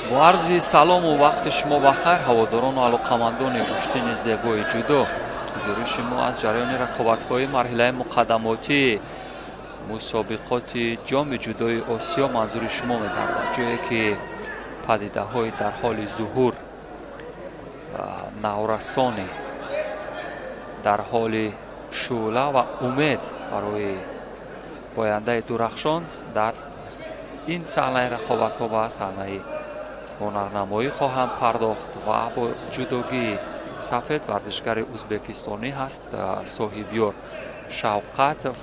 Бо арзи салому вақти шумо ба хайр, ҳаводорону алоқамандони гӯштини зебои ҷудо. Ҳузури шумо аз ҷараёни рақобатҳои марҳилаи муқаддамотии мусобиқоти ҷоми ҷудои Осиё манзури шумо мегардад, ҷое ки падидаҳои дар ҳоли зуҳур, наврасони дар ҳоли шӯъла ва умед барои ояндаи дурахшон дар ин саҳнаи рақобатҳо ба саҳнаи ҳунарнамоӣ хоҳанд пардохт. Ва бо ҷудогии сафед варзишгари ӯзбекистонӣ ҳаст Соҳибёр Шавқатов,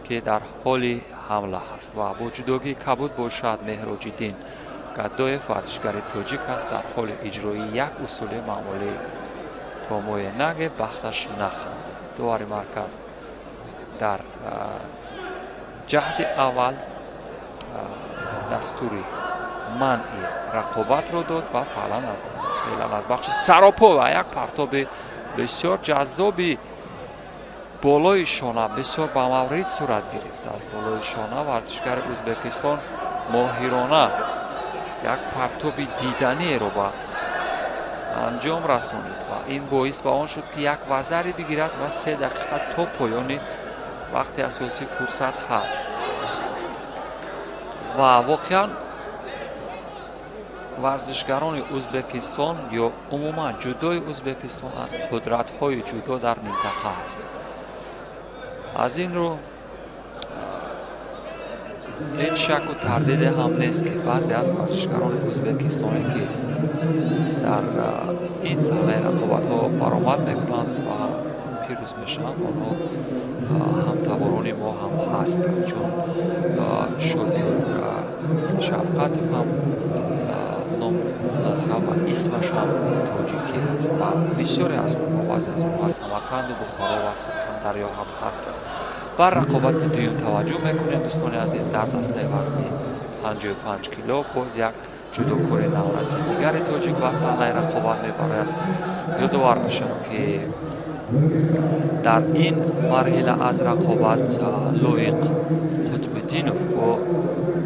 ки дар ҳоли ҳамла ҳаст, ва бо ҷудогии кабуд бошад Меҳроҷиддин Гадоев, варзишгари тоҷик аст, дар ҳоли иҷрои як усули маъмулии томои наге бахташ нахандид. Дувари марказ дар ҷаҳди аввал дастури манъи рақобатро дод ва феълан аз бахши саропо ва як партоби бисёр ҷаззоби болои шона бисёр ба маврид сурат гирифт. Аз болои шона варзишгари Ӯзбекистон моҳирона як партоби диданиеро ба анҷом расонид ва ин боис ба он шуд, ки як вазаре бигирад ва 3 дақиқа то поёни вақти асосӣ фурсат ҳаст. Ва воқеан варзишгарони Ӯзбекистон ё умуман ҷудои Ӯзбекистон аз қудратҳои ҷудо дар минтақа аст. Аз ин рӯ ҳеҷ шаку тардиде ҳам нест, ки баъзе аз варзишгарони ӯзбекистонӣ, ки дар ин саҳнаи рақобатҳо баромад мекунанд ва пирӯз мешаванд, онҳо ҳамтаборони мо ҳам ҳастанд, чун Шодиёр Шавқатов ҳам ному насаб ва исмаш ҳам тоҷикӣ ҳаст ва бисёре аз онҳо, баъзе аз онҳо аз Самарқанду Бухоро ва Сурхондарё ҳам ҳастанд. Бар рақобати дуюм таваҷҷӯҳ мекунем, дӯстони азиз. Дар дастаи вазни 55 кило боз як ҷудокори навраси дигари тоҷик ба саҳнаи рақобат мебарояд. Ёдовар мешавам, ки дар ин марҳила аз рақобат Лоиқ Қутбиддинов бо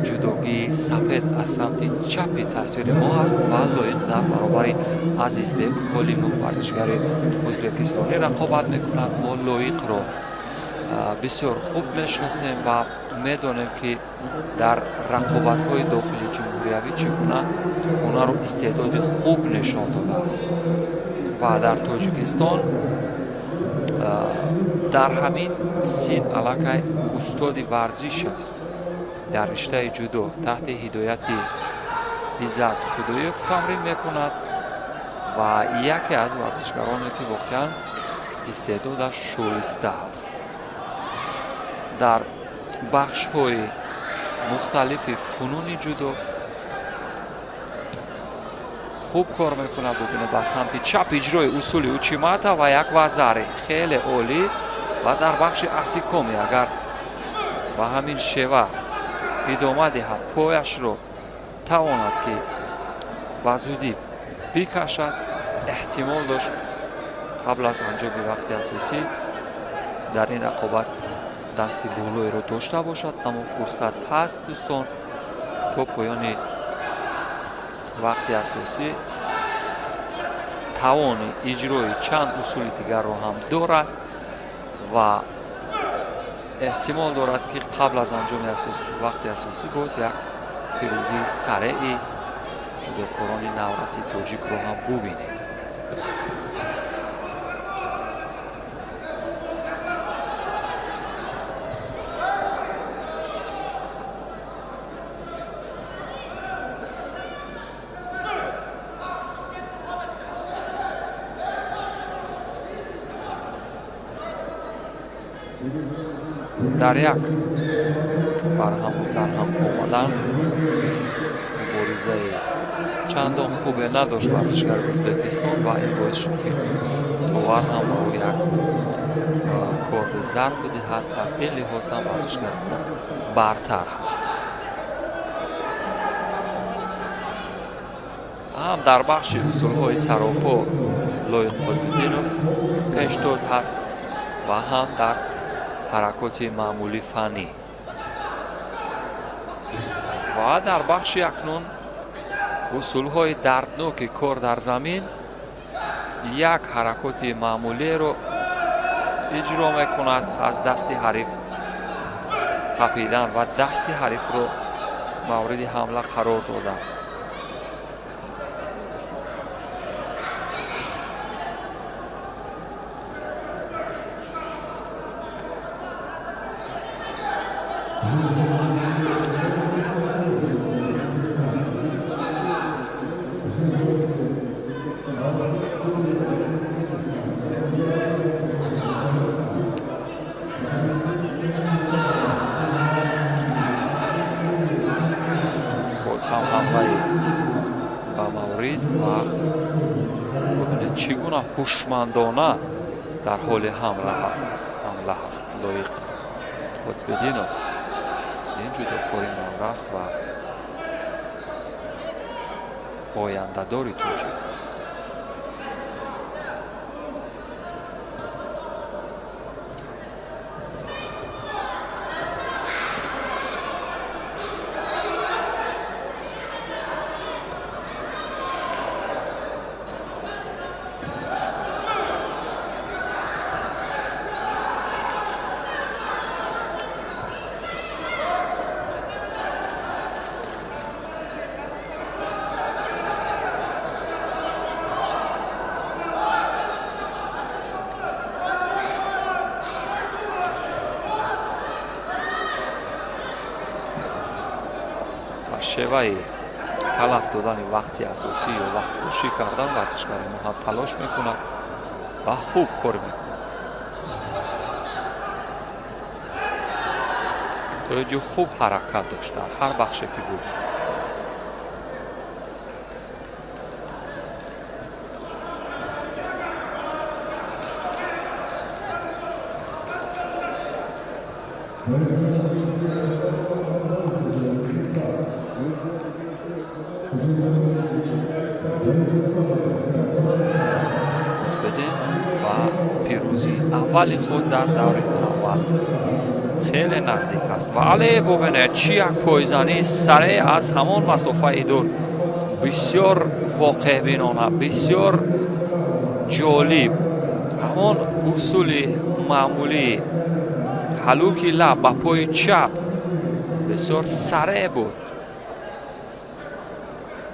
ҷудогии сафед аз самти чапи тасвири мо аст ва Лоиқ дар баробари Азизбек Ҳолимов, варзишгари ӯзбекистонӣ, рақобат мекунад. Мо Лоиқро бисёр хуб мешиносем ва медонем, ки дар рақобатҳои дохили ҷумҳуриявӣ чӣ гуна ҳунару истеъдоди хуб нишон додааст ва дар Тоҷикистон дар ҳамин син аллакай устоди варзиш аст. Дар риштаи ҷудо таҳти ҳидояти Иззат Худоев тамрин мекунад ва яке аз варзишгароне, ки воқеан истеъдодаш шоиста аст. Дар бахшҳои мухталифи фунуни ҷудо хуб кор мекунад. Бубинед, ба самти чап иҷрои усули учимата ва як вазари хеле олӣ ва дар бахши асикоми агар ба ҳамин шева идома диҳад, пояшро тавонад, ки ба зудӣ бикашад, эҳтимол дошт қабл аз анҷоми вақти асосӣ дар ин рақобат дасти болоеро дошта бошад, аммо фурсат ҳаст, дӯстон, то поёни вақти асосӣ тавони иҷрои чанд усули дигарро ҳам дорад ва эҳтимол дорад, ки қабл аз анҷоми вақти асосӣ боз як пирӯзии сареи ҷудокорони навраси тоҷикро ҳам бубинем. Дар як барҳаму дарҳам омадан муборизаи чандон хубе надошт варзишгари Ӯзбекистон ва ин боис шуд, ки довар ҳам ба ӯ як корди зарб бидиҳад. Аз ин лиҳоз ҳам варзишгари мо бартар ҳаст. Ҳам дар бахши усулҳои саропо Лоиқ Қутбиддинов пештоз ҳаст ва ҳам дар ҳаракоти маъмулӣ фаннӣ. Ва дар бахши акнун усулҳои дардноки кор дар замин як ҳаракоти маъмулиеро иҷро мекунад, аз дасти ҳариф қапидан ва дасти ҳарифро мавриди ҳамла қарор додан. Чӣ гуна ҳушмандона дар ҳоли ҳамла ҳаст Лоиқ Қутбиддинов. Ин ҷудокори наврас ва ояндадори тоҷик. Шеваи талаф додани вақти асосӣ ё вақткушӣ кардан варзишгари мо ҳам талош мекунад ва хуб кор мекунад. То ҷо хуб ҳаракат дошт дар ҳар бахше ки буд. Қутбиддин ба пирӯзии аввали худ дар даври аввал хеле наздик аст. Ва але бубинед, чӣ як пойзании сареъ аз ҳамон масофаи дур, бисёр воқеъбинона, бисёр ҷолиб. Ҳамон усули маъмулии ҳалуки лаб ба пои чап бисёр сареъ буд,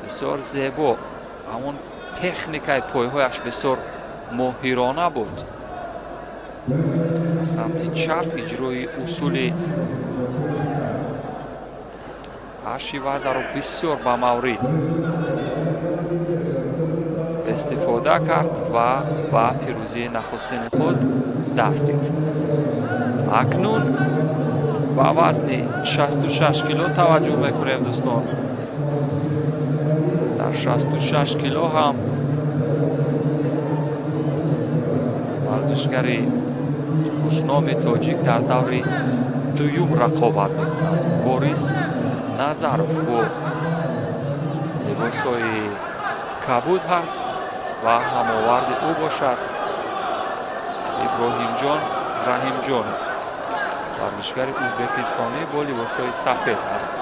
бисёр зебо. Ҳамон техникаи пойҳояш бисёр моҳирона буд. Самти чап иҷрои усули ҳаши вазаро бисёр ба маврид истифода кард ва ба пирӯзии нахустини худ даст ёфт. Акнун ба вазни 66 кило таваҷҷӯҳ мекунем, дӯстон. Дар 66 кило ҳам варзишгари хушноми тоҷик дар даври дуюм рақобат мекунад. Борис Назаров бо либосҳои кабуд ҳаст ва ҳамоварди ӯ бошад Иброҳимҷон Раҳимҷонов, варзишгари ӯзбекистонӣ бо либосҳои сафед ҳаст.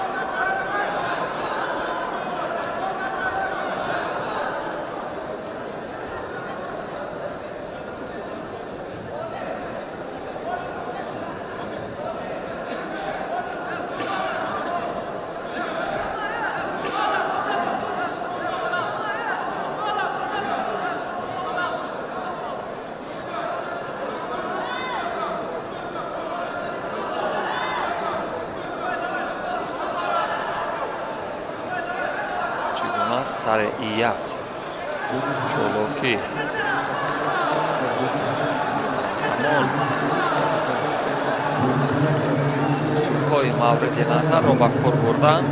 Сареият, чолокӣ, ҳамон усулҳои мавриди назарро ба кор бурдан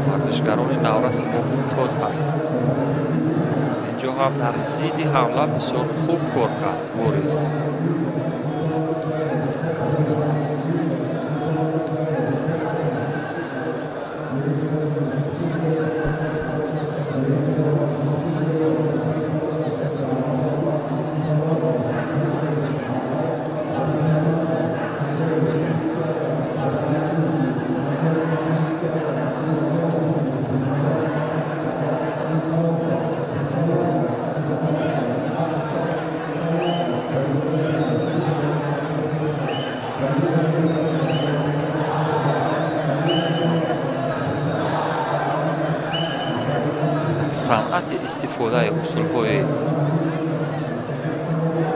варзишгарони навраси мо мумтоз ҳастанд. Инҷо ҳам дар зидди ҳамла бисёр хуб кор кард Борис. Санъати истифодаи усулҳои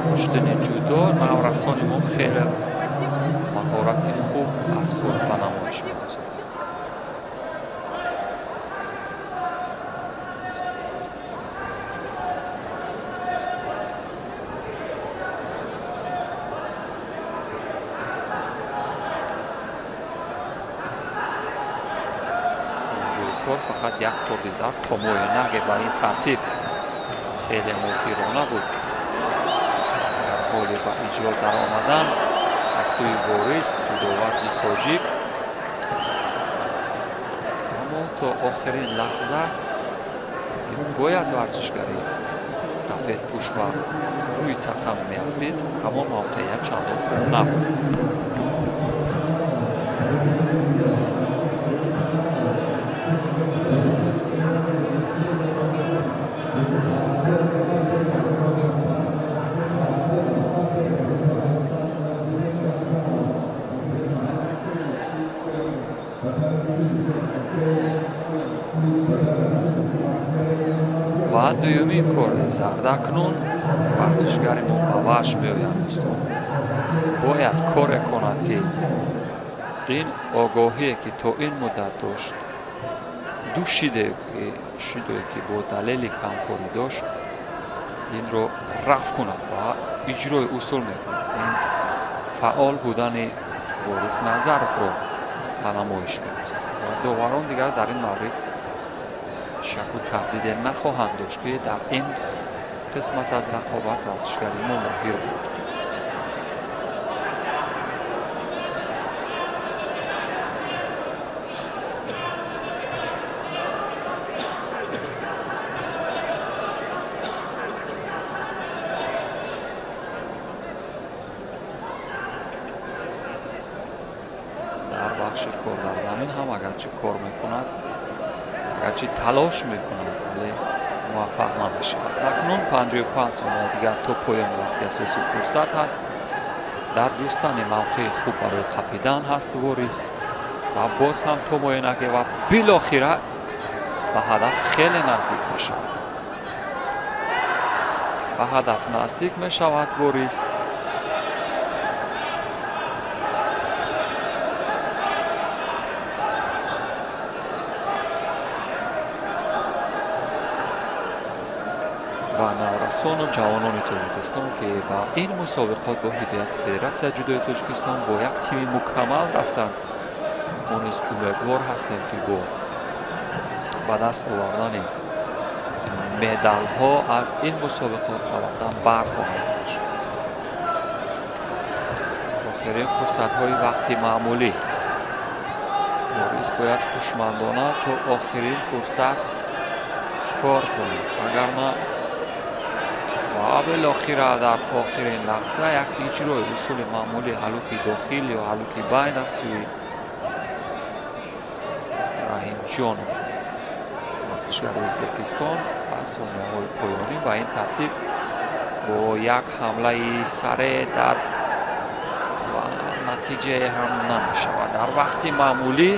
гӯштини ҷудо наврасони мо хеле маҳорати хуб аз худ ба намоиш мегузорад. Фақат як корди зард то муоинаге ба ин тартиб хеле моҳирона буд. Дар ҳоли ба иҷро даромадан аз сӯи Борис ҷудоварзи тоҷик, аммо то охирин лаҳза бояд варзишгари сафедпӯш ба рӯи татами меафтид, ҳамон мавқеият чандон хуб набуд. Ва дуюми корди зард акнун варзишгари мо ба ваҳш меояд. Дӯстон, бояд коре кунад, ки ин огоҳие ки то ин муддат дошт, ду шидое ки бо далели камкорӣ дошт, инро рафъ кунад ва иҷрои усул мекунад. Ин фаъол будани Борис Назаровро ба намоиш мегузорад ва доварон дигар дар ин маврид шаку тардиде нахоҳанд дошт, ки дар ин қисмат аз рақобат варзишгари мо моҳир буд. Дар бахши кор дар замин ҳам агарчи кор мекунад, агарчи талош мекунад, вале муваффақ намешавад. Акнун 55 сония дигар то поёни вақти асосӣ фурсат ҳаст. Дар ҷустани мавқеи хуб барои қапидан ҳаст Борис ва боз ҳам то муоинаге ва билохира ба ҳадаф хеле наздик мешавад. Ба ҳадаф наздик мешавад Борис. Ва наврасону ҷавонони Тоҷикистон, ки ба ин мусобиқот бо ҳидояти Федератсияи ҷудои Тоҷикистон бо як тими мукаммал рафтанд, мо низ умедвор ҳастем, ки бо ба даст овардани медалҳо аз ин мусобиқот албатта бархоҳанд гашт. Охирин фурсатҳои вақти маъмулӣ. Борис бояд ҳушмандона то охирин фурсат кор кунад, вагарна ва билохира дар охирин лаҳза як иҷрои усули маъмули ҳалуки дохил ё ҳалуки байн аз сӯи Раҳимҷонов, варзишгари Ӯзбекистон, ба сонияҳои поёнӣ ба ин тартиб бо як ҳамлаи сареъ дар ва натиҷае ҳам намешавад. Дар вақти маъмулӣ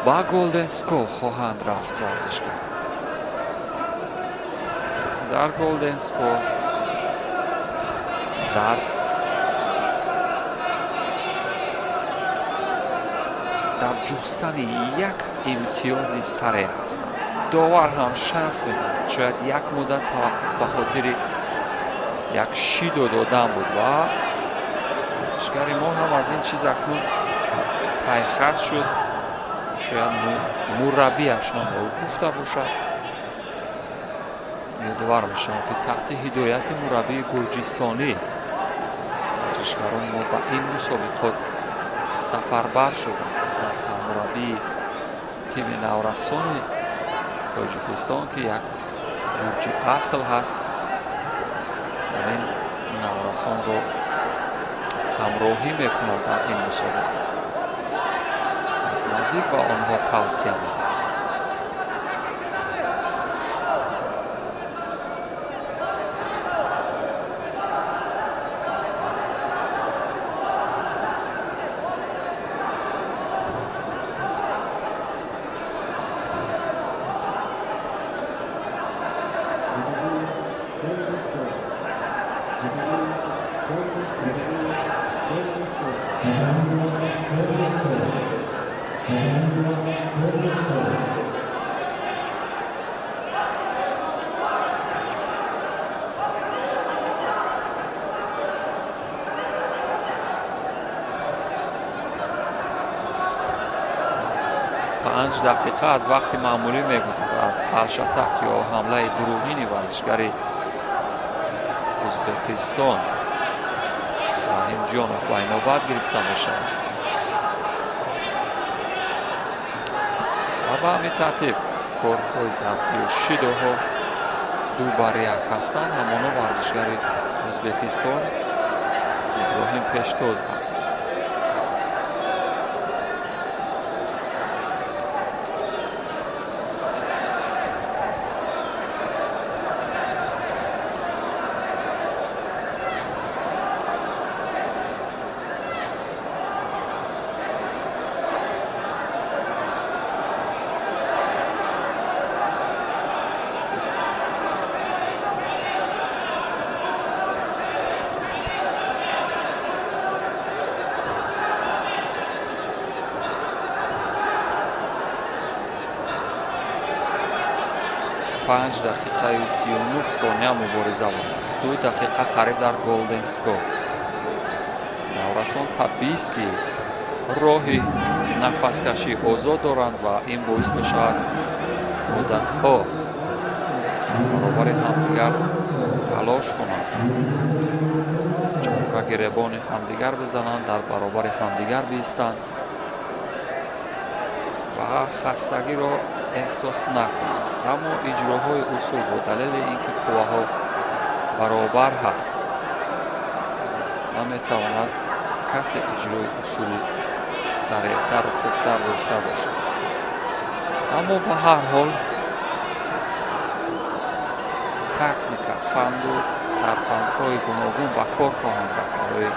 ба Golden Score хоҳанд рафт варзишгар. Дар Golden Score дар ҷустани як имтиёзи сареъ ҳастанд. Довар ҳам шанс медиҳад. Шояд як муддат таваққуф ба хотири як шидо додан буд ва варзишгари мо ҳам аз ин чиз акнун пайхас шуд. Шояд мураббиаш ҳам ба ӯ гуфта бошад. Ёдовар мешавам, ки таҳти ҳидояти мураббии гурҷистонӣ варзишгарон мо ба ин мусобиқот сафарбар шуданд. Ва сармураббии тими наврасони Тоҷикистон, ки як гурҷи асл ҳаст, ин наврасонро ҳамроҳӣ мекунад дар ин мусобиқа. Аз наздик ба онҳо тавсия медиҳад. 5 дақиқа аз вақти маъмулӣ мегузарад. Фалшатак ё ҳамлаи дурӯғини варзишгари Ӯзбекистон Раҳимҷонов ба инобат гирифта мешавад. Ва ба ҳамин тартиб корҳои зарб ё шидоҳо 2-1 ҳастанд. Ҳамоно варзишгари Ӯзбекистон Иброҳим пештоз аст. 5 дақиқаю 39 сония мубориза буд. 2 дақиқа қариб дар голден скор. Наврасон табиист, ки роҳи нафаскашӣ озод доранд ва ин боис мешавад муддатҳо баробари ҳамдигар талош кунанд, ва гиребони ҳамдигар бизананд, дар баробари ҳамдигар биистанд ва хастагиро эҳсос накунанд. Аммо иҷроҳои усул бо далели ин ки қувваҳо баробар ҳаст, наметавонад касе иҷрои усули сареътару хубтар дошта бошад. Аммо ба ҳар ҳол тактика, фанду тарфандҳои гуногун ба кор хоҳанд рафт барои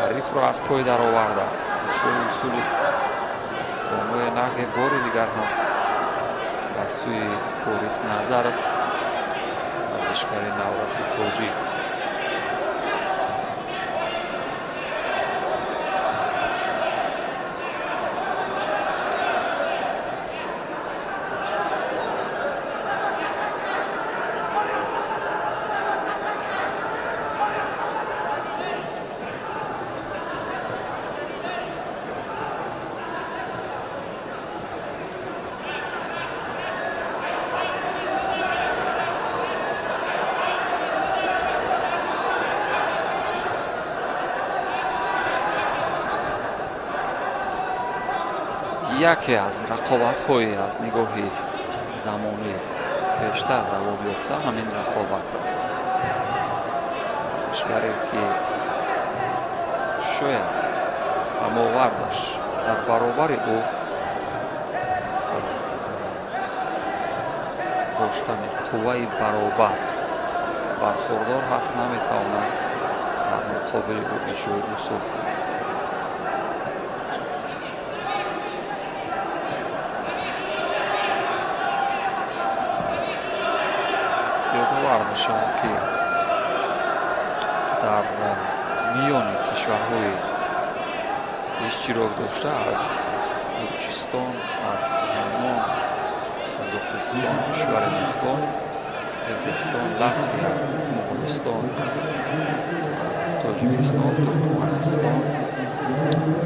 ҳарифро аз пой дароварда. Иҷрои усули бонуи наге бори дигар ҳам ба сӯи Борис Назаров, варзишгари навраси тоҷик. Яке аз рақобатҳои аз нигоҳи замонӣ пештар давом ёфта ҳамин рақобат аст. Варзишгаре ки шояд ҳамовардаш дар баробари ӯ аз доштани қувваи баробар бархурдор ҳаст, наметавонад дар муқобили ӯ иҷрои усул кунад. Ёдовар мешавад, ки дар миёни кишварҳои иштирок дошта аз Гурҷистон, аз Юнон, Қазоқистон, кишвари мизбон, Қирғизистон, Латвия, Моғолистон, Тоҷикистон, Туркманистон,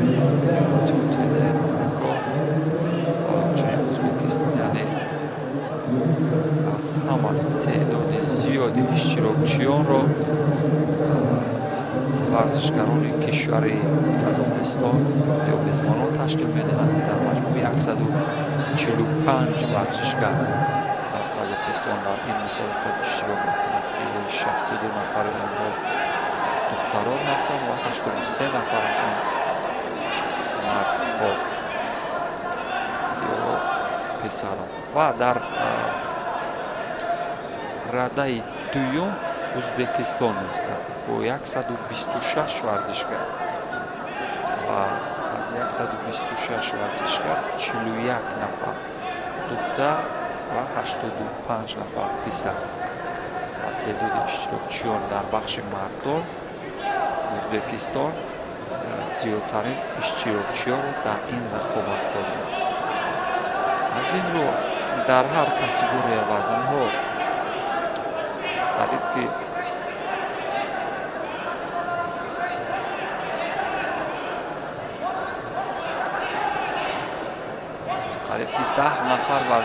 Иёлоти Муттаҳидаи Амрико ва ҳамчунин Ӯзбекистон, яъне аз ҳама теъдоди зиёди иштирокчиёнро варзишгарони кишвари Қазоқистон ё мезбонон ташкил медиҳанд, ки дар маҷмӯъ 145 варзишгар аз Қазоқистон дар ин мусобиқот иштирок мекунанд, ки 62 нафари онҳо духтарон ҳастанд ва 83 нафарашон мардҳо ё писарон. Ва дар радаи дуюм Ӯзбекистон меистад бо 126 варзишгар ва аз 126 варзишгар 41 нафар духтар ва 85 нафар писар. Ва теъдоди иштирокчиён дар бахши мардон Ӯзбекистон зиёдтарин иштирокчиёнро дар ин рақобат дорад. Аз ин рӯ дар ҳар категория вазнҳо қариб ки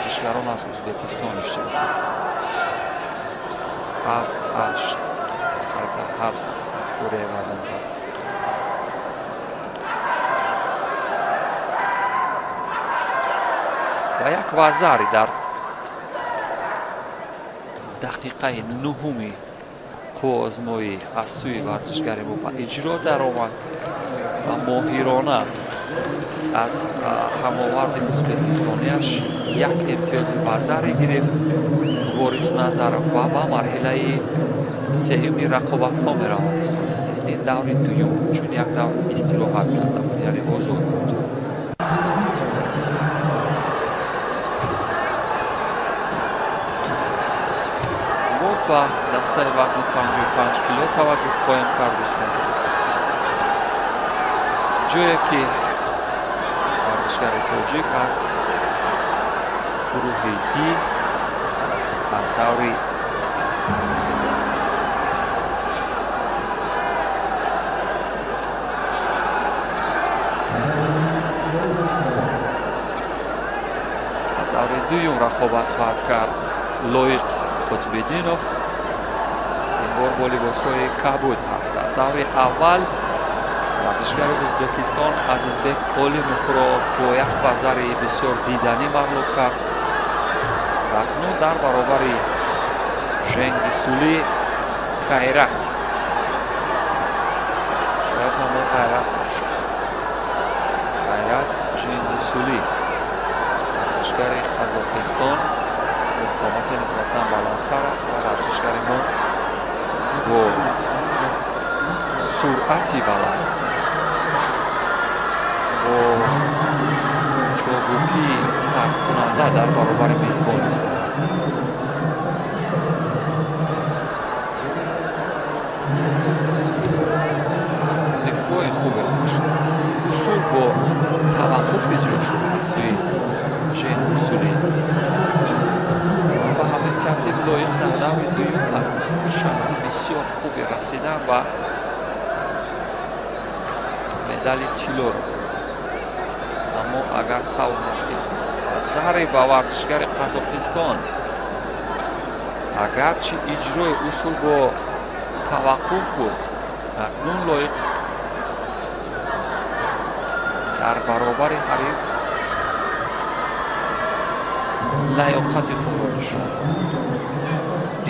Варзишгарон аз Ӯзбекистон иштирок карданд. 7-8 қариб дар ҳар категорияи вазнҳо. Ва як вазари дар дақиқаи нуҳуми қувваозмоӣ аз сӯи варзишгари мо ба иҷро даромад ва моҳирона аз ҳамоварди ӯзбекистонияш як имтиёзи вазаре гирифт Ворис Назаров ва ба марҳилаи сеюми рақобатҳо меравад. Дӯстони азиз, ин даври дуюм буд, чун як давр истироҳат карда буд, яъне озод буд. Боз ба дастаи вазни 55 кило таваҷҷӯҳ хоҳем кард, дӯстон. Ҷое ки варзишгари тоҷик аз гурӯҳи Д аз даври дуюм рақобат хоҳад кард Лоиқ Қутбиддинов. Ин бор бо либосҳои кабуд ҳаст. Дар даври аввал варзишгари Ӯзбекистон Азизбек Олимовро бо як вазари бисёр диданӣ мағлуб кард. Ва акнун дар баробари Женгисули Қайрат, шояд ҳамон Ғайрат бошад, Ғайрат Женгисули, варзишгари Қазоқистон, бо қомати нисбатан баландтар аст ва варзишгари мо бо суръати баланд, бо чобукии фарқкунанда дар баробари мезбон истодад. Дифои хубе дошт. Усул бо таваққуф иҷро шуд аз сӯи Женгисули. Ба ҳамин тартиб Лоиқ дар даври дуюм аз шанси бисёр хуби расидан ба медали тиллоро. Аммо агар тавонад ки заҳре ба варзишгари Қазоқистон, агарчи иҷрои усул бо таваққуф буд, акнун Лоиқ дар баробари ҳариф лаёқати худро нишон дод.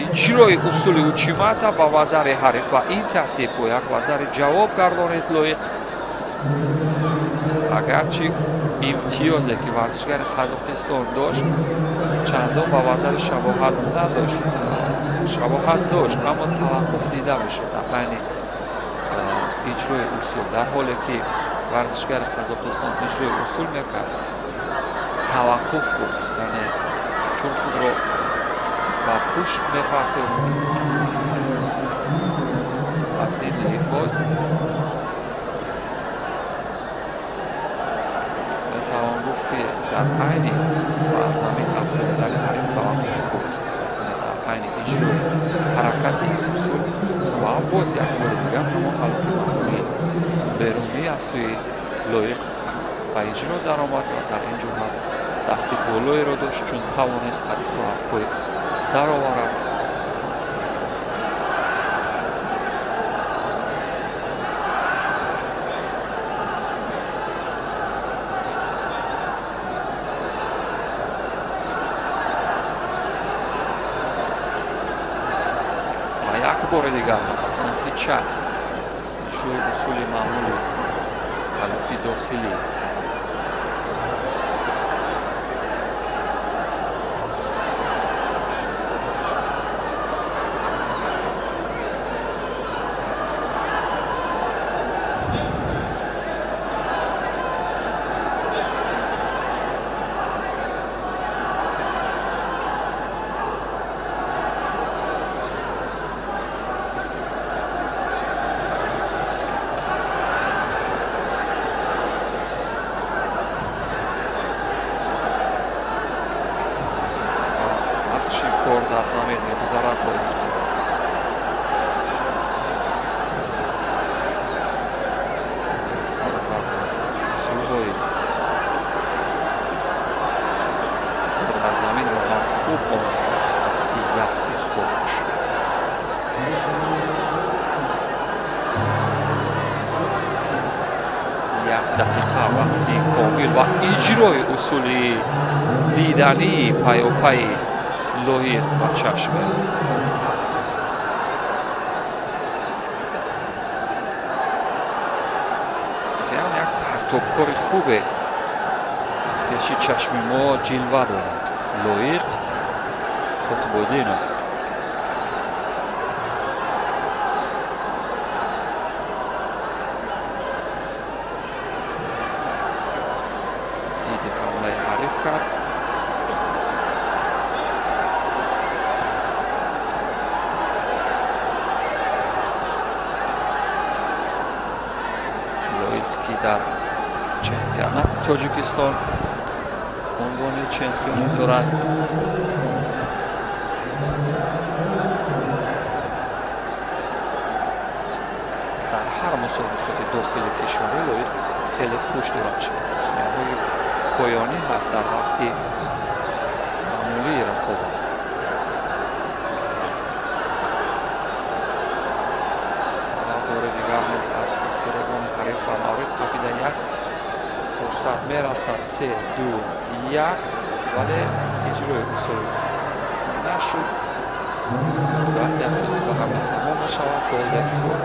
Иҷрои усули учимата ба вазари ҳариф ба ин тартиб бо як вазари ҷавоб гардонид Лоиқ. Агарчи имтиёзе ки варзишгари Қазоқистон дошт чандон ба вазари шабоҳат надошт, шабоҳат дошт, аммо таваққуф дида мешуд дар байни иҷрои усул. Дар ҳоле ки варзишгари Қазоқистон иҷрои усул мекард, таваққуф буд, яъне чун худро ба пушт мепартофт. Аз ин лиҳоз метавон гуфт ки дар айни ба замин афтодани ҳариф таваққуф буд, дар айни иҷрои ҳаракати усул. Ва боз як бори дигар ҳамон ҳалоки мафҳуми берунӣ аз сӯи Лоиқ ба иҷро даромад ва дар ин ҷо ҳам дасти болоеро дошт, чун тавонист ҳарифро аз пой дароварад. Ва як бори дигар ба самти чап иҷрои усули маъмули ҳалоки дохилӣ. Диққати комил ва иҷрои усули дидании пайопайи Лоиқ ба чашм мерасад. Воқеан як партобкори хубе пеши чашми мо ҷилва дорад Лоиқ Қутбуддинов. Зидди ҳамлаи ҳариф кард. Лоиқ ки дар чемпионати Тоҷикистон унвони чемпионӣ дорад. Дар ҳар мусобиқоти дохили кишварӣ Лоиқ хеле хуш дурахшад. Сонияҳои поёнӣ ҳаст дар вақти маъмулии рақобат. Бори дигар низ аз пасгиребони ҳариф ба маврид қапида як фурсат мерасад. 3, 2, 1, вале иҷрои усул нашуд. Вақти асосӣ ба ҳамин тамом мешавад. Golden score.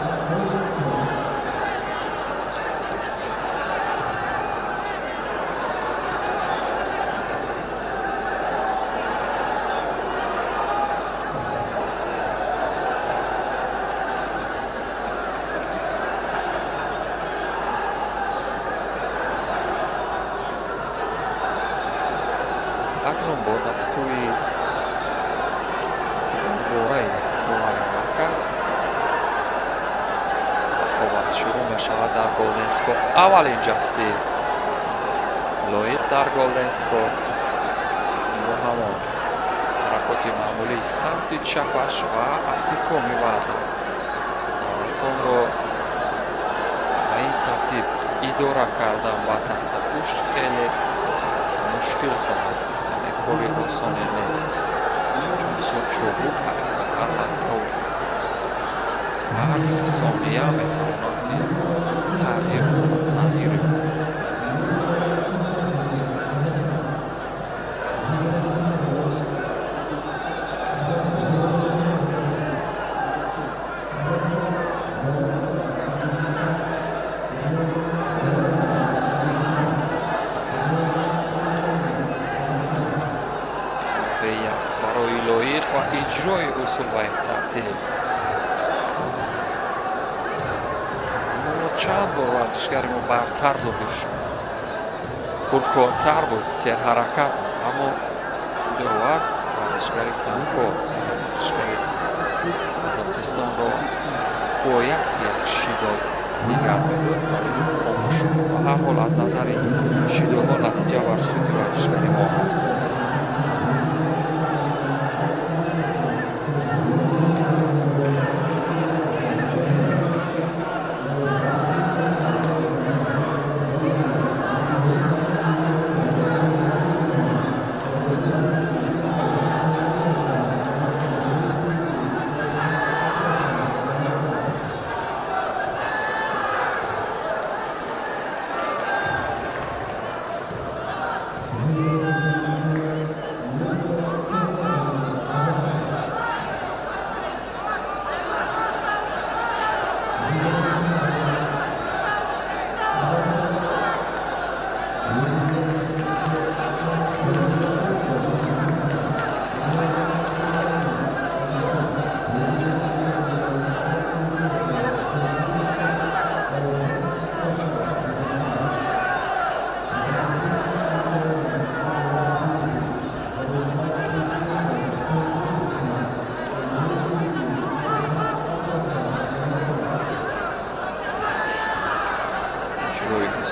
Акнун бо дастури бораи довари марказ рақобат шурӯъ мешавад дар Golden Score. Аввалин ҷасти Лоиқ дар Golden Score бо ҳамон ҳаракоти маъмулии самти чапаш ва асикоми вазн наврасонро ба ин тартиб идора кардан ба тахтапушт хеле мушкил хоҳад буд. Яъне кори осоне нест, чун бисёр чобук ҳаст ва ҳар лаҳзаву ҳар сония метавонад ки тағйир кунад, тағйир ёбад. موقعیت برای لایق و اجرای اصول و این ترتیب. چند بار ورزشگر ما برتر ظاهر شد، پرکارتر بود، سرحرکت بود، اما داور ورزشگر کنوب رو، ورزشگر قزاقستان را باید یک شیداد دیگر میداد، ولی خاموش شد. و هر حال از نظر شیدادها نتیجه بر سود ورزشگر ما هست.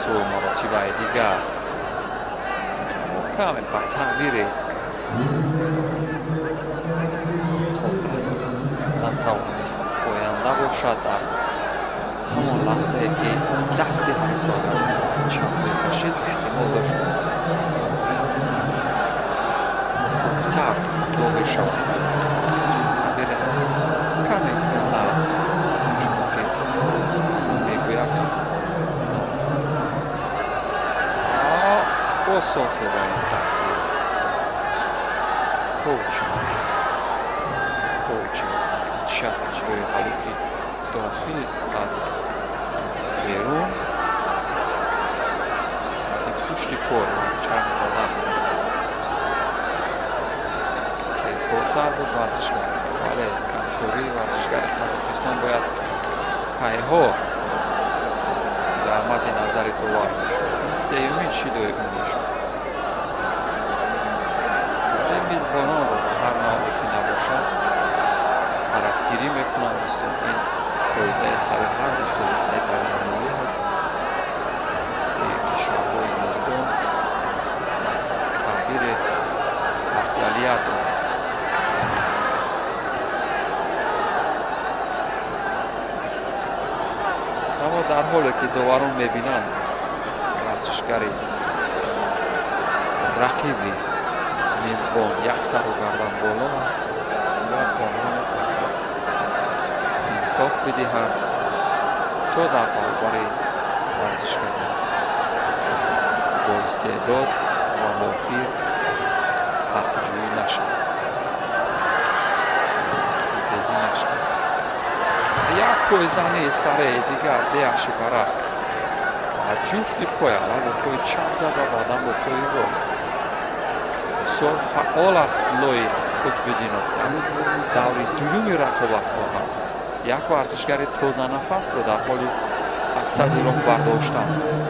مراتبه دیگر کامل با تعبیر قدرت نتوانست پاینده باشد. در همان لحظه که دست حریف را در سمت چپ بکشید احتمال داشت خوبتر ظاهر شود. تعبیر کمی نرسید، چون که از این میگوید نرسید. шак иҷрои ҳалуки дохил аз берун қисмати пушти пой чарх задан сетхортар буд варзишгар. Вале камкории варзишгари Қазоқистон бояд кайҳо дар мадди назари довар мешуд. Ин сеюмин шидои ӯ мешуд. Вале мизбононро ба ҳар навъе ки набошад тарафгирӣ мекунанд. Дӯстон, ин қоидаи ҳар мусобиқаи байналмилалӣ ҳаст ки кишварҳои мизбон таъбири афзалият доранд. Аммо дар ҳоле ки доварон мебинанд варзишгари рақиби мизбон як сару гардан боло аст, бояд ба онҳо низ инсоф бидиҳанд то дар баробари варзишгари боистеъдод ва моҳир ҳақҷӯӣ нашавад, ситезӣ нашавад. Як пойзани сареи дигар деяши бара ва ҷуфти пой аввал бо пои чап зада, баъдан бо пои рост. Бисёр фаъол аст Лоиқ Қутбиддинов дар даври дуюми рақобатҳо ҳам як варзишгари тозанафасро дар ҳоли аз сади роҳ бардоштан аст.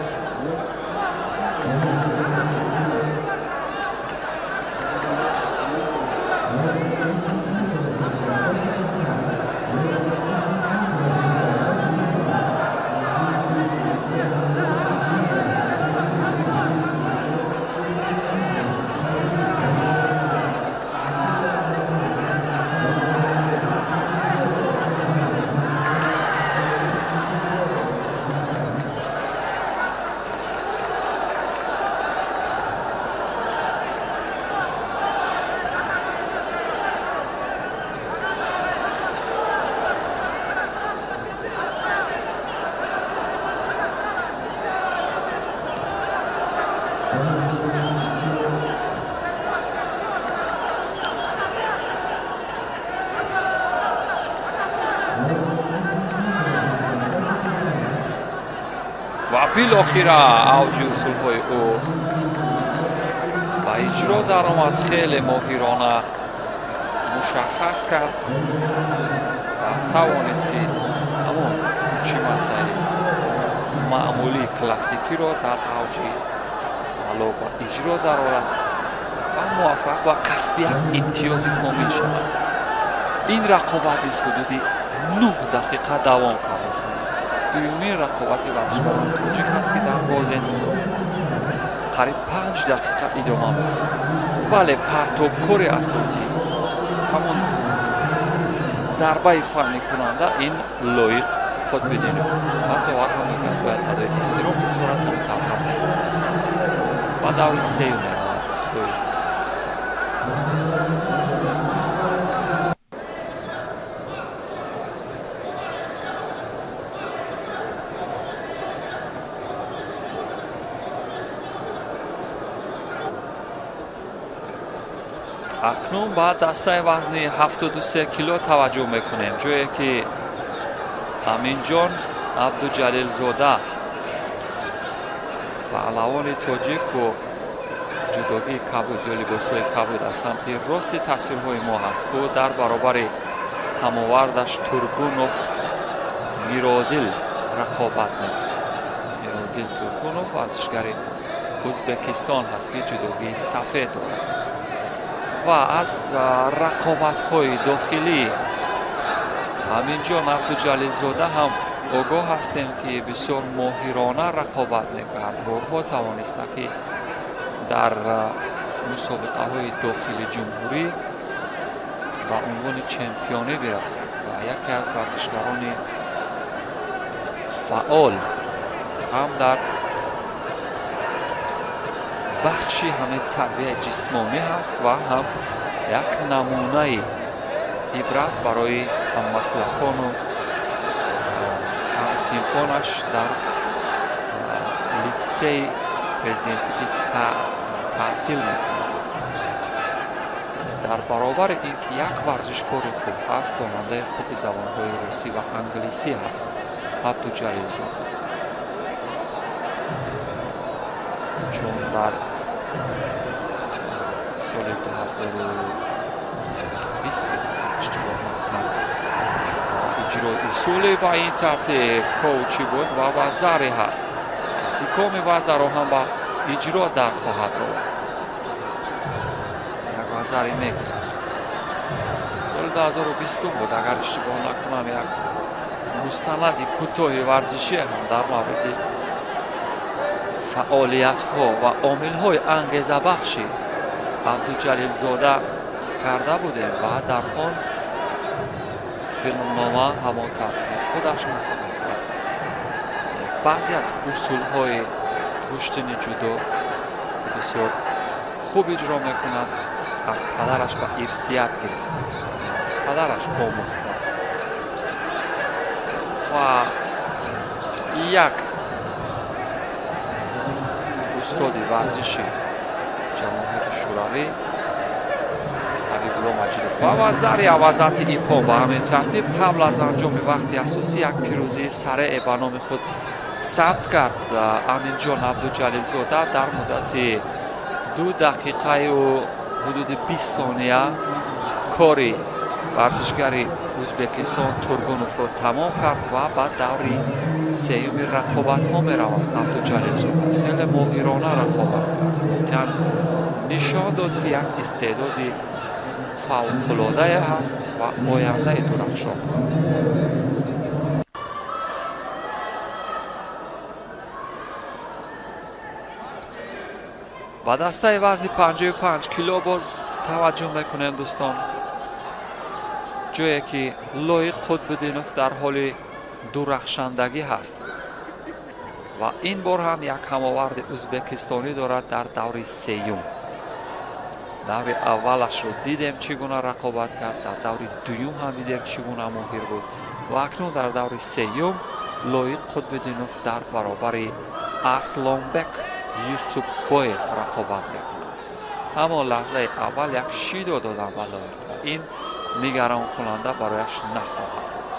Ва билохира авҷи усулҳои ӯ ба иҷро даромад. Хеле моҳирона мушаххас кард ва тавонист ки ҳамон чиматаи маъмулии классикиро дар авҷи ало ба иҷро дарорад ва муваффақ ба касби як имтиёзи комил шавад. Ин рақобат низ ҳудуди 9 дақиқа давом кард. Дуюмин рақобати варзишгарони тоҷик аст ки дар Голденскоп қариб 5 дақиқа идома медиҳад. Вале партобкори асосӣ, ҳамон зарбаи фанникунанда ин Лоиқ Қутбиддинов. Ва довар ҳам мегӯяд бояд адои эҳтиром бигузорад, ҳамин тавр ҳам мекунад. Ва даври сеюм меравад Лоиқ. Акнун ба дастаи вазни 73 кило таваҷҷӯҳ мекунем, ҷое ки Аминҷон Абдуҷалилзода паҳлавони тоҷику ҷудогии кабуд ё либосҳои кабуд аз самти рости тасвирҳои мо ҳаст. Ӯ дар баробари ҳамовардаш Тургунов Миродил рақобат мекунад. Миродил Тургунов варзишгари Ӯзбекистон ҳаст ки ҷудогии сафед дорад. Ва аз рақобатҳои дохилӣ Аминҷон Абдуҷалилзода ҳам огоҳ ҳастем ки бисёр моҳирона рақобат мекард. Борҳо тавониста ки дар мусобиқаҳои дохили ҷумҳурӣ ба унвони чемпионӣ бирасад ва яке аз варзишгарони фаъол ҳам дар бахши ҳамин тарбияи ҷисмонӣ ҳаст ва ҳам як намунаи ибрат барои ҳаммаслакону ҳамсинфонаш дар литсеи президентӣ ки таҳсил мекунад. Дар баробари ин ки як варзишкори хуб ҳаст, донандаи хуби забонҳои русӣ ва англисӣ ҳаст Абдуҷалилзода. Чун дар соли 2020 иштибоҳ накунам, иҷрои усули ба ин тартиб коучи буд ва вазаре ҳаст. Сикоми вазаро ҳам ба иҷро дар хоҳад ровард. Як вазаре мегирад. Соли 2020 буд, агар иштибоҳ накунам, як мустанади кӯтоҳи варзишӣ ҳам дар мавриди фаъолиятҳо ва омилҳои ангезабахши Абдуҷалилзода карда будем ва дар он филмнома ҳамон тавр худаш нақл мекард. Баъзе аз усулҳои гӯштини ҷудо бисёр хуб иҷро мекунад, аз падараш ба ирсият гирифтааст, аз падараш омӯхтааст ва як устоди варзиши ҷамоҳири Шӯравӣ Ҳабибулло Маҷидов ва вазари авазати ипо ба ҳамин тартиб қабл аз анҷоми вақти асосӣ як пирӯзии сарее ба номи худ сабт кард. Аминҷон Абдуҷалилзода дар муддати 2 дақиқаю ҳудуди 20 сония кори варзишгари Ӯзбекистон Тургуновро тамом кард ва ба даври сеюми рақобатҳо меравад. Абдуҷалилзода хеле моҳирона рақобат кард, воқеан нишон дод, ки як истеъдоди фавқулодае ҳаст ва ояндаи дурахшон. Ба дастаи вазни 55 кило боз таваҷҷӯҳ мекунем, дӯстон, ҷое ки Лоиқ Қутбиддинов дар ҳоли дурахшандагӣ ҳаст ва ин бор ҳам як ҳамоварди ӯзбекистонӣ дорад дар даври сеюм. Даври аввалашро дидем, чӣ гуна рақобат кард, дар даври дуюм ҳам дидем, чӣ гуна моҳир буд ва акнун дар даври сеюм Лоиқ Қутбиддинов дар баробари Арслонбек Юсупбоев рақобат мекунад. Ҳамон лаҳзаи аввал як шидо додам ба Лоиқ ва ин нигаронкунанда барояш нахоҳад буд.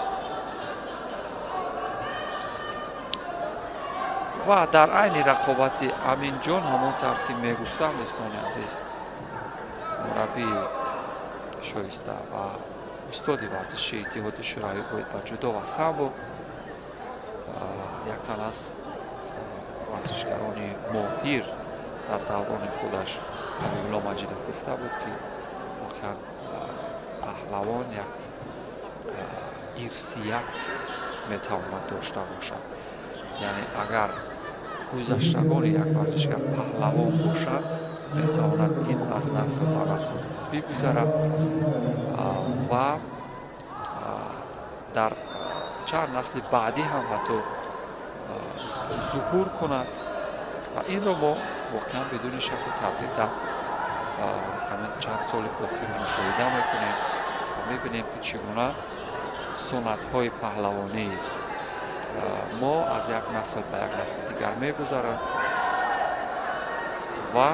Ва дар айни рақобати Аминҷон ҳамон тавр ки мегуфтам, дӯстони азиз, мураббии шоиста ва устоди варзиши Иттиҳоди Шӯравӣ оид ба ҷудо ва самбо, як тан аз варзишгарони моҳир дар даврони худаш Ҳабибулло Маҷидов гуфта буд, ки воқеан паҳлавон як ирсият метавонад дошта бошад. Яъне агар гузаштагони як варзишгар паҳлавон бошад, метавонад ин аз насл ба насл бигузарад ва дар чанд насли баъдӣ ҳам ҳатто зуҳур кунад ва инро мо воқеан бидуни шаку тардид дар ҳамин чанд соли охир мушоҳида мекунем ва мебинем, ки чӣ гуна суннатҳои паҳлавонии мо аз як насл ба як насли дигар мегузаранд ва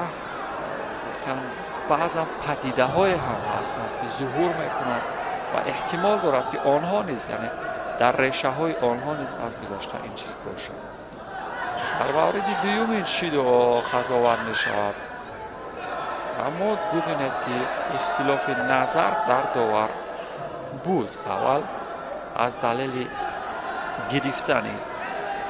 воқеан баъзан падидаҳое ҳам ҳастанд, ки зуҳур мекунанд ва эҳтимол дорад, ки онҳо низ, яъне дар решаҳои онҳо низ аз гузашта ин чиз бошад. Дар мавриди дуюм ин шидо қазоват мешавад, аммо бубинед, ки ихтилофи назар дар довар буд. Аввал аз далели гирифтани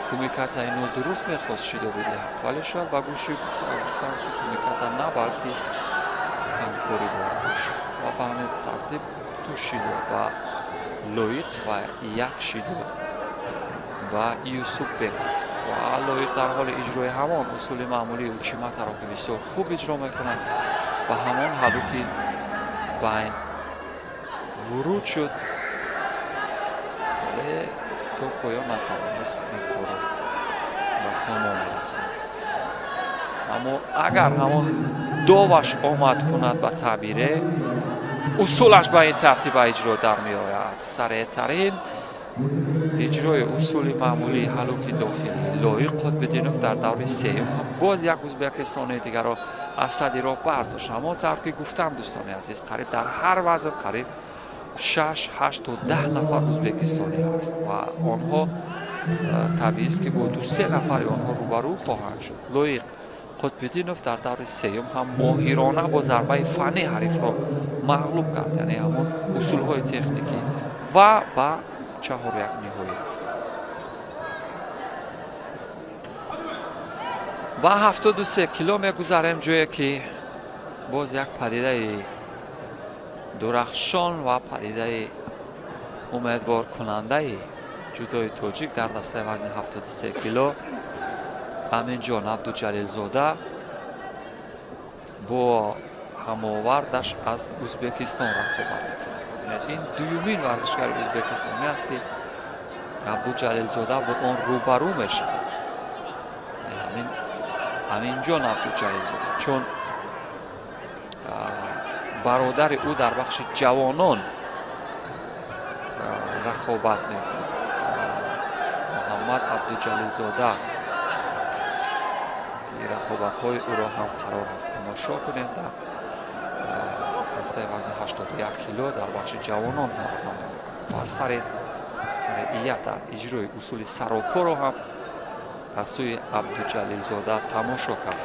кумикатаи нодуруст мехост шидо бидиҳад, вале шояд ба гӯши гуфтанд, ки кумиката на, балки ҳамкорӣ бояд бошад ва ба ҳамин тартиб 2 шидо ба Лоиқ ва 1 шидо ба Юсупбеков. Ва Лоиқ дар ҳоли иҷрои ҳамон усули маъмулии учиматаро, ки бисёр хуб иҷро мекунад, ба ҳамон ҳалуки байн вуруд шуд, вале то поён натавонист ин корро ба сомон расонад. Аммо агар ҳамон доваш омад кунад ба таъбире, усулаш ба ин тартиб ба иҷро дар меояд. Сареътарин иҷрои усули маъмулии ҳалуки дохилӣ Лоиқ Қутбиддинов дар даври сеюм боз як ӯзбекистони дигарро Асадиро бардошт. Ҳамон тавр ки гуфтам, дӯстони азиз, қариб дар ҳар вазн қариб 6, 8 то 10 нафар ӯзбекистонӣ ҳаст ва онҳо табиист ки бо 2-3 нафари онҳо рӯбарӯ хоҳанд шуд. Лоиқ Қутбиддинов дар даври сеюм ҳам моҳирона бо зарбаи фаннӣ ҳарифро мағлуб кард, яъне ҳамон усулҳои техникӣ, ва ба 4-1 ниҳоӣ рафт. Ба 73 кило мегузарем, ҷое ки боз як падидаи дурахшон ва падидаи умедворкунандаи ҷудои тоҷик дар дастаи вазни 73 кило Аминҷон Абдуҷалилзода бо ҳамовардаш аз Ӯзбекистон рақобат мекунад. Ин дуюмин варзишгари ӯзбекистонӣ аст ки Абдуҷалилзода бо он рӯбарӯ мешавад. Аминҷон Абдуҷалилзода, чун бародари ӯ дар бахши ҷавонон рақобат мекунад. Муҳаммад Абдуҷалилзода, ки рақобатҳои ӯро ҳам қарор аст тамошо кунем дар дастаи вазни 81 кило дар бахши ҷавонон ва сарият дар иҷрои усули саропоро ҳам аз сӯи Абдуҷалилзода тамошо кард.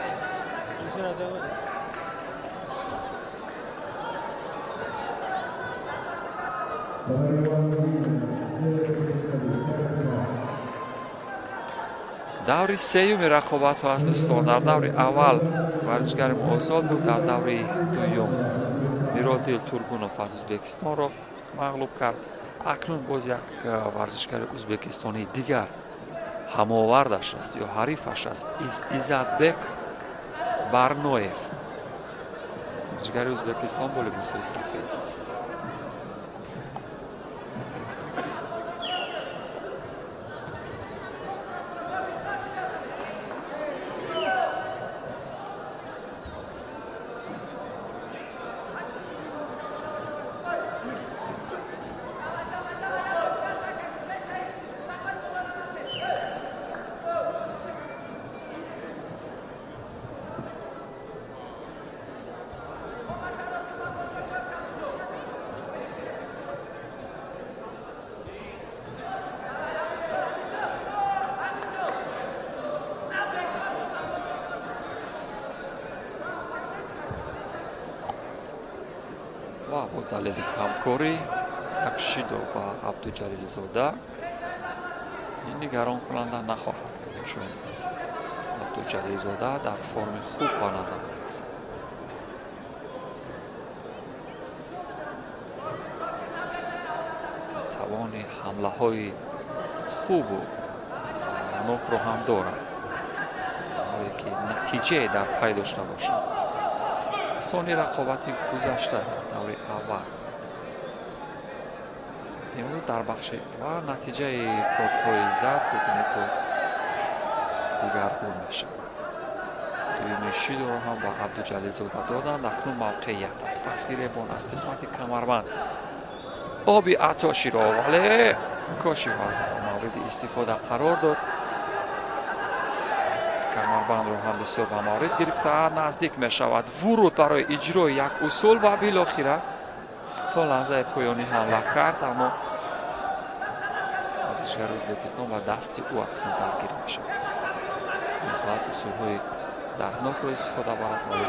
Даври сеюми рақобатҳо аст, дӯстон. Дар даври аввал варзишгари мо озод буд, дар даври дуюм Миродил Тургунов аз Ӯзбекистонро мағлуб кард. Акнун боз як варзишгари ӯзбекистонии дигар ҳамовардаш аст ё ҳарифаш аст, Иззатбек Барноев. Варзишгари Ӯзбекистон бо либосҳои сафед аст. Ва бо далели камкорӣ як шидо ба Абдуҷалилзода ин нигаронкунанда нахоҳад буд, чун Абдуҷалилзода дар форми хуб ба назар мерасад. Тавони ҳамлаҳои хубу самаранокро ҳам дорад, ҳое ки натиҷае дар пай дошта бошад. Сони рақобати гузашта даври аввал имрӯз дар бахши ва натиҷаи кортҳои зард бибинед боз дигаргун мешавад. Дуюми шидоро ҳам ба Абдуҷалилзода доданд. Акнун мавқеият аст. Пас гиребон аз қисмати камарбанд оби атоширо, вале коши вазнро мавриди истифода қарор дод. Камарбандро ҳам бисёр ба маврид гирифта, наздик мешавад вуруд барои иҷрои як усул ва билохира то лаҳзаи поёнӣ ҳамла кард, аммо варзишгари Ӯзбекистон ба дасти ӯ акнун даргир мешавад. Мехоҳад усулҳои дарднокро истифода барад, вале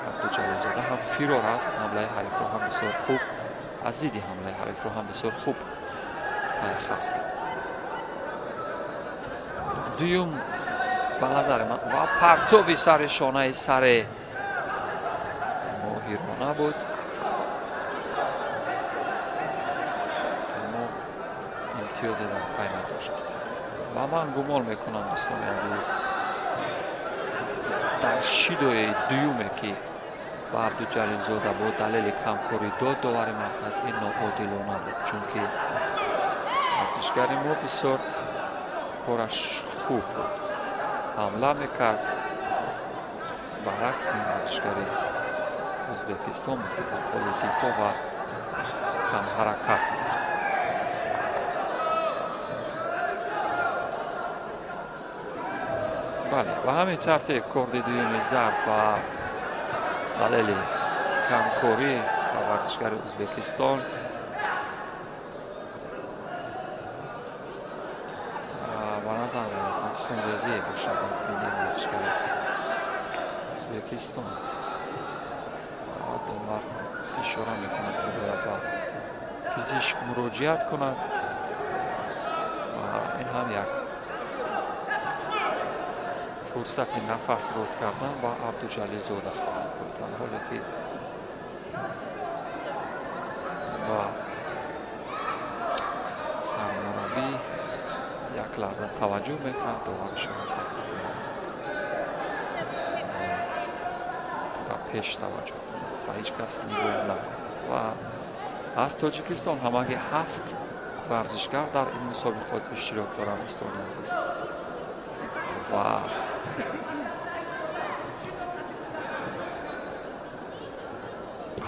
Абдуҷалилзода ҳам фирор аст. Ҳамлаи ҳарифро ҳам бисёр хуб, аз зидди ҳамлаи ҳарифро ҳам бисёр хуб пайхас кард. Дуюм ба назари ман ва партоби сари шонаи саре моҳирона буд, аммо имтиёзе дар пай надошт. Ва ман гумон мекунам, дӯстони азиз, дар шидои дуюме ки ба Абдуҷалилзода бо далели камкорӣ дод довари марказ, ин ноодилона буд, чунки варзишгари мо бисёр кораш хуб буд, ҳамла мекард. Баръакс ин варзишгари Ӯзбекистон буд ки дар ҳоли дифоъ ва камҳаракат буд. Бале, ба ҳамин тартиб корди дуюми зард ба далели камкорӣ ба варзишгари Ӯзбекистон ба назар мерасад хунрезие бошад аз бини варзишгари Ӯзбекистон. Довар ишора мекунад, ки бояд ба физишк муроҷиат кунад ва ин ҳам як фурсати нафас роз кардан ба Абдуҷалилзода хоҳад буд, дар ҳоле ки ба сармураббӣ як лаҳза таваҷҷӯҳ мекард, довар ишора кард, ки бояд ба пеш таваҷҷӯҳ кунад, ба ҳеҷ кас нигоҳ накунад. Ва аз Тоҷикистон ҳамагӣ 7 варзишгар дар ин мусобиқот иштирок доранд, дӯстони азиз. Ва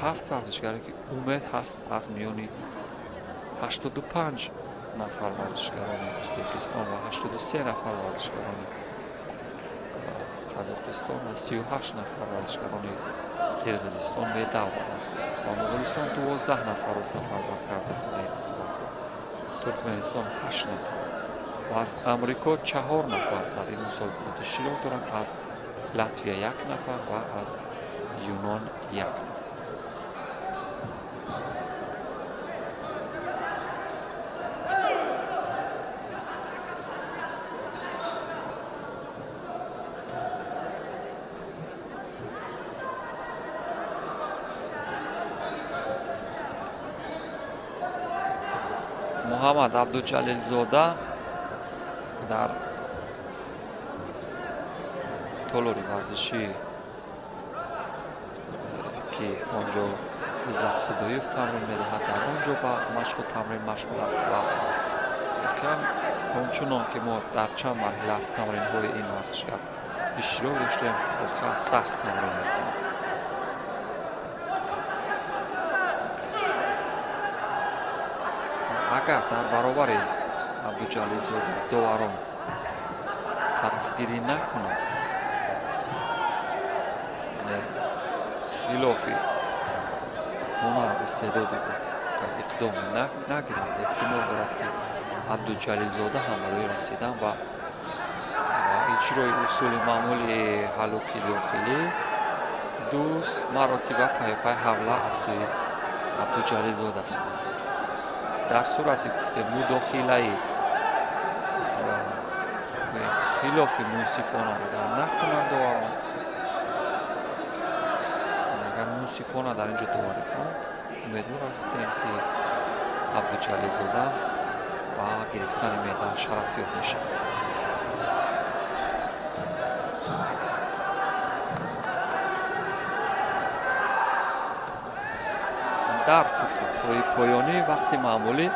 7 варзишгаре ки умед ҳаст аз миёни 85 нафар варзишгарони Ӯзбекистон ва 83 нафар варзишгарони Қазоқистон ва 38 нафар варзишгарони Қирғизистон медал ба даст биёрад. Ва Моғулистон 12 нафарро сафарбар кардааст ба ин рақобатҳо, Туркманистон 8 нафар ва аз Амрико 4 нафар дар ин мусобиқот иштирок доранд, аз Латвия 1 нафар ва аз Юнон 1 нафар. Муҳаммад Абдуҷалилзода дар толори варзишӣ, ки он ҷо Иззат Худоев тамрин медиҳад, дар он ҷо ба машқу тамрин машғул аст ва воқеан ончунон ки мо дар чанд марҳила аз тамринҳои ин варзишгар иштирок доштем, воқеан сахт тамрин мекунад. Агар дар баробари Абдуҷалилзода доварон тарафгирӣ накунад, яъне хилофи ҳунару истеъдоди ӯ иқдом нагирад, эҳтимол дорад, ки Абдуҷалилзода ҳам барои расидан ба иҷрои усули маъмули ҳалуки дохилӣ ду маротиба пайпай ҳамла аз сӯи Абдуҷалилзода сурат. Дар сурати гуфтем мудохилаи хилофи мунсифона агар накунанд доварон, агар мунсифона дар ин ҷо доварӣ кунанд, умедвор ҳастем, ки Абдуҷалилзода ба гирифтани медал шарафёб мешавад. Дар фурсатҳои поёнӣ вақти маъмулӣ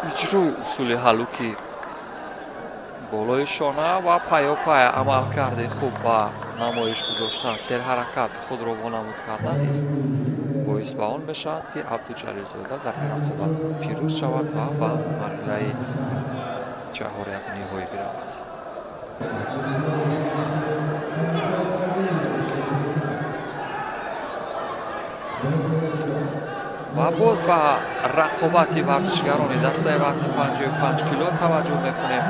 иҷрои усули ҳалуки болои шона ва пайопай амалкарди хуб ба намоиш гузоштан, серҳаракат худро вонамуд кардан низ боис ба он мешавад, ки Абдуҷалилзода дар ин рақобат пирӯз шавад ва ба марҳилаи чаҳорякниҳоӣ биравад. Ва боз ба рақобати варзишгарони дастаи вазни 55 кило таваҷҷӯҳ мекунем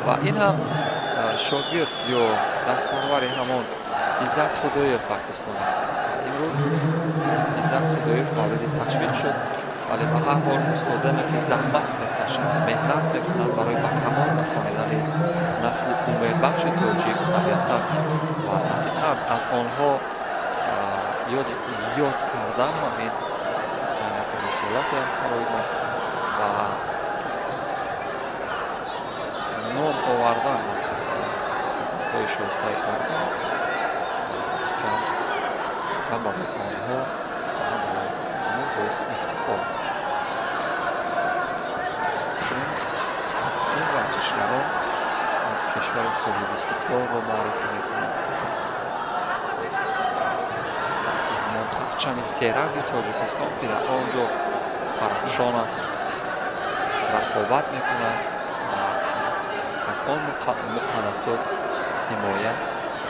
ва ин ҳам шогирд ё дастпарвари ҳамон Иззат Худоев аст, дӯстони азиз. Имрӯз Иззат Худоев мавриди ташвиқ шуд, вале ба ҳар ҳол устодане ки заҳмат мекашанд, меҳнат мекунанд барои ба камол расонидани насли умедбахши тоҷик, табиатан ва таҳқиқан аз онҳо ёд кардан ҳам ин як рисолате аст барои мо ва ном овардан аз хизматҳои шоистаи онҳо аст, ҳам барои онҳо ва ҳам барои мо боиси ифтихор аст. Чун ин варзишгарон кишвари соҳибистиқлолро муаррифӣ мекунанд. Таҳти ҳамон парчами серанги Тоҷикистон, ки дар он ҷо парафшон аст, рақобат мекунанд ва Аз он муқаддасот ҳимоя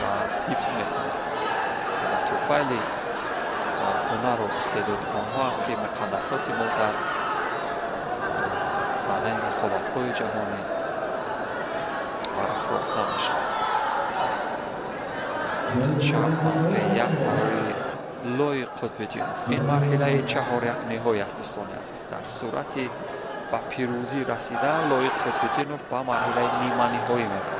ва ҳифз мекунад. Ба туфайли ҳунару истеъдоди онҳо аст, ки муқаддасоти мо дар саҳнаи рақобатҳои ҷаҳонӣ барафрохта мешавад. Самти чап мавқеи як барои Лоиқ Қутбиддинов. Ин марҳилаи чаҳоряк ниҳоӣ аст, дӯстони азиз. Дар сурати ба пирӯзӣ расидан Лоиқ Қутбиддинов ба марҳилаи ниманиҳоӣ меравад.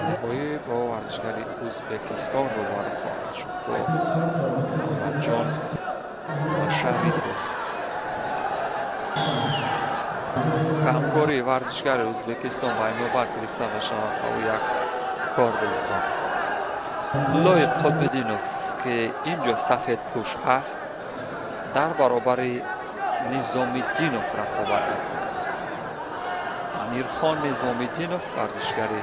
Ниҳоӣ бо варзишгари Ӯзбекистон рӯбарӯ хоҳад шуд, бо Муҳаммадҷон Шарипов. Камкории варзишгари Ӯзбекистон ба инобат гирифта мешавад ва ӯ як корд зад. Лоиқ Қутбиддинов, ки инҷо сафедпӯш ҳаст, дар баробари Низомиддинов рақобат мекунад. Амирхон Низомиддинов варзишгари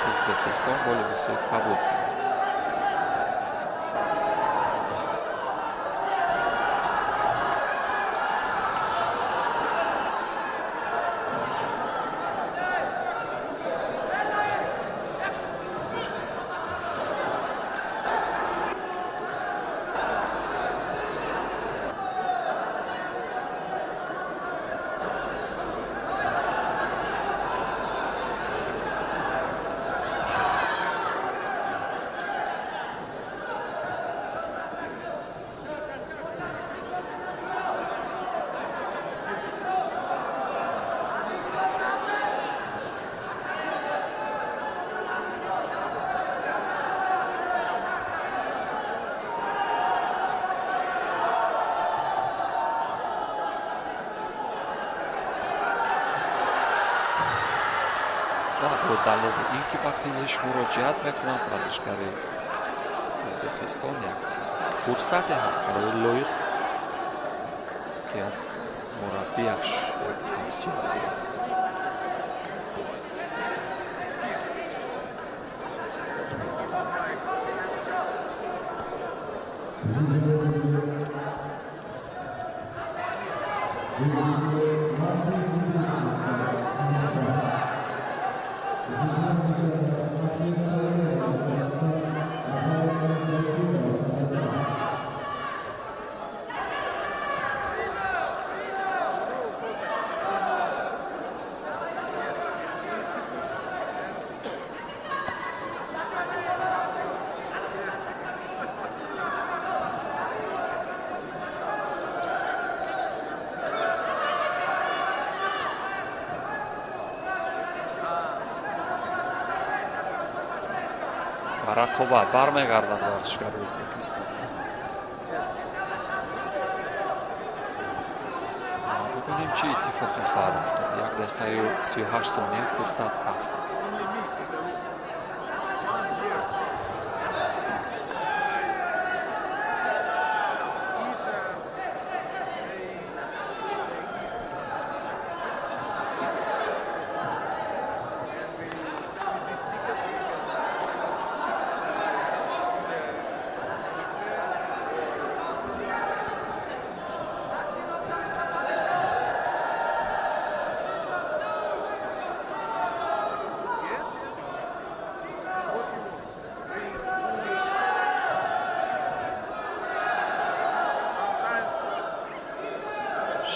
Ӯзбекистон бо либосҳои кабуд аст. Бо далели ин ки ба пизишк муроҷиат мекунанд, варзишгари Ӯзбекистон як фурсате ҳаст барои Лоиқ, ки аз мураббиаш як тавсия бигирад. Рақобат бармегардад варзишгари Ӯзбекистон. Бубинем, чӣ иттифоқе хоҳад афтод. 1 дақиқаю 38 сония фурсат ҳаст.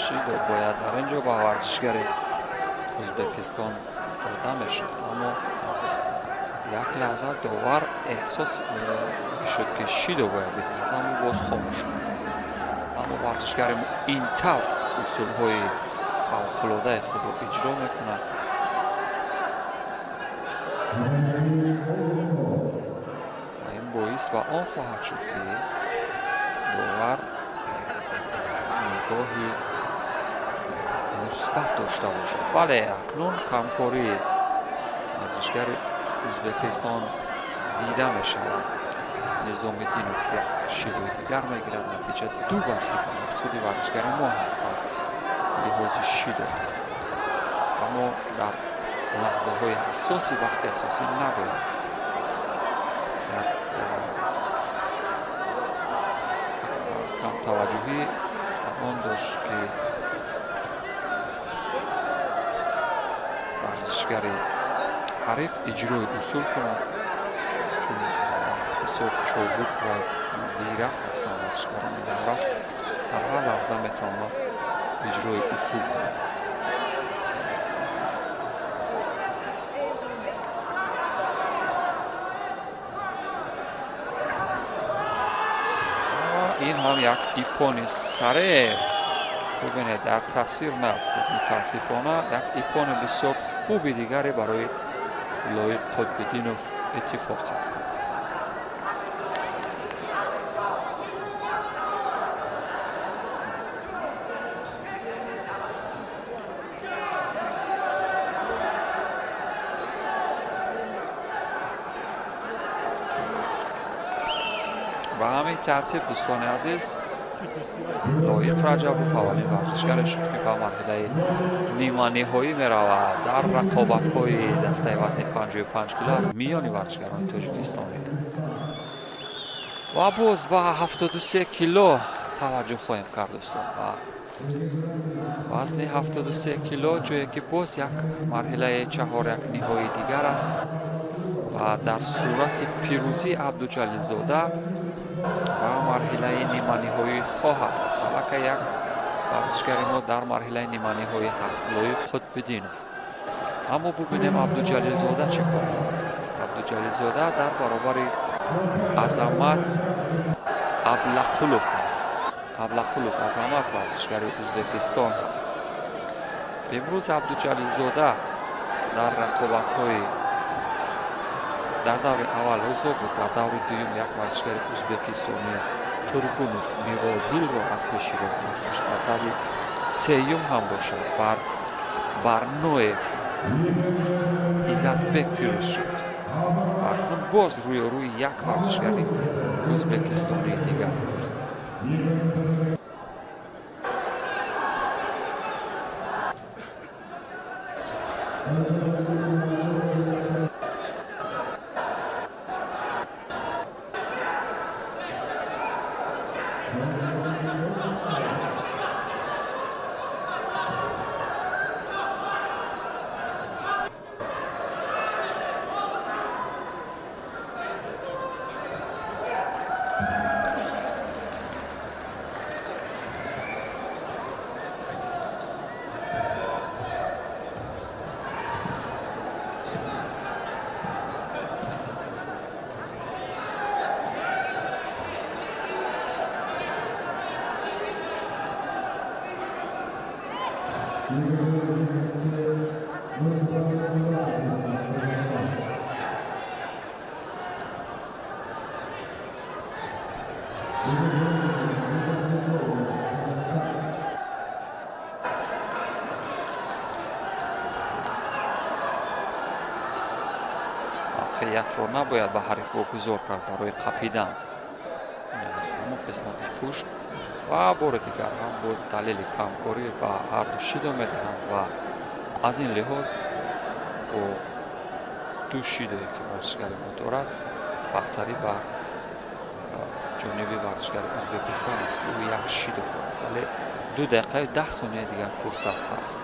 Шидо бояд дар ин ҷо ба варзишгари Ӯзбекистон дода мешуд, аммо як лаҳза довар эҳсос мешуд, ки шидо бояд бидиҳад, аммо боз хомӯш монд. Аммо варзишгари ин тавр усулҳои фавқулодаи худро иҷро мекунад. Ва ин боис ба он хоҳад шуд, ки довар нигоҳи мусбат дошта бошад. Бале, акнун камкории варзишгари Ӯзбекистон дида мешавад. Низомиддинов як шидои дигар мегирад. Натиҷа 2-0 дар суди варзишгари мо ҳаст аз лиҳози шидо. Аммо дар лаҳзаҳои ҳассоси вақти асосӣ набояд як камтаваҷҷӯҳӣ он дошт, ки Варзишгари ҳариф иҷрои усул кунад, чун бисёр чобук ва зирак ҳастанд варзишгарони наврас, дар ҳар лаҳза метавонад иҷрои усул кунад. Ин ҳам як иппони саре, бубинед, дар тасвир нафтед. Мутаассифона, як иппони бисёр хуби дигаре барои Лоиқ Қутбиддинов иттифоқ афтод. Ба ҳамин тартиб, дӯстони азиз, Лоиқ Раҷабов аввалин варзишгаре шуд, ки ба марҳилаи ниманиҳоӣ меравад дар рақобатҳои дастаи вазни 55 кило аз миёни варзишгарони тоҷикистонӣ. Ва боз ба 73 кило таваҷҷӯҳ хоҳем кард, дӯстон. Ва вазни 73 кило, ҷое ки боз як марҳилаи чаҳоряк ниҳоии дигар аст ва дар сурати пирӯзии Абдуҷалилзода ба марҳилаи ниманиҳоӣ хоҳад рафт. Аллакай як варзишгари мо дар марҳилаи ниманиҳоӣ ҳаст, Лоиқ Қутбиддинов. Аммо бубинем, Абдуҷалилзода чӣ кор хоҳад кард. Абдуҷалилзода дар баробари Азамат Аблақулов ҳаст. Аблақулов Азамат варзишгари Ӯзбекистон ҳаст. Имрӯз Абдуҷалилзода дар рақобатҳои дар даври аввал ҳузур буд, дар даври дуюм як варзишгари ӯзбекистонӣ Тургунов Миродилро аз пеши роҳ бардошт. Дар даври сеюм ҳам бошад бар Барноев Иззатбек пирӯз шуд. Ва акнун боз рӯёрӯи як варзишгари ӯзбекистонии дигар аст. Мавқеиятро набояд ба ҳариф вогузор кард барои қапидан аз ҳамон қисмати пушт. Ва бори дигар ҳам бо далели камкорӣ ба ҳарду шидо медиҳанд ва аз ин лиҳоз бо ду шидое, ки варзишгари мо дорад, бартарӣ ба ҷониби варзишгари Ӯзбекистон аст, ки ӯ як шидо дорад, вале 2 дақиқаю 10 сонияи дигар фурсат ҳаст.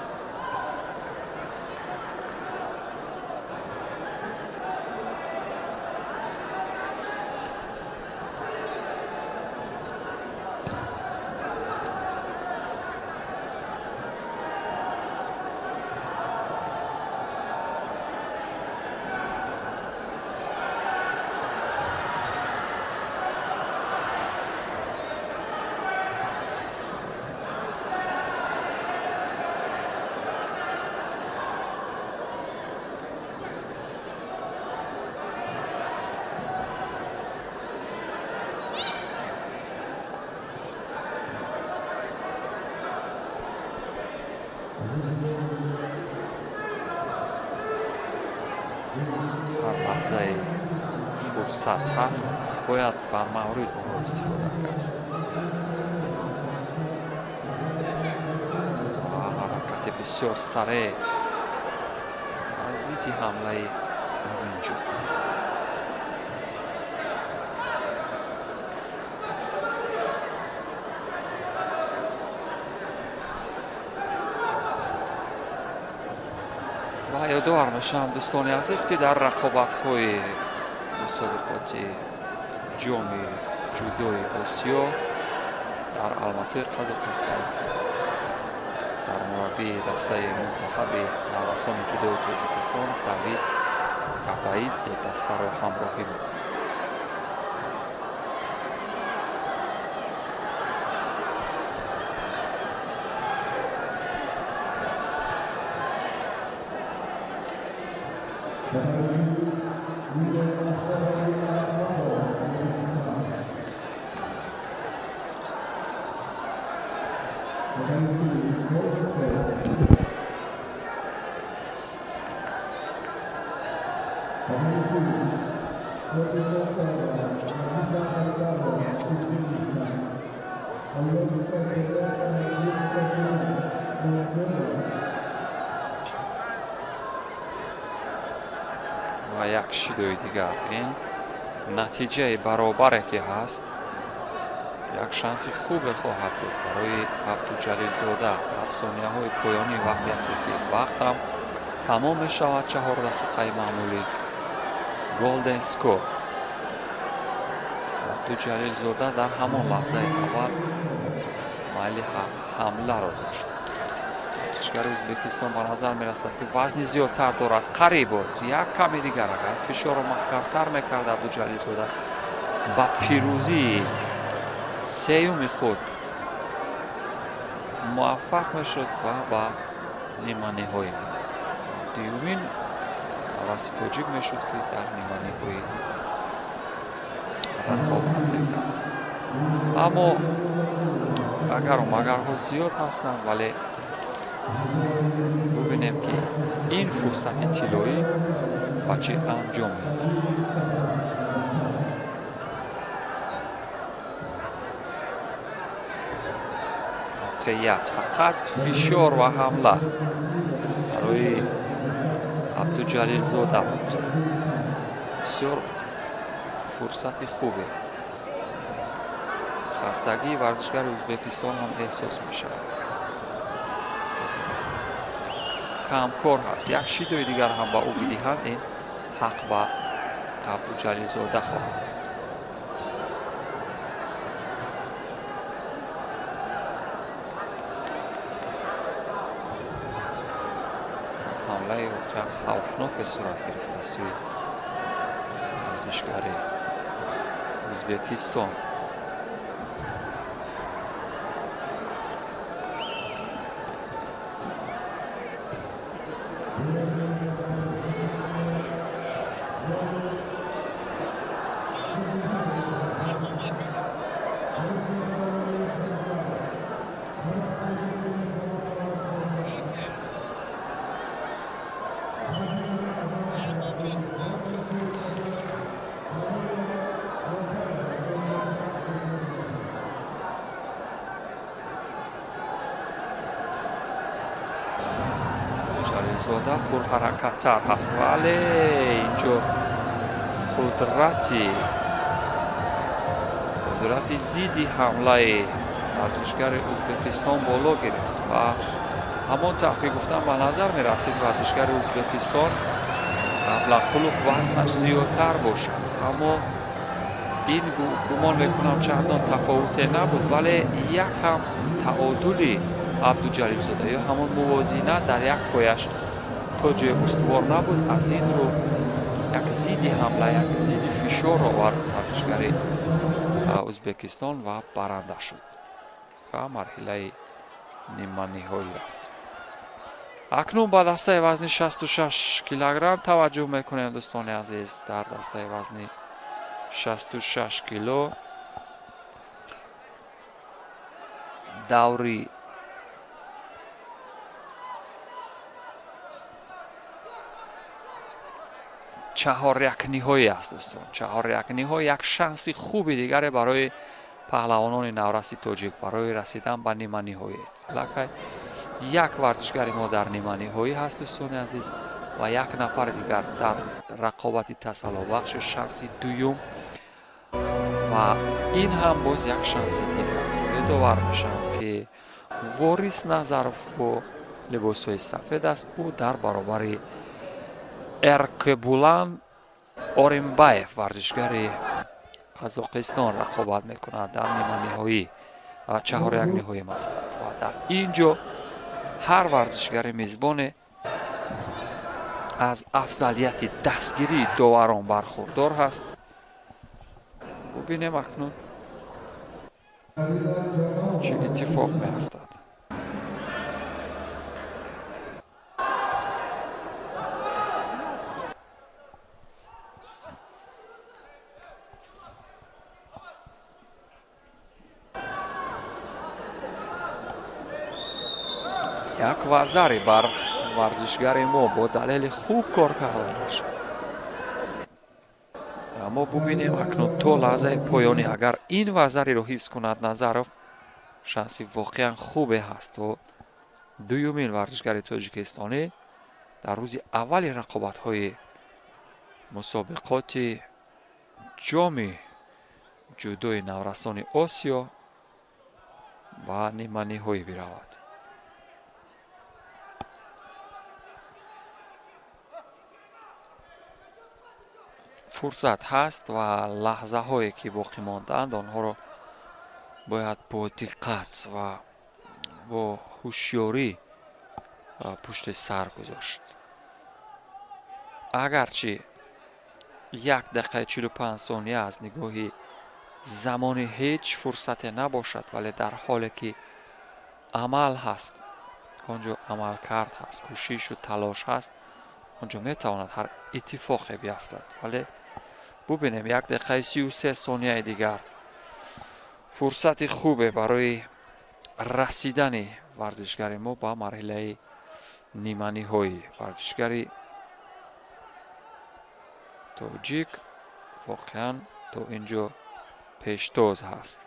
Ҳар лаҳзаи фурсат ҳаст, бояд ба маврид онро истифода кард. Ва ҳаракати бисёр сареъ аз зидди ҳамлаи Муминҷон. Ва Ёдовар мешавам, дӯстони азиз, ки дар рақобатҳои мусобиқоти ҷоми ҷудои Осиё дар Алматои Қазоқистон сармураббии дастаи мунтахаби наврасони ҷудои Тоҷикистон Давид Капаидзе дастаро ҳамроҳӣ мекунад. Ва як шидои дигар, ин натиҷаи баробаре ки ҳаст, як шанси хубе хоҳад буд барои Абдуҷалилзода. Дар сонияҳои поёнии вақти асосӣ вақт ҳам тамом мешавад, 4 дақиқаи маъмулӣ голден скор. Абдуҷалилзода дар ҳамон лаҳзаи аввал майли ҳамларо дошт. Варзишгари Ӯзбекистон ба назар мерасад, ки вазни зиёдтар дорад, қариб буд як ками дигар, агар фишорро маҳкамтар мекард, Абдуҷалилзода ба пирӯзии сеюми худ муваффақ мешуд ва ба ниманиҳоӣ мерафт. Дуюмин навраси тоҷик мешуд, ки дар ниманиҳоӣ рақобат мекард. Аммо агару магарҳо зиёд ҳастанд, вале бубинем, ки ин фурсати тиллоӣ ба чӣ анҷом меёбад. Воқеият фақат фишор ва ҳамла барои Абдуҷалилзода буд. Бисёр фурсати хубе. Хастагии варзишгари Ӯзбекистон ҳам эҳсос мешавад. Камкор ҳаст. Як шидои дигар ҳам ба ӯ бидиҳанд, ин ҳақ ба Абдуҷалилзода хоҳад. Ҳамлаи воқеан хавфноке сурат гирифта сӯи варзишгари Ӯзбекистон. Ҷалилзода пурҳаракаттар ҳаст, вале инҷо қудрати зидди ҳамлаи варзишгари Ӯзбекистон боло гирифт ва ҳамон тавр ки гуфтам, ба назар мерасид варзишгари Ӯзбекистон Аблақулов вазнаш зиёдтар бошад, аммо ин гумон мекунам чандон тафовуте набуд, вале якам таодули Абдуҷалилзода ё ҳамон мувозина дар як пояш то ҷои устувор набуд. Аз ин рӯ як зидди ҳамла, як зидди фишор овард варзишгари Ӯзбекистон ва баранда шуд ва марҳилаи ниманиҳоӣ рафт. Акнун ба дастаи вазни 66 килограмм таваҷҷӯҳ мекунем, дӯстони азиз. Дар дастаи вазни 66 кило даври чаҳорякниҳоӣ аст, дӯстон. Чаҳорякниҳоӣ як шанси хуби дигаре барои паҳлавонони навраси тоҷик барои расидан ба ниманиҳоӣ. Аллакай як варзишгари мо дар ниманиҳоӣ ҳаст, дӯстони азиз, ва як нафари дигар дар рақобати тасаллобахши шанси дуюм, ва ин ҳам боз як шанси дигар. Ёдовар мешавам, ки Ворис Назаров бо либосҳои сафед аст. Ӯ дар баробари Эркебулан Оримбаев, варзишгари Қазоқистон, рақобат мекунад дар ниманиҳоӣ, чаҳоряк ниҳоӣ масалат. Ва дар ин ҷо ҳар варзишгари мезбоне аз афзалияти дастгирии доварон бархурдор ҳаст. Бубинем акнун чӣ иттифоқ меафтад. Як вазари бар варзишгари мо бо далели хуб кор карданаш. Аммо бубинем акнун то лаҳзаи поёнӣ агар ин вазариро ҳифз кунад Назаров, шанси воқеан хубе ҳаст то дуюмин варзишгари тоҷикистонӣ дар рӯзи аввали рақобатҳои мусобиқоти ҷоми ҷудои наврасони Осиё ба ниманиҳоӣ биравад. Фурсат ҳаст ва лаҳзаҳое ки боқӣ мондаанд, онҳоро бояд бо диққат ва бо ҳушёрӣ пушти сар гузошт. Агарчи 1 дақиқаи 45 сония аз нигоҳи замони ҳеҷ фурсате набошад, вале дар ҳоле ки амал ҳаст, он ҷо амалкард ҳаст, кӯшишу талош ҳаст, он ҷо метавонад ҳар иттифоқе биафтад. Вале бубинем 1 дақиқаи 33 сонияи дигар фурсати хубе барои расидани варзишгари мо ба марҳилаи ниманиҳоӣ. Варзишгари тоҷик воқеан то ин ҷо пештоз ҳаст.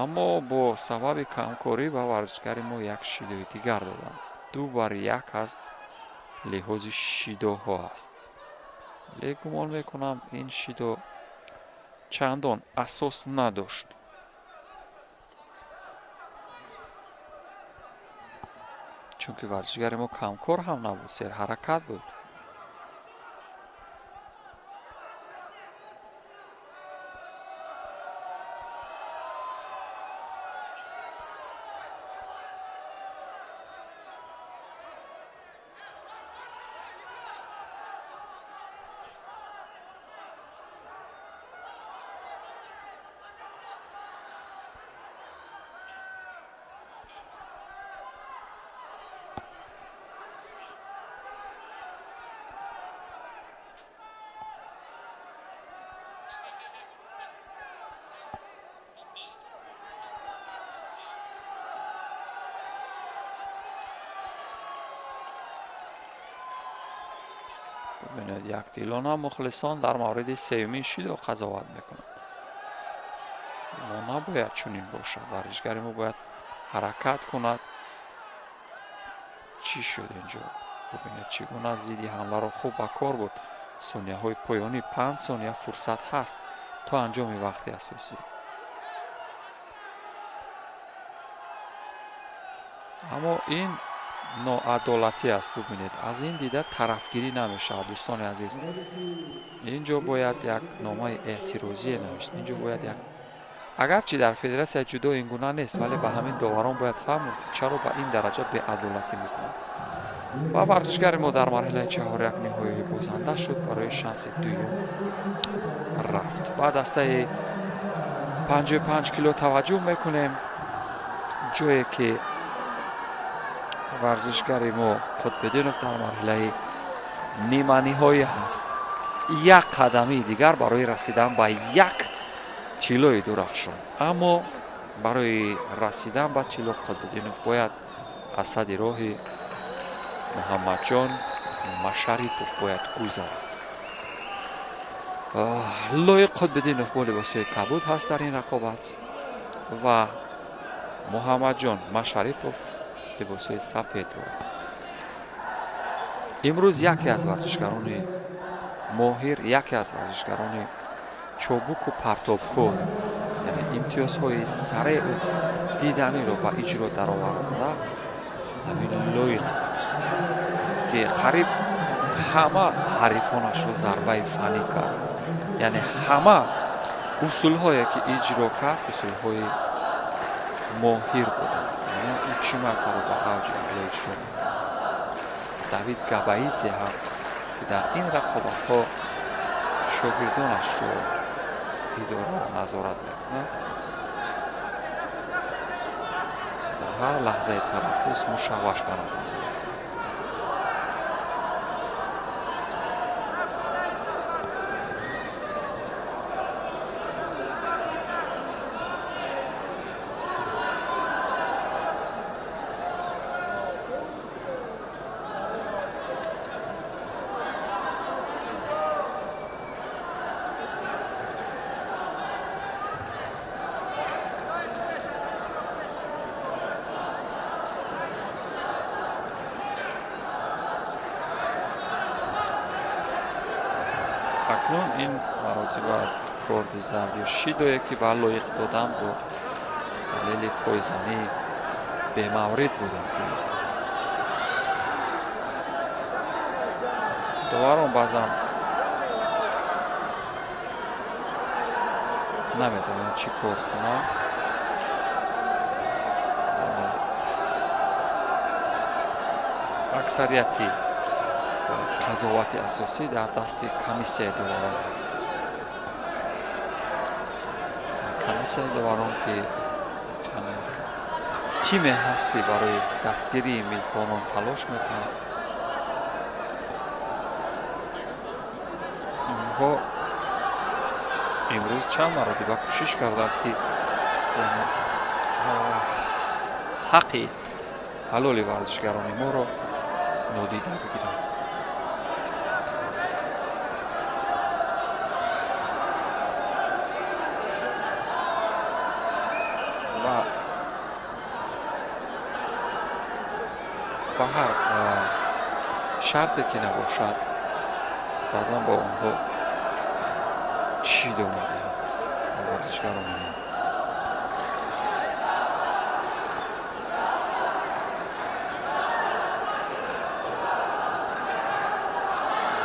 Аммо бо сабаби камкорӣ ба варзишгари мо як шидои дигар доданд. 2-1 аз лиҳози шидоҳо аст. Ле гумон мекунам ин шидо чандон асос надошт. Чунки варзишгари мо камкор ҳам набуд, серҳаракат буд. Бубинед, якдилона мухлисон дар мавриди сеюмин шидо қазоват мекунанд. Мо набояд чунин бошад. Варзишгари мо бояд ҳаракат кунад. Чӣ шуд инҷо? Бубинед, чӣ гуна зидди ҳамларо хуб ба кор буд. Сонияҳои поёнӣ 5 сония фурсат ҳаст то анҷоми вақти асосӣ. Аммо ин ноадолатӣ аст. Бубинед, аз ин дида тарафгирӣ намешавад, дӯстони азиз. Ин ҷо бояд як номаи эътирозие навишт. Ин ҷо бояд як, агарчи дар федератсияи ҷудо ин гуна нест, вале ба ҳамин доварон бояд фаҳманд, ки чаро ба ин дараҷа беадолатӣ мекунанд. Ва варзишгари мо дар марҳилаи чаҳоряк ниҳоӣ бозанда шуд, барои шанси дуюм рафт. Ба дастаи 55 кило таваҷҷӯҳ мекунем, ҷое ки варзишгари мо Қутбиддинов дар марҳилаи ниманиҳоӣ ҳаст. Як қадамии дигар барои расидан ба як тиллои дурахшон. Аммо барои расидан ба тилло Қутбиддинов бояд аз сади роҳи Муҳаммадҷон Машарипов бояд гузарад. Лоиқ Қутбиддинов бо либосҳои кабуд ҳаст дар ин рақобат ва Муҳаммадҷон Машарипов либосҳои сафед дорад. Имрӯз яке аз варзишгарони моҳир, яке аз варзишгарони чобуку партобкор, яъне имтиёзҳои сареъу диданиро ба иҷро дароварда ҳамин Лоиқ, ки қариб ҳама ҳарифонашро зарбаи фанӣ кард. Яъне ҳама усулҳое ки иҷро кард, усулҳои моҳир буданд. Яъне ӯ чӣ мартаба ба авҷи аъло иҷро мекард. Давид Габаидзе ҳам, ки дар ин рақобатҳо шогирдонашро идора назорат мекунад, дар ҳар лаҳзаи танаффус мушавваш ба назар мерасад. Акнун ин маротиба корди зард ё шидое, ки ба Лоиқ додам, бо далели пойзанӣ бемаврид буда. Доварон баъзан намедонанд чӣ кор кунанд. Аксарияти қазовати асосӣ дар дасти комиссияи доварон аст. Комиссияи доварон, ки тиме ҳаст, ки барои дастгирии мизбонон талош мекунад, онҳо имрӯз чанд маротиба кӯшиш карданд, ки ҳаққи ҳалоли варзишгарони моро нодида бигиранд. Ба ҳар шарте ки набошад, баъзан бо онҳо шидо медиҳанд ба варзишгарони мо.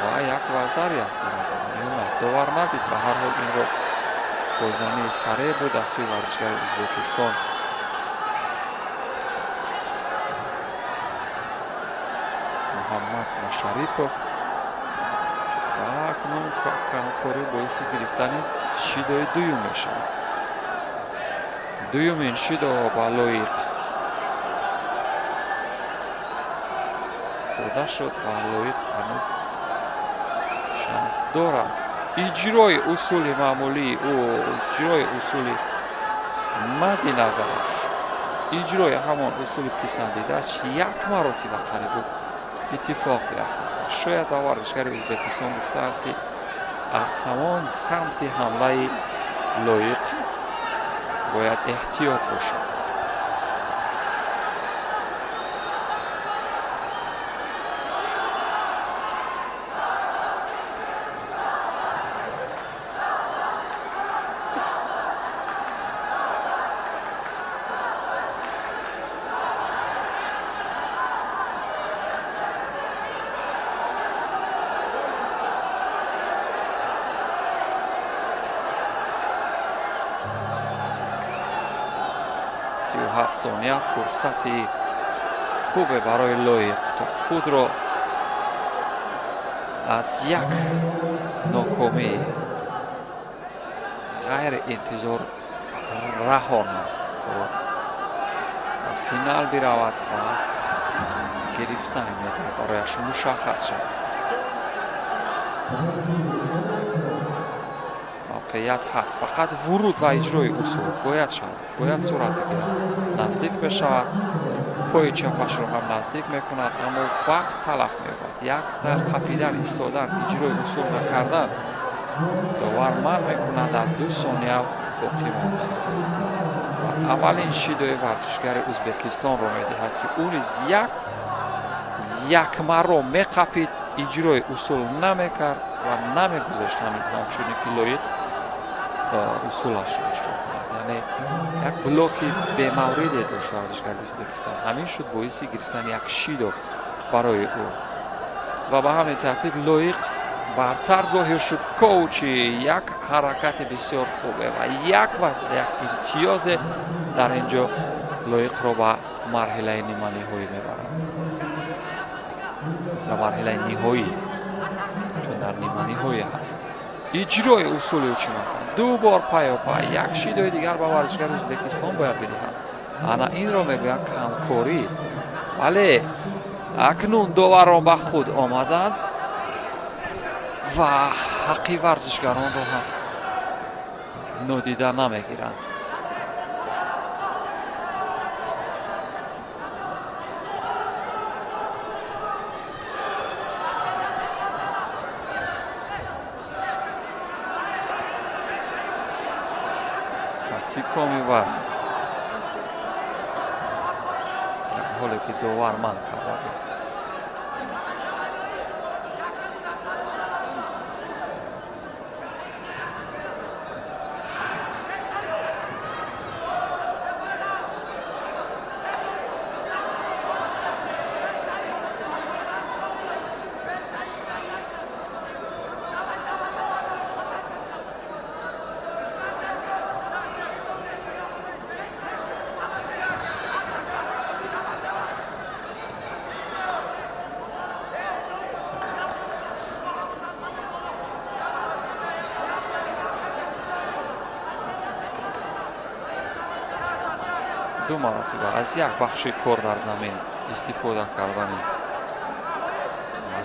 Ва як вазаре аст ба назар меомад. Довар надид, ба ҳар ҳол инро пойзании сареъ буд аз сӯи варзишгари Ӯзбекистон. Муҳаммад Машарипов. Ва акнун камкорӣ боиси гирифтани шидои дуюм мешавад. Дуюмин шидо ба Лоиқ дода шуд ва Лоиқ ҳанӯз шанс дорад. Иҷрои усули маъмулии ӯ, иҷрои усули мадди назараш, иҷрои ҳамон усули писандидааш як маротиба қариб иттифоқ биафтад. Шояд ба варзишгари Ӯзбекистон гуфтаанд, ки аз ҳамон самти ҳамлаи Лоиқ бояд эҳтиёт бошад. Сония фурсати хубе барои Лоиқ то худро аз як нокомии ғайриинтизор раҳонад, то ба финал биравад ва гирифтани медал барояш мушаххас шавад. Мавқеият ҳаст, фақат вуруд ва иҷрои усул бояд шавад, бояд сурат бигирад. Наздик мешавад, пои чапашро ҳам наздик мекунад, аммо вақт талаф меёбад. Як зар қапидан, истодан, иҷрои усул накардан довар манъ мекунад, дар 2 сония боқӣ монда. Ва аввалин шидои варзишгари Ӯзбекистонро медиҳад, ки ӯ низ як Якмарро меқапид, иҷрои усул намекард ва намегузошт ҳамчунин ки Лоиқ усулашро иҷро кунад. Яъне як блоки бемавриде дошт варзишгари Ӯзбекистон. Ҳамин шуд боиси гирифтани як шидо барои ӯ. Ва ба ҳамин тартиб Лоиқ бартар зоҳир шуд. Коучи як ҳаракати бисёр хубе ва як вазн, як имтиёзе дар ин ҷо Лоиқро ба марҳилаи ниманиҳоӣ мебарад. Дар марҳилаи ниҳоӣ, чун дар ниманиҳоӣ ҳаст. Иҷрои усули учимата ду бор пайопай як шидои дигар ба варзишгари Ӯзбекистон бояд бидиҳад. Ана инро мегӯянд камкорӣ. Вале акнун доварон ба худ омаданд ва ҳаққи варзишгаронро ҳам нодида намегиранд. Сикоми вазн дар ҳоле ки довар манъ карда буд. Ду маротиба аз як бахши кор дар замин истифода кардани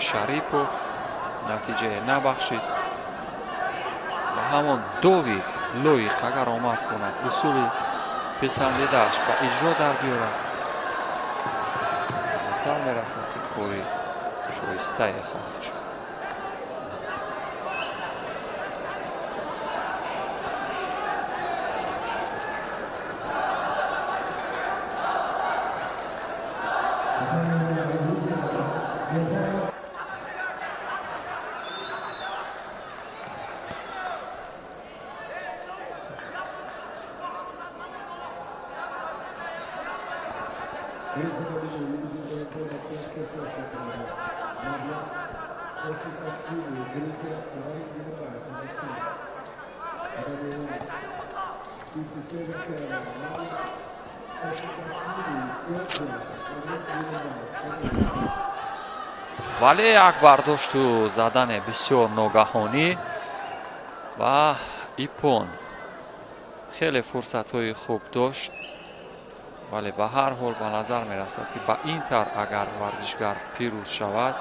Шарипов натиҷае набахшид ва ҳамон дови Лоиқ агар омад кунад, усули писандидааш ба иҷро дар биёрад, назар мерасад ки кори шоистае хоҳад шуд. Вале як бардошту задане бисёр ногаҳонӣ ва ипон хеле фурсатҳои хуб дошт, вале ба ҳар ҳол ба назар мерасад ки ба ин тавр агар варзишгар пирӯз шавад,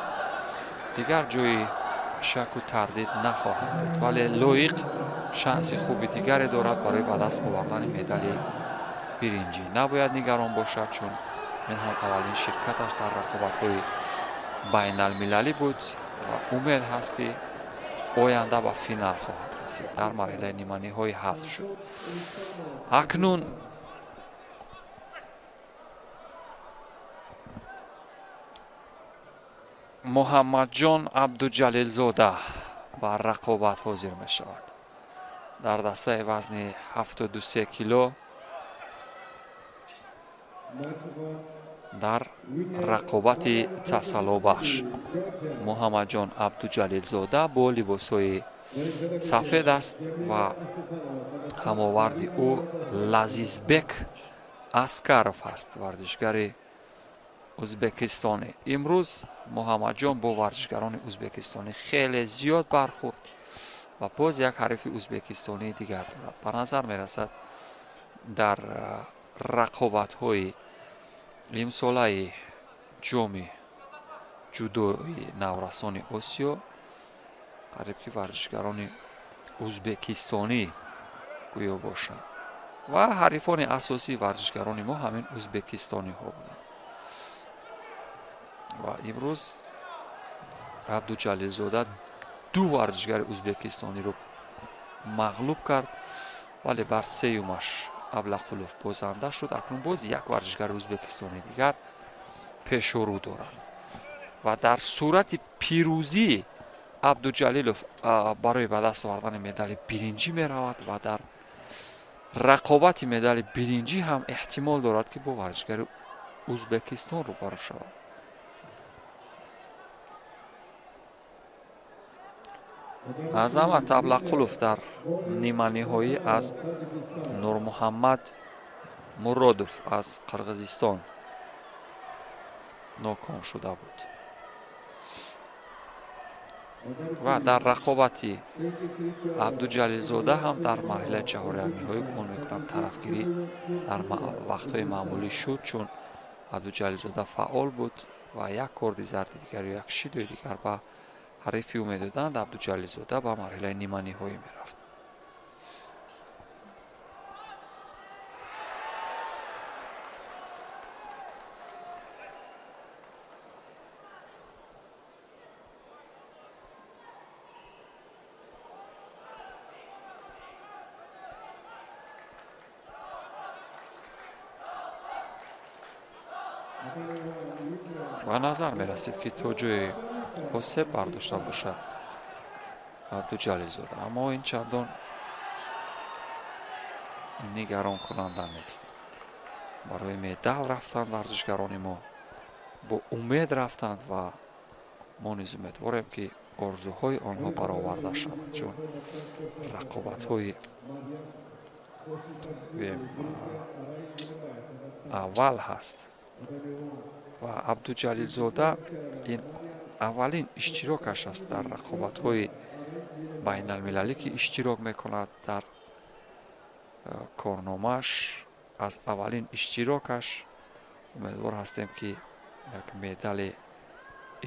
дигар ҷои шаку тардид нахоҳад буд. Вале Лоиқ шанси хуби дигаре дорад барои ба даст овардани медали биринҷӣ. Набояд нигарон бошад, чун ин ҳам аввалин ширкаташ дар рақобатҳои байналмилалӣ буд ва умед ҳаст ки оянда ба финал хоҳад расид. Дар марҳилаи ниманиҳоӣ ҳазф шуд. Акнун Муҳаммадҷон Абдуҷалилзода ба рақобат ҳозир мешавад. Дар дастаи вазни 73 кило дар рақобати тасаллобахш Муҳаммадҷон Абдуҷалилзода бо либосҳои сафед аст ва ҳамоварди ӯ Лазизбек Аскаров аст, варзишгари ӯзбекистонӣ. Имрӯз Муҳаммадҷон бо варзишгарони ӯзбекистонӣ хеле зиёд бархӯрд ва боз як ҳарифи ӯзбекистонии дигар дорад. Ба назар мерасад дар рақобатҳои имсолаи ҷоми ҷудои наврасони Осиё қариб ки варзишгарони ӯзбекистонӣ гӯё бошанд ва ҳарифони асосии варзишгарони мо ҳамин ӯзбекистониҳо буданд. Ва имрӯз Абдуҷалилзода ду варзишгари ӯзбекистониро мағлуб кард, вале бар сеюмаш Аблақулов бозанда шуд. Акнун боз як варзишгари ӯзбекистони дигар пешорӯ дорад. Ва дар сурати пирӯзӣ Абдуҷалилов барои ба даст овардани медали биринҷӣ меравад ва дар рақобати медали биринҷӣ ҳам эҳтимол дорад, ки бо варзишгари Ӯзбекистон рӯбарӯ шавад. Азамат Аблақулов дар ниманиҳоӣ аз Нурмуҳаммад Муродов аз Қирғизистон ноком шуда буд. Ва дар рақобати Абдуҷалилзода ҳам дар марҳилаи чаҳорякниҳоӣ гумон мекунам тарафгирӣ дар вақтҳои маъмулӣ шуд, чун Абдуҷалилзода фаъол буд ва як корди зарди дигар ё як шидои дигар ба ҳарифи ӯ медоданд, Абдуҷалилзода ба марҳилаи ниманиҳоӣ мерафт. Ба назар мерасид, ки то ҷое осеб бардошта бошад Абдуҷалилзода, аммо ин чандон нигаронкунанда нест. Барои медал рафтанд варзишгарони мо, бо умед рафтанд ва мо низ умедворем, ки орзуҳои онҳо бароварда шавад, чун рақобатҳои аввал ҳаст ва Абдуҷалилзода ин аввалин иштирокаш аст дар рақобатҳои байналмилалӣ, ки иштирок мекунад. Дар корномааш аз аввалин иштирокаш умедвор ҳастем, ки як медали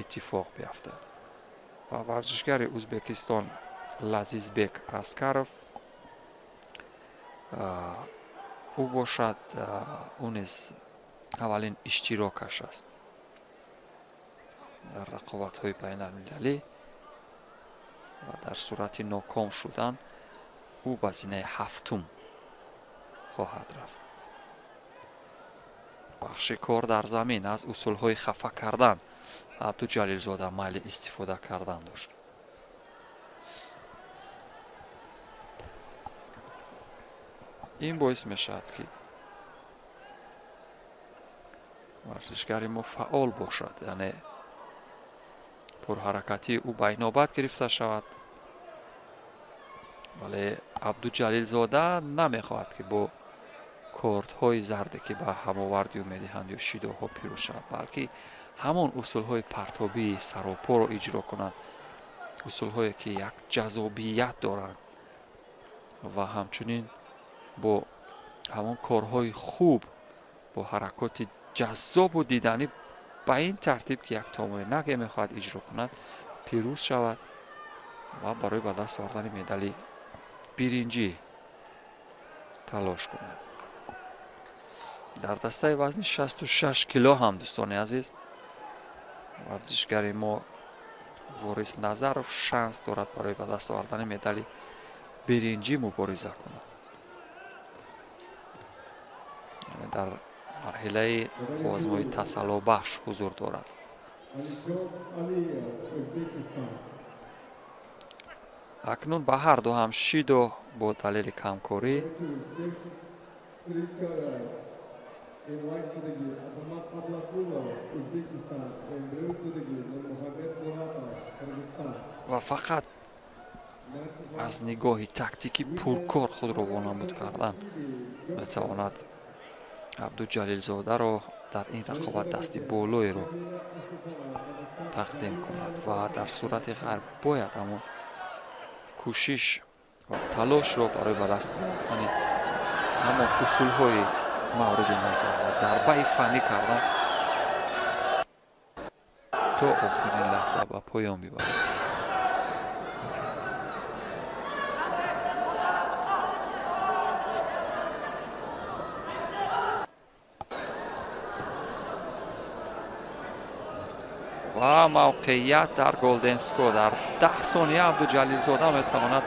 иттифоқ биафтад. Ва варзишгари Ӯзбекистон Лазизбек Аскаров ӯ бошад, ӯ низ аввалин иштирокаш аст дар рақобатҳои байналмилалӣ ва дар сурати ноком шудан ӯ ба зинаи ҳафтум хоҳад рафт. Бахши кор дар замин аз усулҳои хафа кардан Абдуҷалилзода майли истифода кардан дошт. Ин боис мешавад, ки варзишгари мо фаъол бошад, яъне пурҳаракатии ӯ ба инобат гирифта шавад. Вале Абдуҷалилзода намехоҳад, ки бо кордҳои зарде, ки ба ҳамоварди ӯ медиҳанд ё шидоҳо пирӯз шавад, балки ҳамон усулҳои партобии саропоро иҷро кунад, усулҳое, ки як ҷазобият доранд ва ҳамчунин бо ҳамон корҳои хуб, бо ҳаракоти ҷаззобу диданӣ ба ин тартиб, ки як томонаке мехоҳад иҷро кунад, пирӯз шавад ва барои ба даст овардани медали биринҷӣ талош кунад. Дар дастаи вазни 66 кило ҳам, дӯстони азиз, варзишгари мо Ворис Назаров шанс дорад барои ба даст овардани медали биринҷӣ мубориза кунад. Дар марҳилаи қуввазмои тасаллобахш ҳузур дорад. Акнун ба ҳар ду ҳам шидо бо далели камкорӣ. Ва фақат аз нигоҳи тактикӣ пуркор худро вонамуд кардан метавонад Абдуҷалилзодаро дар ин рақобат дасти болоеро тақдим кунад ва дар сурати ғарб бояд ҳамон кӯшиш ва талошро барои ба даст овардани ҳамон усулҳои мавриди назар ва зарбаи фаннӣ кардан то охирин лаҳза ба поён бибарад. Ва мавқеият дар Голден Скор дар 10 сония Абдуҷалилзода метавонад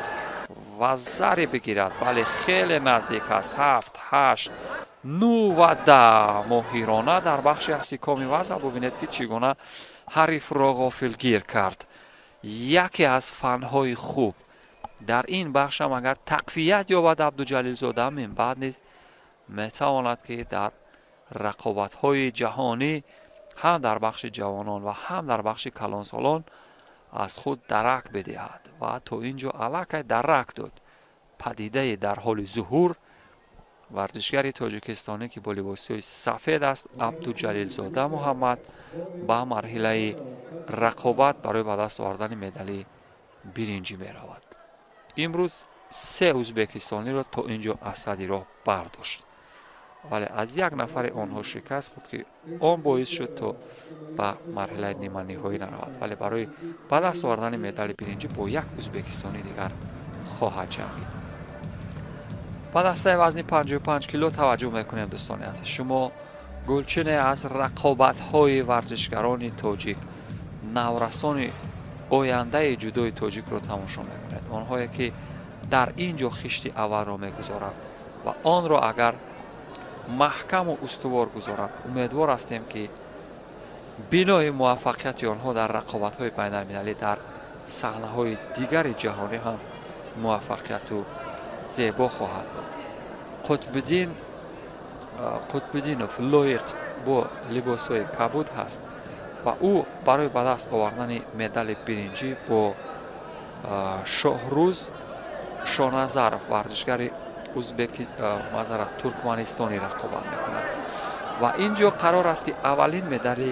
вазаре бигирад. Бале, хеле наздик аст. 7, 8, 9 ва 10 моҳирона дар бахши аҳсикоми вазн. Бубинед, ки чӣ гуна ҳарифро ғофилгир кард. Яке аз фанҳои хуб дар ин бахшам агар тақвият ёбад, Абдуҷалилзода минбаъд низ метавонад, ки дар рақобатҳои ҷаҳонӣ ҳам дар бахши ҷавонон ва ҳам дар бахши калонсолон аз худ дарак бидиҳад. Ва то ин ҷо аллакай дарак дод. Падидае дар ҳоли зуҳур, варзишгари тоҷикистонӣ, ки бо либосҳои сафед аст, Абдуҷалилзода Муҳаммад ба марҳилаи рақобат барои ба даст овардани медали биринҷӣ меравад. Имрӯз се ӯзбекистониро то ин ҷо аз сади роҳ бардошт, вале аз як нафари онҳо шикаст хӯрд, ки он боис шуд, то ба марҳилаи ниманиҳоӣ наравад. Вале барои ба даст овардани медали биринҷӣ бо як ӯзбекистонӣ дигар хоҳад ҷангид. Ба дастаи вазни 55 кило таваҷҷӯҳ мекунем, дӯстони азиз. Шумо гулчине аз рақобатҳои варзишгарони тоҷик, наврасони ояндаи ҷудои тоҷикро тамошо мекунед, онҳое ки дар ин ҷо хишти аввалро мегузоранд ва онро агар маҳкаму устувор гузоранд, умедвор ҳастем, ки бинои муваффақияти онҳо дар рақобатҳои байналмилалӣ, дар саҳнаҳои дигари ҷаҳонӣ ҳам муваффақияту зебо хоҳад буд. Қутбиддин Қутбиддинов Лоиқ бо либосҳои кабуд ҳаст ва ӯ барои ба даст овардани медали биринҷӣ бо Шоҳрӯз Шоназаров, варзишгари узбеки, маъзарат, туркманистонӣ рақобат мекунад. Ва ин ҷо қарор аст, ки аввалин медали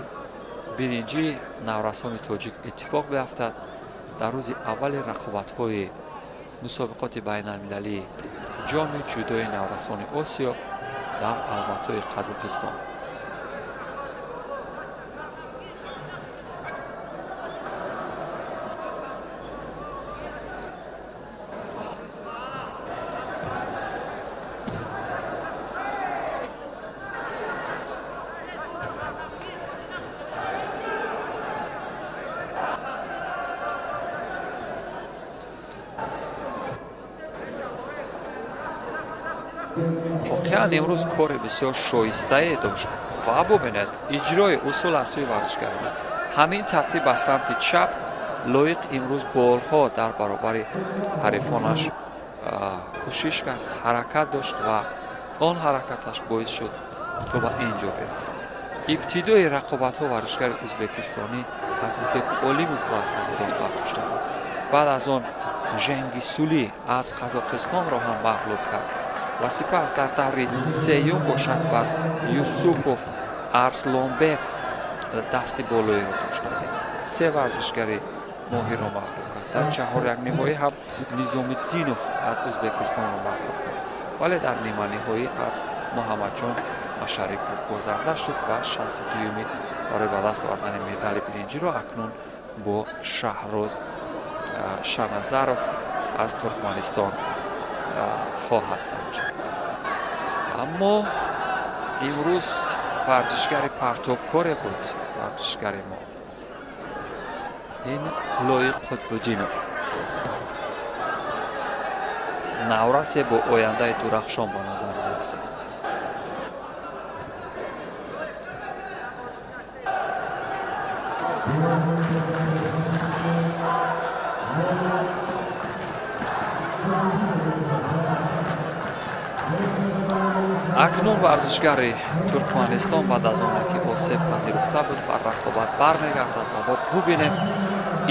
биринҷии наврасони тоҷик иттифоқ биафтад дар рӯзи аввали рақобатҳои мусобиқоти байналмилалии Ҷоми ҷудои наврасони Осиё дар Алматои Қазоқистон. Воқеан, имрӯз кори бисёр шоистае дошт. Ва бубинед, иҷрои усул аз сӯи варзишгарона ҳамин тартиб ба самти чап. Лоиқ имрӯз борҳо дар баробари ҳарифонаш кӯшиш кард, ҳаракат дошт ва он ҳаракаташ боис шуд, то ба ин ҷо бирасад. Ибтидои рақобатҳо варзишгари ӯзбекистонӣ Азизбек Олимовро аз сади роҳ бардошта буд. Баъд аз он Женгисулӣ аз Қазоқистонро ҳам мағлуб кард ва сипас дар даври сеюм бошад, бар Юсупов Арслонбек дасти болоиро дошт. Се варзишгари моҳирро мағлуб кард. Дар чаҳорякниҳоӣ ҳам Низомиддинов аз Ӯзбекистонро мағлуб кард, вале дар ниманиҳоӣ аз Муҳаммадҷон Машарипов бозанда шуд ва шанси дуюми барои ба даст овардани медали биринҷиро акнун бо Шаҳроз Шаназаров аз Туркманистон хоҳад санҷид. Аммо имрӯз варзишгари партобкоре буд варзишгари мо, ин Лоиқ Қутбуддинов, наврасе бо ояндаи дурахшон ба назар мерасад. Акнун варзишгари Туркманистон баъд аз оне ки осеб пазируфта буд, бар рақобат бармегардад ва бояд бубинем,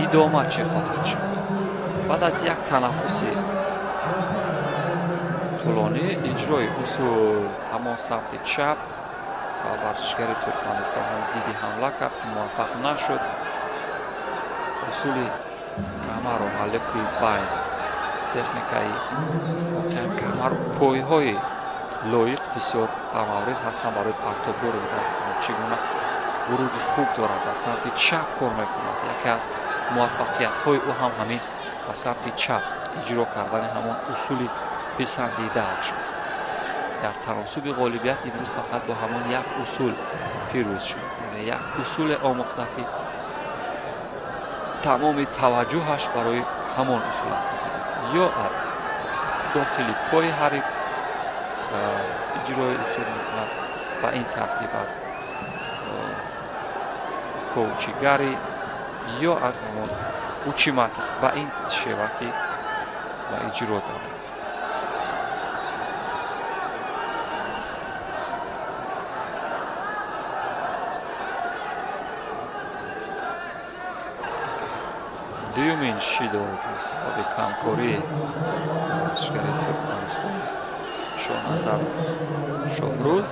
идома чӣ хоҳад шуд. Баъд аз як танаффуси тӯлонӣ, иҷрои усул ҳамон самти чап ва варзишгари Туркманистон ҳам зидди ҳамла кард, ки муваффақ нашуд. Усули камару ҳалликуи байн, техникаи воқеан камару пойҳои Лоиқ бисёр бамаврид ҳастанд барои партобгори. Чӣ гуна вуруди хуб дорад, ба самти чап кор мекунад. Яке аз муваффақиятҳои ӯ ҳам ҳамин ба самти чап иҷро кардани ҳамон усули писандидааш аст. Дар таносуби ғолибият имрӯз фақат бо ҳамон як усул пирӯз шуд, яъне як усуле омӯхта, ки тамоми таваҷҷӯҳаш барои ҳамон усул аст: ё аз дохили пои ҳариф, иҷрои усул мекунад. Ба ин тартиб аз коучигарӣ ё аз ҳамон учимата ба ин шева ки ба иҷро дорад. Дуюмин шидо ба сабаби камкории варзишгари Туркманистон Шоназар Шоҳрӯз.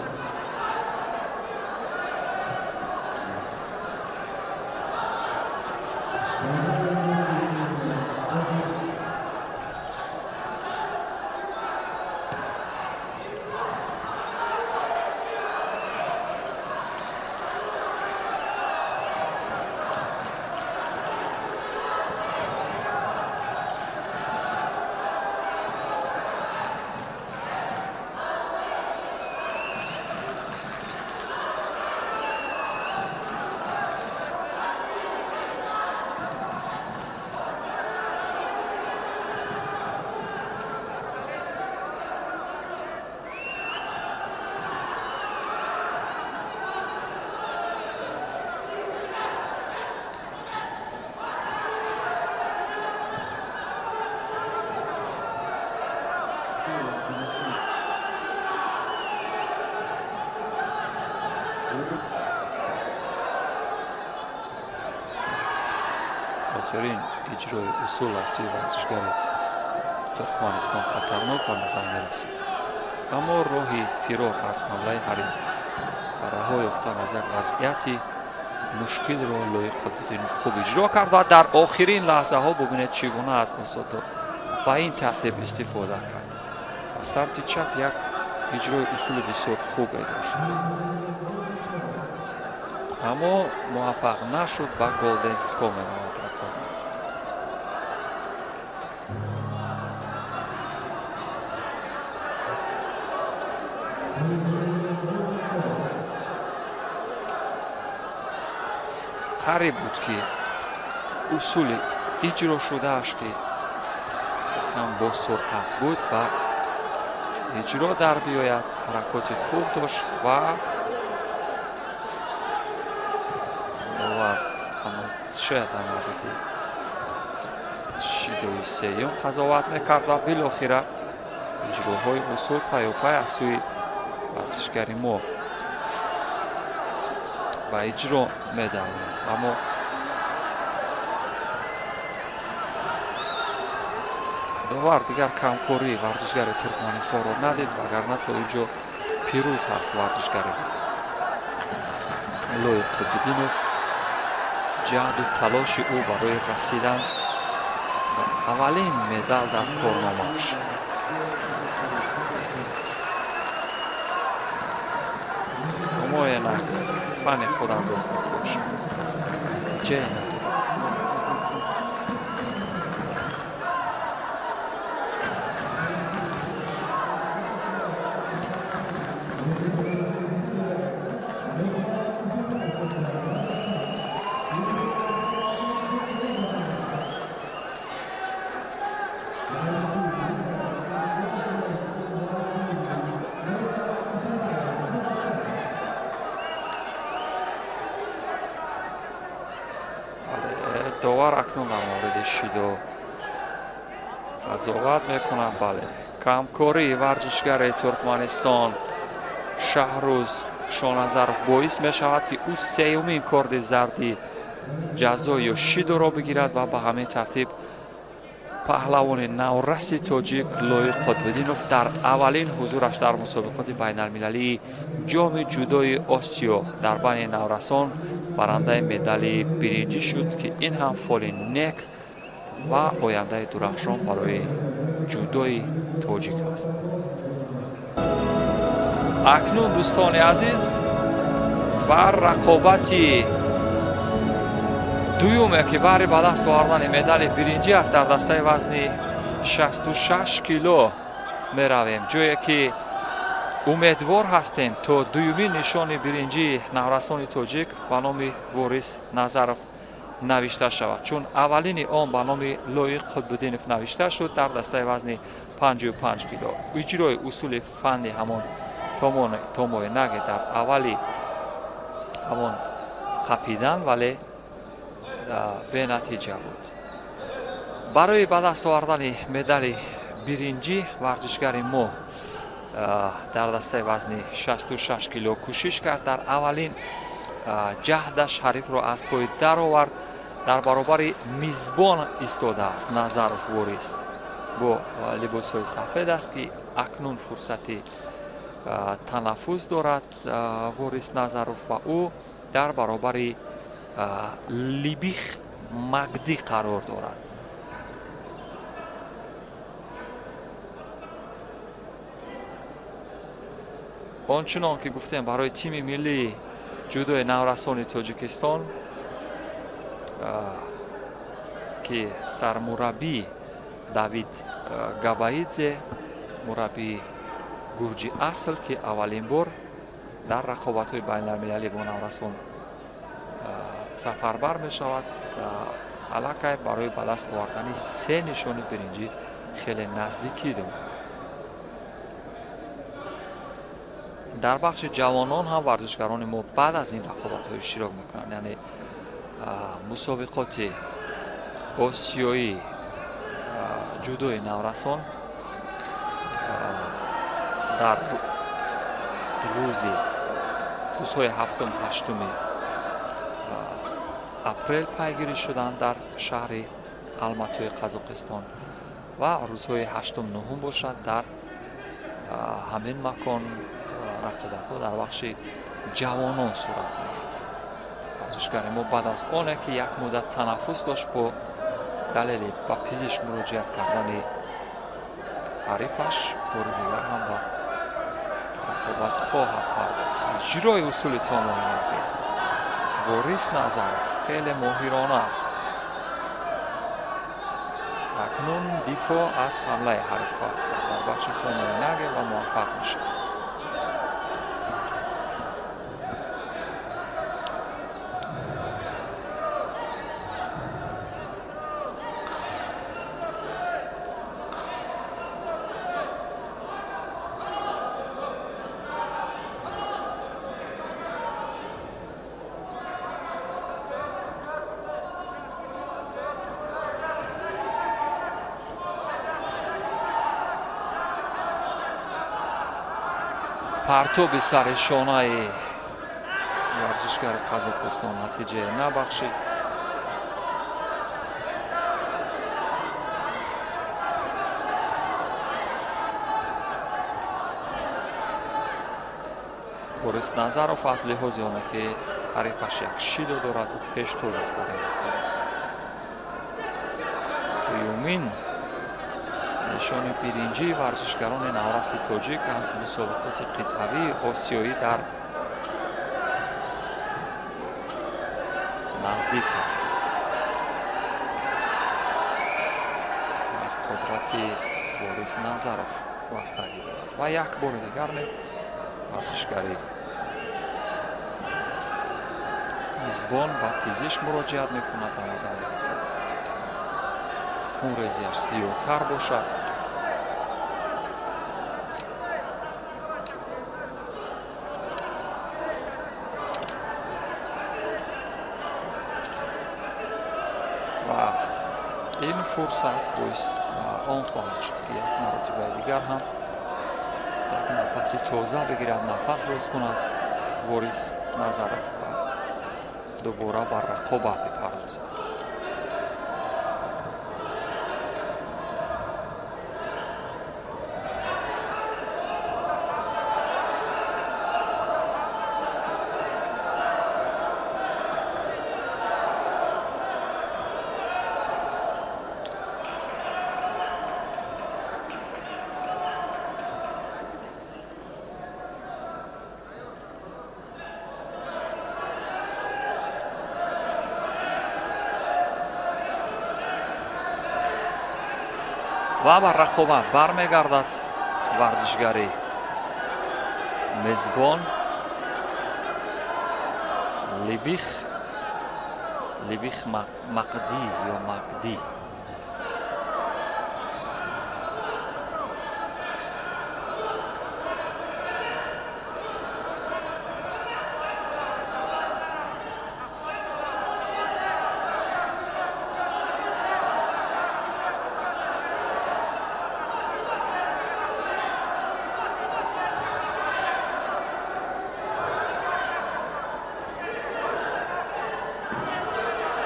Охирин иҷрои усул аз сӯи варзишгари Туркманистон хатарнок ба назар мерасид, аммо роҳи фирор аз ҳамлаи ҳариф ва раҳо ёфтан аз як вазъияти мушкилро Лоиқ Қутбиддинов хуб иҷро кард ва дар охирин лаҳзаҳо бубинед чӣ гуна аз осото ба ин тартиб истифода кард. Ба самти чап як иҷрои усули бисёр хубе дошт, аммо муваффақ нашуд, ба голден ско меравад рақобат. Қариб буд ки усули иҷро шудааш ки кам бо суръат буд ба иҷро дар биёяд, ҳаракоти хуб дошт ва шояд дар мавриди шидои сеюм қазоват мекард ва билохира иҷроҳои усул пайопай аз сӯи варзишгари мо ба иҷро медарояд, аммо довар дигар камкории варзишгари Туркманистонро надид, вагарна то ин ҷо пирӯз ҳаст варзишгари Лоиқ Қутбиддинов. Ҷаҳду талоши ӯ барои расидан ба аввалин медал дар корномааш. Ҳумоенак фани худандоз мекӯшад, натиҷае надорад. Довар акнун дар мавриди шидо қазоват мекунад. Бале, камкории варзишгари Туркманистон Шаҳрӯз Шоназаров боис мешавад ки ӯ сеюмин корди зарди ҷазо ё шидоро бигирад ва ба ҳамин тартиб паҳлавони навраси тоҷик Лоиқ Қутбиддинов дар аввалин ҳузураш дар мусобиқоти байналмилалии ҷоми ҷудои Осиё дар байни наврасон барандаи медали биринҷӣ шуд, ки ин ҳам фоли нек ва ояндаи дурахшон барои ҷудои тоҷик аст. Акнун дӯстони азиз, бар рақобати дуюме ки баҳри ба даст овардани медали биринҷӣ аст дар дастаи вазни 66 кило меравем, ҷое ки умедвор ҳастем то дуюмин нишони биринҷии наврасони тоҷик ба номи Ворис Назаров навишта шавад, чун аввалини он ба номи Лоиқ Қутбиддинов навишта шуд дар дастаи вазни 55 кило. Иҷрои усули фанни ҳамон томои наге дар аввали ҳамон қапидан, вале бенатиҷа буд. Барои ба даст овардани медали биринҷӣ варзишгари мо дар дастаи вазни 66 кило кӯшиш кард. Дар аввалин ҷаҳдаш ҳарифро аз пой даровард. Дар баробари мизбон истодааст Назаров Ворис бо либосҳои сафед аст, ки акнун фурсати танаффус дорад Ворис Назаров ва ӯ дар баробари Либих Магдӣ қарор дорад. Он чунон ки гуфтем, барои тими миллии ҷудои наврасони Тоҷикистон, ки сармураббӣ Давид Габаидзе, мураббии гурҷи асл, ки аввалин бор дар рақобатҳои байналмилалӣ бо наврасон сафарбар мешавад, аллакай барои ба даст овардани се нишони биринҷӣ хеле наздикӣ дорад. Дар бахши ҷавонон ҳам варзишгарони мо баъд аз ин рақобатҳо иштирок мекунанд, яъне мусобиқоти осиёии ҷудои наврасон дар рӯзҳои ҳафтум ҳаштуми апрел пайгирӣ шуданд дар шаҳри Алматои Қазоқистон ва рӯзҳои ҳаштум нуҳум бошад дар ҳамин макон рақобатҳо дар бахши ҷавонон сурат мегирад. Варзишгари мо баъд аз оне ки як муддат танаффус дошт бо далели ба пизишк муроҷиат кардани ҳарифаш, бори дигар ҳам ба рақобат хоҳад пардохт. Иҷрои усули томои наги Ворис Назаров хеле моҳирона. Акнун дифоъ аз ҳамлаи ҳариф хоҳад кард дар бахши томои наге ва муваффақ мешавад. Партоби сари шонаи варзишгари Қазоқистон натиҷае набахшид. Борис Назаров аз лиҳози оне ки ҳарифаш як шидо дорад, пештоз аст дар ин рақобат. Дуюмин нишони биринҷии варзишгарони навраси тоҷик аз мусобиқоти қитъавии осиёӣ дар наздик аст. Аз қудрати Борис Назаров вастагӣ дорад ва як бори дигар низ варзишгари мизбон ба пизишк муроҷиат мекунад. Ба назар мерасад, хунрезиаш зиёдтар бошад. Ва ин фурсат боис он хоҳад шуд, ки як маротибаи дигар ҳам як нафаси тоза бигирад, нафас рост кунад Борис Назаров ва дубора бар рақобат бипардозад. Ва бар рақобат бармегардад варзишгари мезбон Либих Мақдӣ ё Мақдӣ.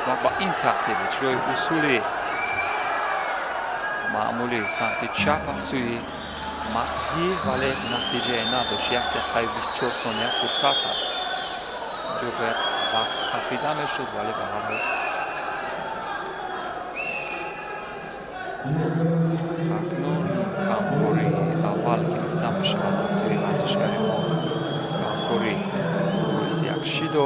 мекунад ба ин тартиб иҷрои усули маъмули самти чап аз сӯи Маҳдӣ, вале натиҷае надошт. 1 дақиқаи 24 сония фурсат ҳаст. Инҷо бояд вақт қапида мешуд, вале ба ҳар ҳол акнун камкории аввал гирифта мешавад аз сӯи варзишгари мо, камкори боиси як шидо.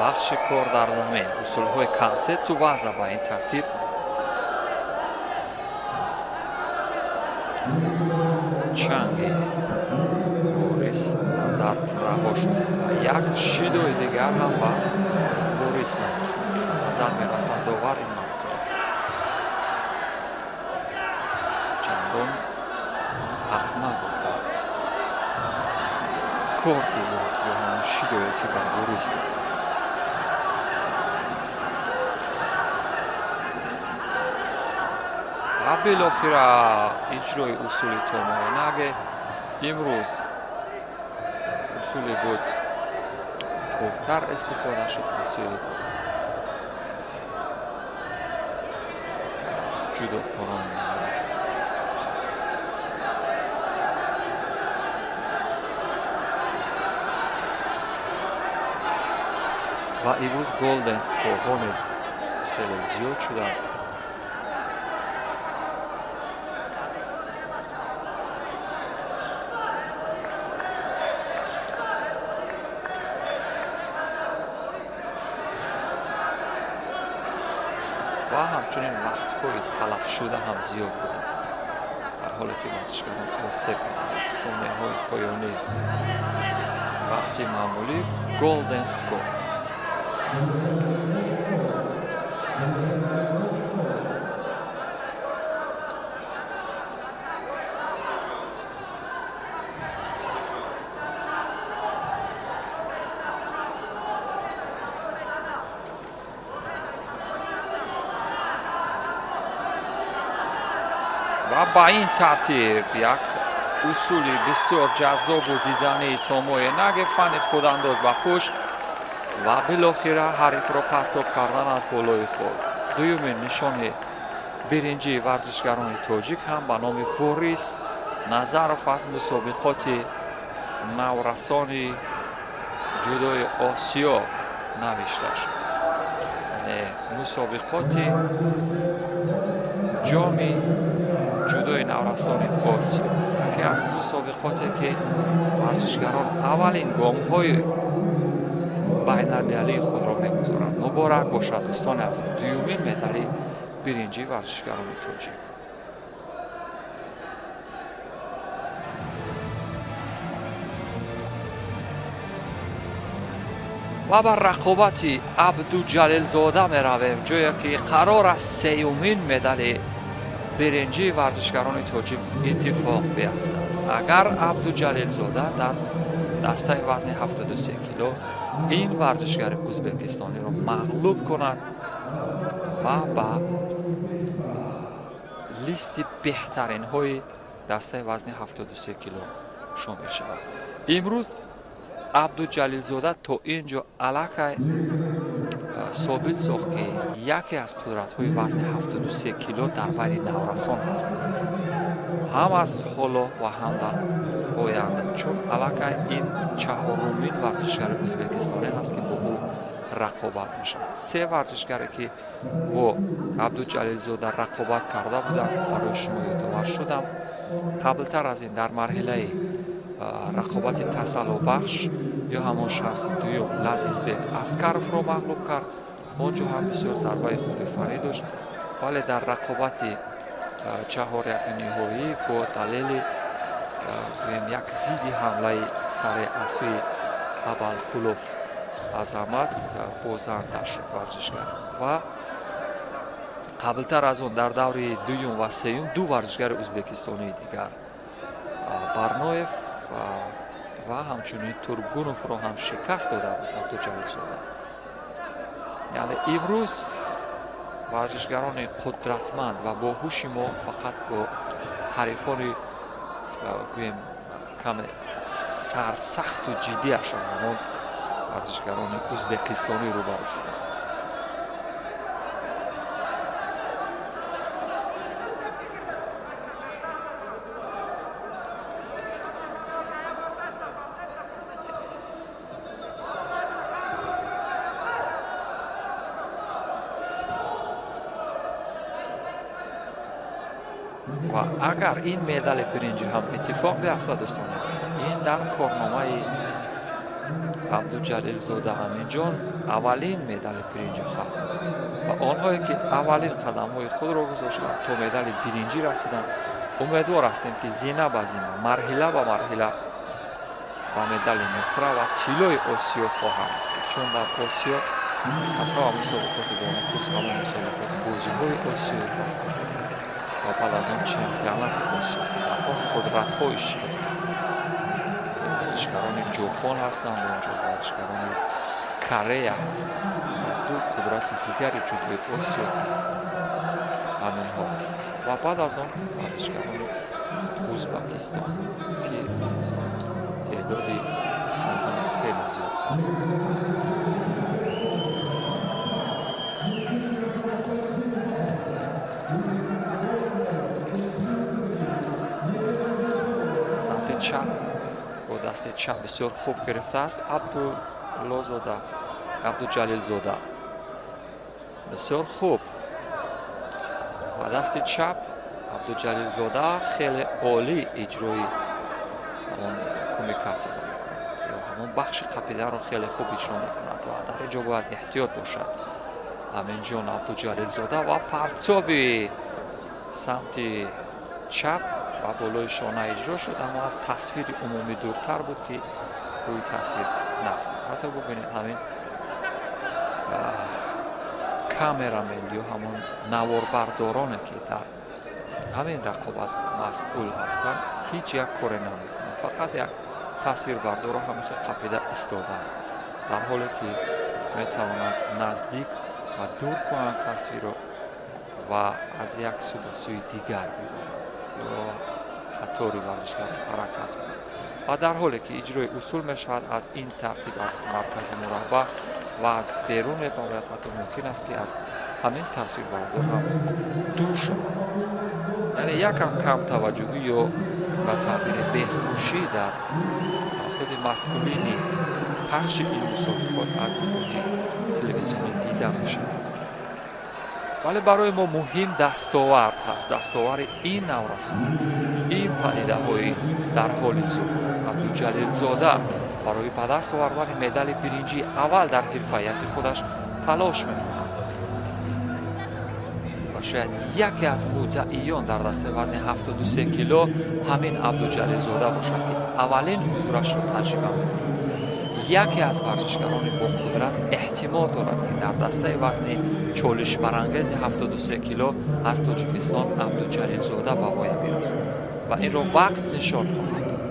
Бахши кор дар замин, усулҳои кансетсу ваза ба ин тартиб аз чанги Борис Назаров раҳо шуд ва як шидои дигар ҳам ба Борис назар мерасад. Довар ин маротиба чандон ҳақ набуд дар корти зарф ё ҳамон шидое ки ба Борис дод. Ва билохира иҷрои усули томоенаге имрӯз усуле буд хубтар истифода шуд аз сӯи ҷудокорони наврас. Ва имрӯз голден скорҳо низ хеле зиёд шуданд. Ва ҳамчунин вақтҳои талафшуда ҳам зиёд буданд, дар ҳоле ки варзишгарон осеб диданд. Сонияҳои поёнии вақти маъмулӣ голден скор. Ва ба ин тартиб як усули бисёр ҷаззобу дидании томоенаге, фани худандоз ба пушт ва билохира ҳарифро партоб кардан аз болои худ. Дуюмин нишони биринҷии варзишгарони тоҷик ҳам ба номи Борис Назаров аз мусобиқоти наврасони ҷудои Осиё навишта шуд. Яъне мусобиқоти ҷоми ҷудои наврасони Осиё, яке аз мусобиқоте ки варзишгарон аввалин гомҳои байналмилалии худро мегузоранд. Муборак бошад, дӯстони азиз, дуюмин медали биринҷии варзишгарони тоҷик. Ва ба рақобати Абдуҷалилзода меравем, ҷое ки қарор аст сеюмин медали биринҷии варзишгарони тоҷик иттифоқ биафтад. Агар Абдуҷалилзода дар дастаи вазни 73 кило ин варзишгари ӯзбекистониро мағлуб кунад ва ба листи беҳтаринҳои дастаи вазни 73 кило шомил шавад. Имрӯз Абдуҷалилзода то ин ҷо аллакай собит сохт, ки яке аз қудратҳои вазни 73 кило дар байни наврасон ҳаст, ҳам аз ҳоло ва ҳам дар оянда, чун аллакай ин чаҳорумин варзишгари ӯзбекистонӣ ҳаст, ки бо ӯ рақобат мешавад. Се варзишгаре ки бо Абдуҷалилзода рақобат карда буданд, барои шумо ёдовар шудам. Қаблтар аз ин дар марҳилаи рақобати тасаллобахш ё ҳамон шахси дуюм Лазизбек Аскаровро мағлуб кард. Он ҷо ҳам бисёр зарбаи хуби фаннӣ дошт, вале дар рақобати чаҳоряки ниҳоӣ бо далели гӯем як зидди ҳамлаи сари аз сӯи Абалқулов Азамат бозанда шуд варзишгар. Ва қаблтар аз он дар даври дуюм ва сеюм ду варзишгари ӯзбекистонии дигар Барноев ва ҳамчунин Тургуновро ҳам шикаст дода буд Абдуҷалилзода. Яъне имрӯз варзишгарони қудратманд ва боҳуши мо фақат бо ҳарифони гӯем каме сарсахту ҷиддиашон ҳамон варзишгарони ӯзбекистонӣ рӯбарӯ шуданд. Ва агар ин медали биринҷӣ ҳам иттифоқ биафтад, дӯстони азиз, ин дар корномаи Абдуҷалилзода Аминҷон аввалин медали биринҷӣ хоҳад. Ва онҳое ки аввалин қадамҳои худро гузоштанд то медали биринҷӣ расиданд, умедвор ҳастем ки зина ба зина, марҳила ба марҳила ба медали нуқра ва тиллои Осиё хоҳанд расид. Чун дар Осиё аз ҳама мусобиқоти бонуфуз ҳамон мусобиқоти бозиҳои Осиёӣ ҳастанд ва баъд аз он чемпионати Осиё, ки дар он қудратҳо иштирок варзишгарони Ҷопон ҳастанд, онҷо варзишгарони Корея ҳастанд ва ду қудрати дигари ҷудои Осиё ҳаминҳо ҳастанд. Ва баъд аз он варзишгарони Ӯзбакистон, ки теъдоди онҳо низ хеле зиёд аст. Самти чап бо дасти чап бисёр хуб гирифтааст Абдуллозода, Абдуҷалилзода. Бисёр хуб ва дасти чап Абдуҷалилзода хеле олӣ иҷрои ҳамон кумикатеро мекунад ё ҳамон бахши қапиданро хеле хуб иҷро мекунад ва дар ин ҷо бояд эҳтиёт бошад Аминҷон Абдуҷалилзода. Ва партоби самти чап ва болои шона иҷро шуд, аммо аз тасвири умумӣ дуртар буд, ки рӯи тасвир нафтид. Ҳатто бубинед ҳамин камерамен ё ҳамон наворбардороне, ки дар ҳамин рақобат масъул ҳастанд, ҳеҷ як коре намекунанд, фақат як тасвирбардорро ҳамеша қапида истодаанд, дар ҳоле ки метавонанд наздик ва дур кунанд тасвирро ва аз як сӯ ба сӯи дигар бибаранд ё қатори варзишгарон ҳаракат кунанд. Ва дар ҳоле ки иҷрои усул мешавад, аз ин тартиб аз маркази мураббаъ ва аз берун мебарояд, ҳатто мумкин аст, ки аз ҳамин тасвирбардор ҳам дур шавад. Яъне якам камтаваҷҷӯҳӣ ё ба таъбири бехушӣ дар худи масъулини пахши ин мусобиқот аз нигоҳи телевизионӣ дида мешавад. Вале барои мо муҳим дастовард ҳаст, дастовари ин наврасон, ин падидаҳои дар ҳоли зуҳур. Абдуҷалилзода барои ба даст овардани медали биринҷии аввал дар ҳирфаияти худаш талош мекунад ва шояд яке аз муддаиён дар дастаи вазни 73 кило ҳамин Абдуҷалилзода бошад, ки аввалин ҳузурашро таҷриба мекунад. Яке аз варзишгарони боқудрат эҳтимол дорад, ки дар дастаи вазни чолишбарангези 73 кило аз Тоҷикистон Абдуҷалилзода ба воя бирасад ва инро вақт нишон хоҳад дод.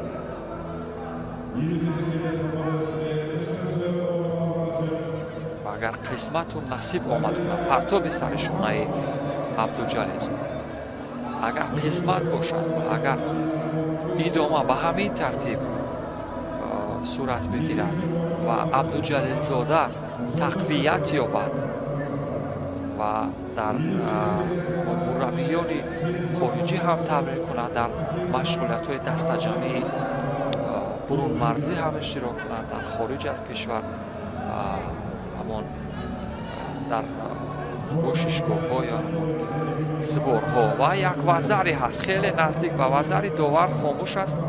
Ва агар қисмату насиб омад кунад партоби сари шонаи Абдуҷалилзода, агар қисмат бошад ва агар идома ба ҳамин тартиб сурат бигирад ва Абдуҷалилзода тақвият ёбад ва дар мураббиёни хориҷӣ ҳам тамрин кунад, дар машғулиятҳои дастаҷамъии бурунмарзӣ ҳам иштирок кунад, дар хориҷ аз кишвар ҳамон дар бошишгоҳҳо ё ҳамон сборҳо. Ва як вазаре ҳаст хеле наздик ба вазари довар хомӯш аст.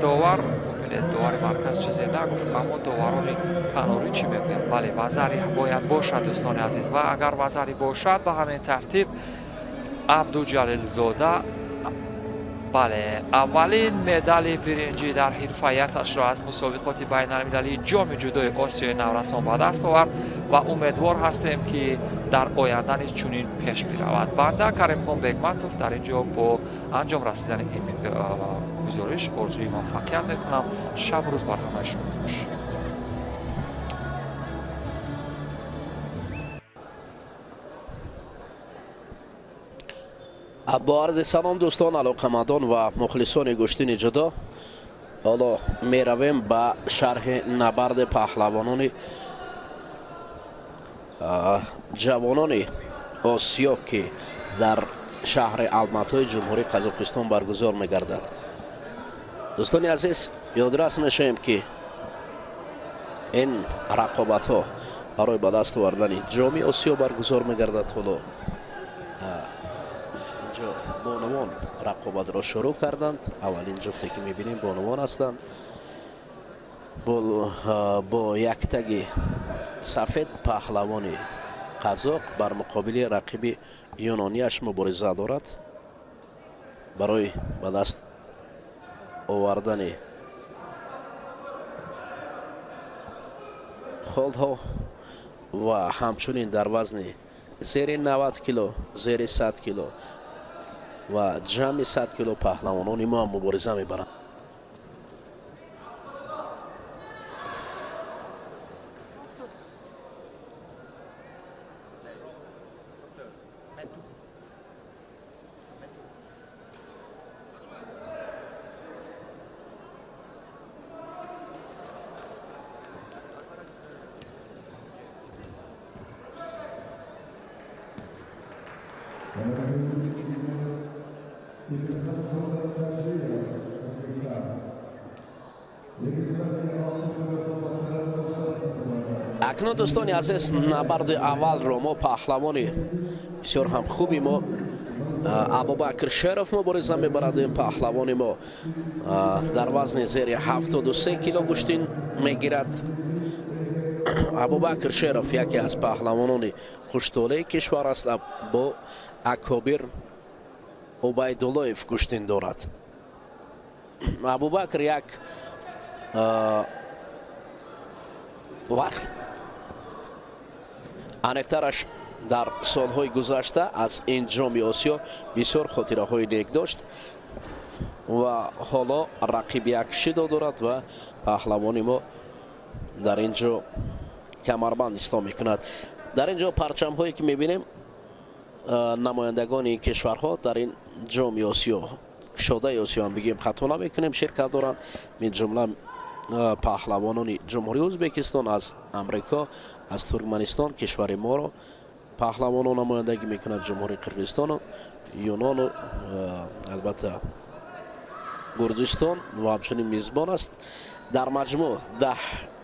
Довар, бубинед, довари марказ чизе нагуфт, аммо доварони канорӣ чӣ мегӯянд? Бале, вазари бояд бошад, дӯстони азиз, ва агар вазари бошад, ба ҳамин тартиб Абдуҷалилзода, бале, аввалин медали биринҷӣ дар ҳирфаияташро аз мусобиқоти байналмилалии ҷоми ҷудои Осиёи наврасон ба даст овард ва умедвор ҳастем, ки дар оянда низ чунин пеш биравад. Банда Каримхон Бегматов дар ин ҷо бо анҷом расидани ин гузориш орзуи муваффақият мекунам. Шабу рӯз бар ҳамаи шумо хуш. Бо арзи салом, дӯстон, алоқамандон ва мухлисони гӯштини ҷудо, ҳоло меравем ба шарҳи набарди паҳлавонони ҷавонони Осиё, ки дар шаҳри Алматои Ҷумҳурии Қазоқистон баргузор мегардад. Дӯстони азиз, ёдрас мешавем, ки ин рақобатҳо барои ба даст овардани ҷоми Осиё баргузор мегардад. Ҳоло инҷо бонувон рақобатро шурӯъ карданд. Аввалин ҷуфте, ки мебинем, бонувон ҳастанд. Бо яктаги сафед паҳлавони қазоқ бар муқобили рақиби юнонияш мубориза дорад барои ба даст овардани холҳо ва ҳамчунин дар вазни зери 90 кило, зери 100 кило ва ҷамъи 100 кило паҳлавонони мо мубориза мебаранд. Акнун, дӯстони азиз, набарди аввалро мо паҳлавони бисёр ҳам хуби мо Абубакр Шеров мубориза мебарад. Ин паҳлавони мо дар вазни зери 73 кило гӯштин мегирад. Абубакр Шеров яке аз паҳлавонони хуштолеи кишвар аст, бо Акобир Убайдуллоев гӯштин дорад. Абубакр як вақт аниқтараш дар солҳои гузашта аз ин ҷоми Осиё бисёр хотираҳои нек дошт ва ҳоло рақиб як шидо дорад ва паҳлавони мо дар ин ҷо камарбанд исто мекунад. Дар ин ҷо парчамҳое, ки мебинем, намояндагони кишварҳо дар ин ҷоми Осиё, кушодаи Осиё ҳам бигем, хато намекунем, ширкат доранд. Мин ҷумла паҳлавонони Ҷумҳурии Ӯзбекистон, аз Амрико, аз Туркманистон кишвари моро паҳлавонон намояндагӣ мекунад, Ҷумҳурии Қирғизистону Юнону, албатта, Гурҷистон ва ҳамчунин мизбон аст. Дар маҷмӯъ 10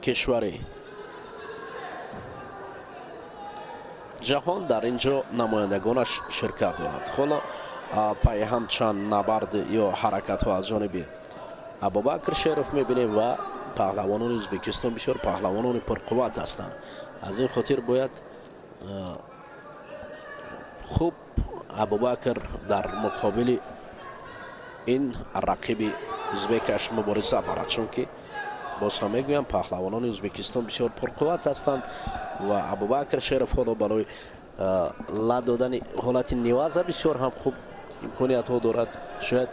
кишвари ҷаҳон дар ин ҷо намояндагонаш ширкат дорад. Ҳоло пайҳам чанд набард ё ҳаракатҳо аз ҷониби Абубакр Шеров мебинем ва паҳлавонони Ӯзбекистон бисёр паҳлавонони пурқувват ҳастанд. Аз ин хотир бояд хуб Абубакр дар муқобили ин рақиби ӯзбекаш мубориза барад, чунки боз ҳам мегӯям, паҳлавонони Ӯзбекистон бисёр пурқувват ҳастанд ва Абубакр Шеров ҳоло барои ла додани ҳолати неваза бисёр ҳам хуб имкониятҳо дорад. Шояд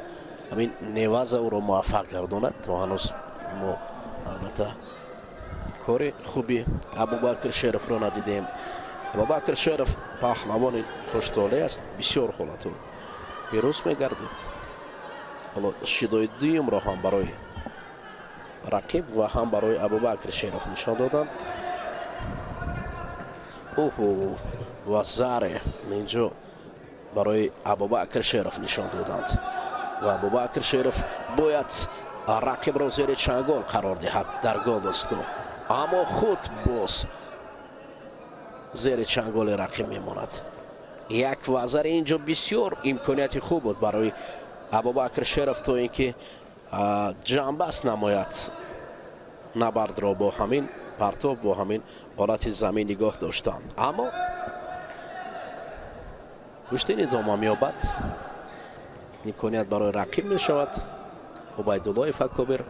ҳамин неваза ӯро муваффақ гардонад. То ҳанӯз мо, албатта, кори хуби Абубакр Шеровро надидем. Абубакр Шеров паҳлавони хуштоле аст, бисёр ҳолату пирӯз мегардид. Ҳоло шидои дуюмро ҳам барои рақиб ва ҳам барои Абубакр Шеров нишон доданд. Оҳо, вазаре инҷо барои Абубакр Шеров нишон доданд ва Абубакр Шеров бояд рақибро зери чангол қарор диҳад дар голдосгоҳ, аммо худ боз зери чанголи рақиб мемонад. Як вазари инҷо бисёр имконияти хуб буд барои Абубакр Шеров, то ин ки Ҷамъбаст намояд набардро бо ҳамин партов, бо ҳамин ҳолати замин нигоҳ доштан, аммо гӯштин идома меёбад. Имконият барои рақиб мешавад. Убайдуллоев Акобир,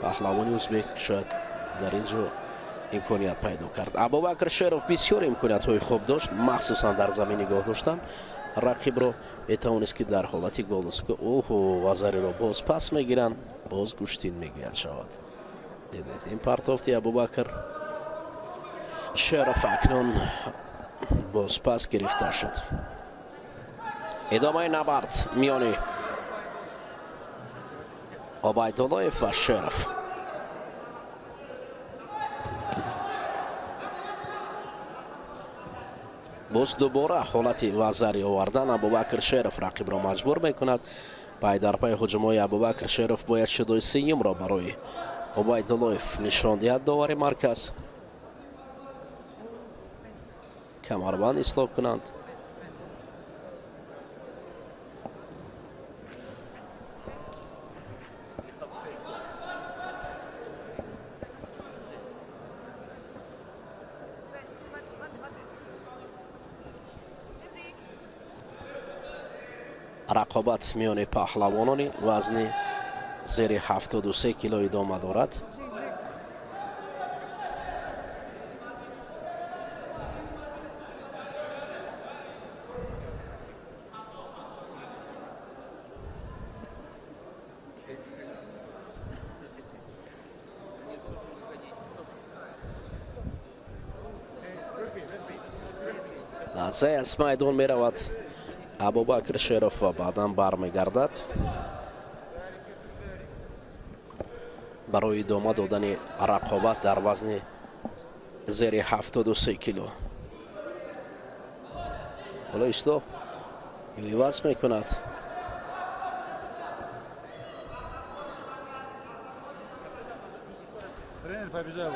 паҳлавони узбек, шояд дар ин ҷо имконият пайдо кард. Абубакр Шеров бисёр имкониятҳои хуб дошт, махсусан дар замин нигоҳ доштан рақибро. Метавонист, ки дар ҳолати голуско оҳу вазариро боз пас мегиранд, боз гӯштин мегӯяд шавад. Дидед, ин партофти Абубакр Шеров акнун боз пас гирифта шуд. Идомаи набард миёни Обайдуллоев ва Шеров. Боз дубора ҳолати вазари овардан Абубакр Шеров рақибро маҷбур мекунад. Пай дар пай ҳуҷумҳои Абубакр Шеров бояд шидои сеюмро барои Убайдуллоев нишон диҳад. Довари марказ камарбанд ислоҳ кунанд. Рақобат миёни паҳлавонони вазни зери 73 кило идома дорад. Лаҳзае аз майдон меравад Абубакр Шеров ва баъдан бармегардад барои идома додани рақобат дар вазни зери 73 кило. Ҳоло ислоҳ иваз мекунад. Тренер побежал.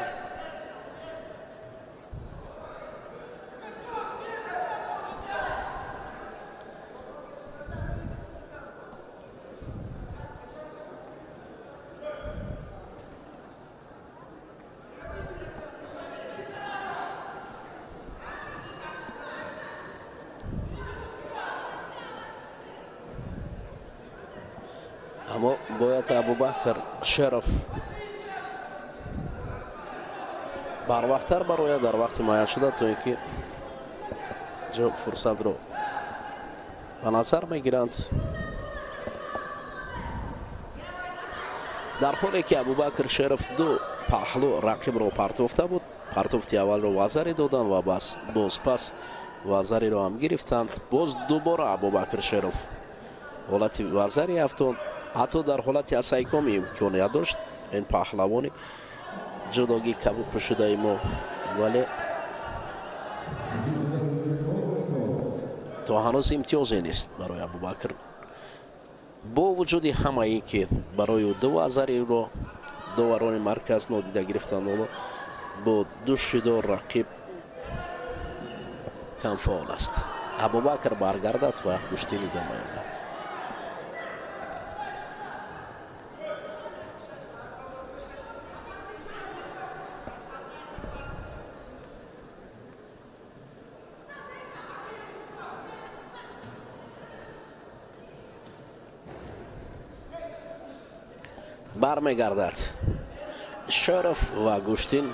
Аммо бояд Абубакр Шеров барвақттар барояд дар вақти муайяншуда, то ин ки ҷо фурсатро ба назар мегиранд. Дар ҳоле ки Абубакр Шеров ду паҳлӯ рақибро партофта буд, партофти аввалро вазаре доданд ва бас боз пас вазареро ҳам гирифтанд. Боз дубора Абубакр Шеров ҳолати вазаре афтод, ҳатто дар ҳолати асайкоми имконият дошт ин паҳлавони ҷудогӣ кабуд пӯшидаи мо, вале то ҳанӯз имтиёзе нест барои Абубакр, бо вуҷуди ҳама ин ки барои ӯ ду вазариро доварони марказ нодида гирифтанд. Ҳоло бо ду шидор рақиб камфаъол аст. Абубакр баргардад ва гӯштин идома ёбад. Бармегардад Шеров ва гӯштин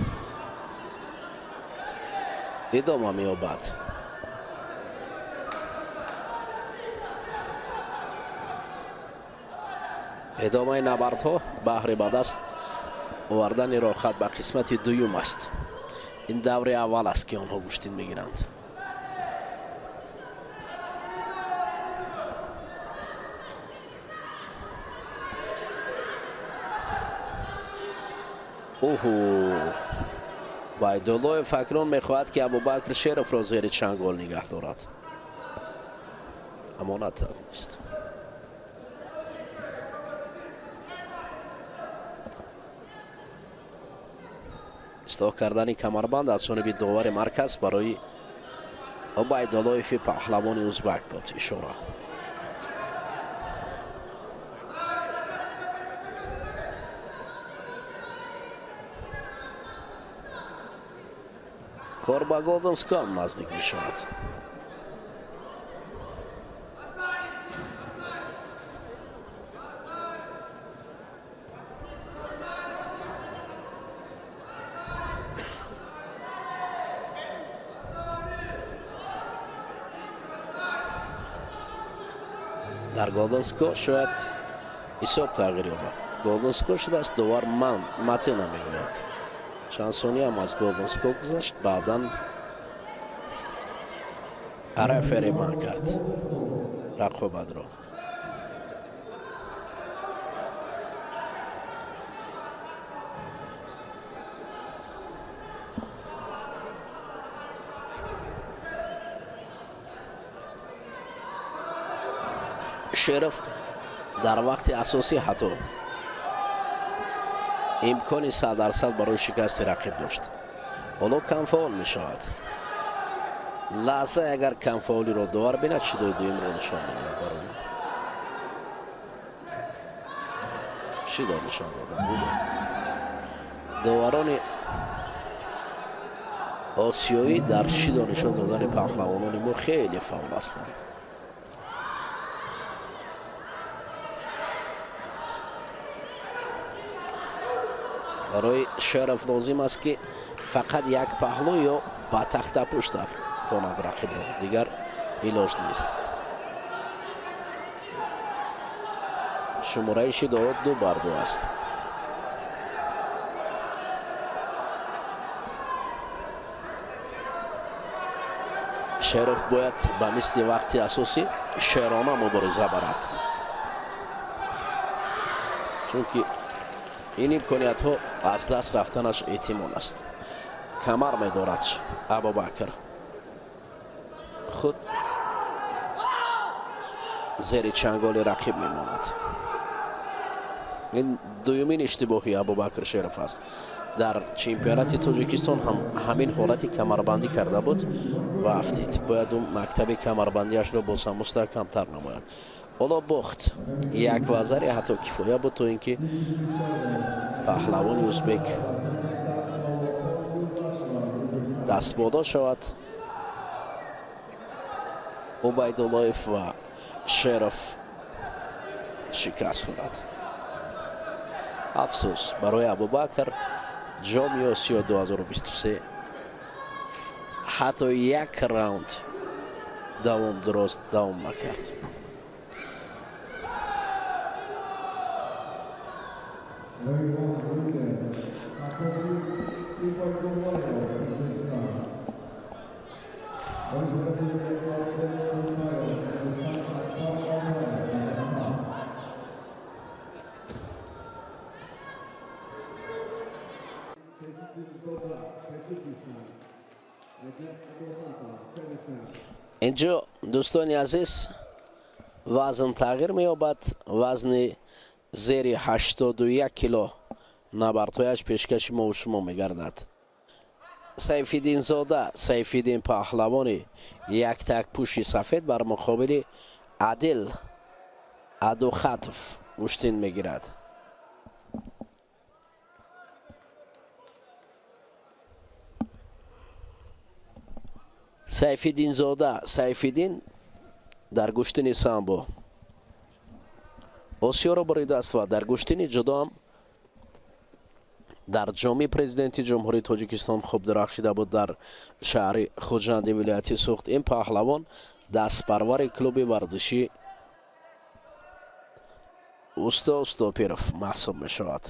идома меёбад. Идомаи набардҳо баҳри ба даст овардани роҳхат ба қисмати дуюм аст. Ин даври аввал аст, ки онҳо гӯштин мегиранд. Оҳу, Убайдуллоев акнун мехоҳад, ки Абубакр Шеровро зери чангол нигаҳ дорад, аммо натавонист. Ислоҳ кардани камарбанд аз ҷониби довари марказ барои Убайдуллоеви паҳлавони узбак буд ишора. Кор ба golden score наздик мешавад. Дар golden score шояд ҳисоб тағйир ёбад. Golden score шудааст, довар ман мате намегӯяд. Чанд сония ҳам аз golden score гузашт, баъдан рефери манъ кард рақобатро. Шеров дар вақти асосӣ ҳатто имкони 100% барои шикасти рақиб дошт. Ҳоло камфаъол мешавад. Лаҳзае агар камфаъолиро довар бинад, шидои дуюмро нишон медиҳад. Барои шидо нишон доданд. Доварони осиёӣ дар шидо нишон додани паҳлавонони мо хеле фаъол ҳастанд. Барои Шеров лозим аст, ки фақат як паҳлӯ ё ба тахтапушт афтонад рақибро, дигар илоҷ нест. Шумораи шидоҳо 2 бар 2 аст. Шеров бояд ба мисли вақти асосӣ шерона мубориза барад, чунки ин имкониятҳо аз даст рафтанаш эҳтимол аст. Камар медорад Абубакр, худ зери чанголи рақиб мемонад. Ин дуюмин иштибоҳи Абубакр Шеров аст. Дар чемпионати Тоҷикистон ҳам ҳамин ҳолати камарбандӣ карда буд ва афтид. Бояд ӯ мактаби камарбандиашро боз ҳам мустаҳкамтар намояд. Ҳоло бохт як вазаре ҳатто кифоя буд, то ин ки паҳлавони узбек дастбодо шавад. Убайдуллоев ва Шеров шикаст хӯрад. Афсӯс барои Абубакр, Ҷоми Осиё 2023 ҳатто як раунд давом дуруст давом накард. Инҷо, дӯстони азиз, вазн тағйир меёбад. Вазни зери 81 кило набардҳояш пешкаши мову шумо мегардад. Сайфиддинзода Сайфиддин, паҳлавони яктакпӯши сафед, бар муқобили Адил Адухатов гӯштин мегирад. Сайфиддинзода Сайфиддин дар гӯштини самбо Осиёро буридааст ва дар гӯштини ҷудо ҳам дар Ҷоми Президенти Ҷумҳурии Тоҷикистон хуб дурахшида буд дар шаҳри Хуҷанди вилояти Суғд. Ин паҳлавон дастпарвари клуби варзишӣ Усто Устопиров маҳсуб мешавад.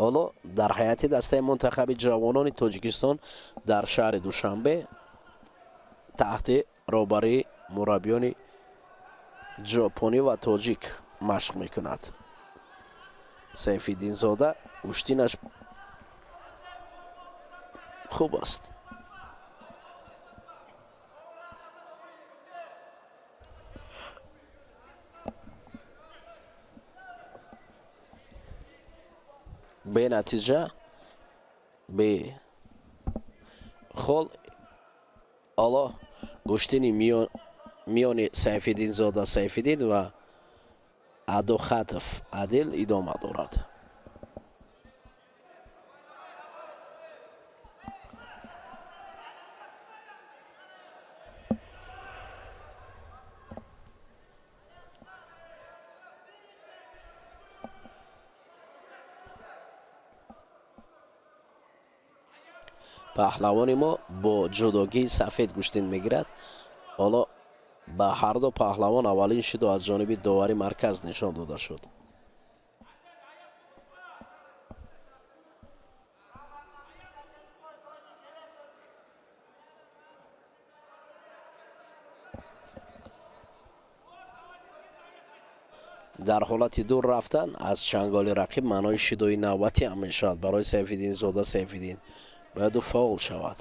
Ҳоло дар ҳайати дастаи мунтахаби ҷавонони Тоҷикистон дар шаҳри Душанбе таҳти роҳбарии мураббиёни ҷопонӣ ва тоҷик машқ мекунад. Сайфиддинзода гӯштинаш хуб аст. Бенатиҷа, бе хол. Ҳоло гӯштини миёни Сайфиддинзода Сайфиддин ва Адухатов Адил идома дорад. Паҳлавони мо бо ҷудогии сафед гӯштин мегирад. Ҳоло ба ҳарду паҳлавон аввалин шидо аз ҷониби довари марказ нишон дода шуд. Дар ҳолати дур рафтан аз чанголи рақиб маънои шидои навбатӣ ҳам мешавад барои Сайфиддинзода. Сайфиддин бояд ӯ фаъол шавад.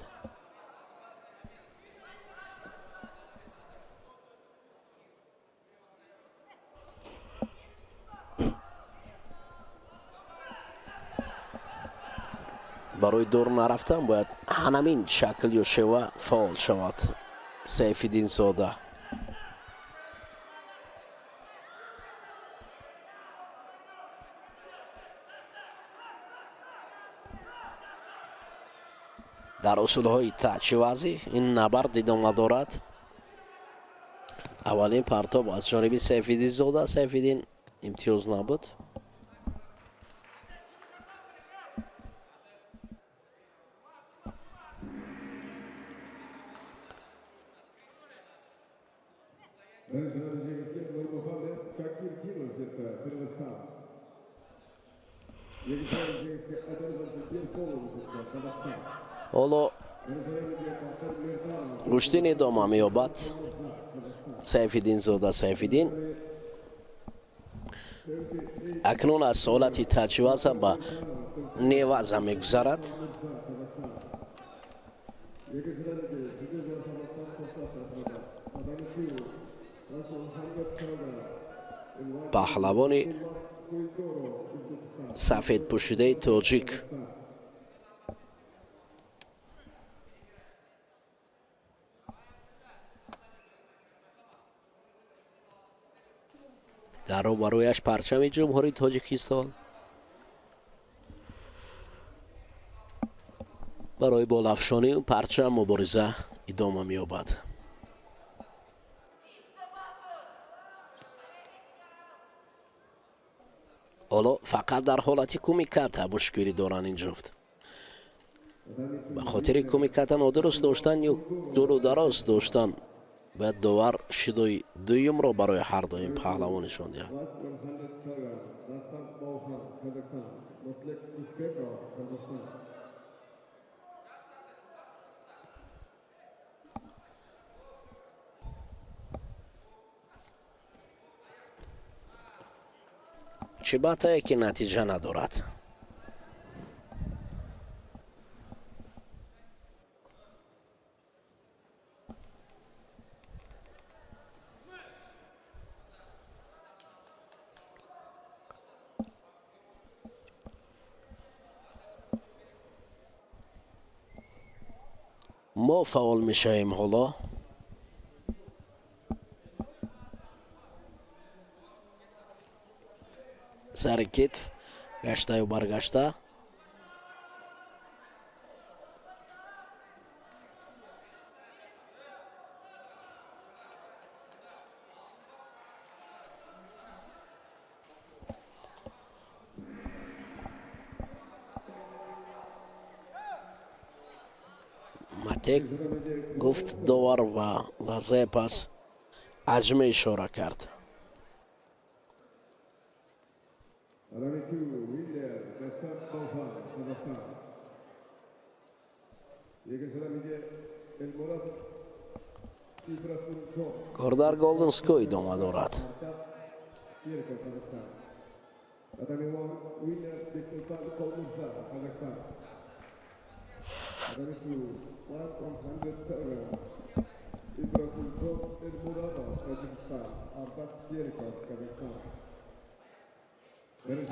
Барои дур нарафтан бояд ҳанамин шакл ё шева фаъол шавад Сайфиддинзода. Дар усулҳои таъчивазӣ ин набард идома дорад. Аввалин партоб аз ҷониби Сайфиддинзода. Сайфиддин имтиёз набуд. Ҳоло гӯштин идома меёбад. Сайфиддинзода, Сайфиддин акнун аз ҳолати таҷваза ба неваза мегузарад. Паҳлавони сафедпӯшидаи тоҷик дар рӯбарӯяш парчами Ҷумҳурии Тоҷикистон. Барои болафшонию парчам мубориза идома меёбад. Ҳоло фақат дар ҳолати кумиката мушкилӣ доранд ин ҷуфт. Ба хотири кумиката нодуруст доштан ё дуру дароз доштан бояд довар шидои дуюмро барои ҳар ду ин паҳлавон нишон диҳад. Чӣ батае ки натиҷа надорад. Мо фаъол мешавем ҳоло. Сари китф гаштаю баргашта. Матек, гуфт довар ва лаҳзае пас аҷме ишора кард. Кор дар Голден Ско идома дорад.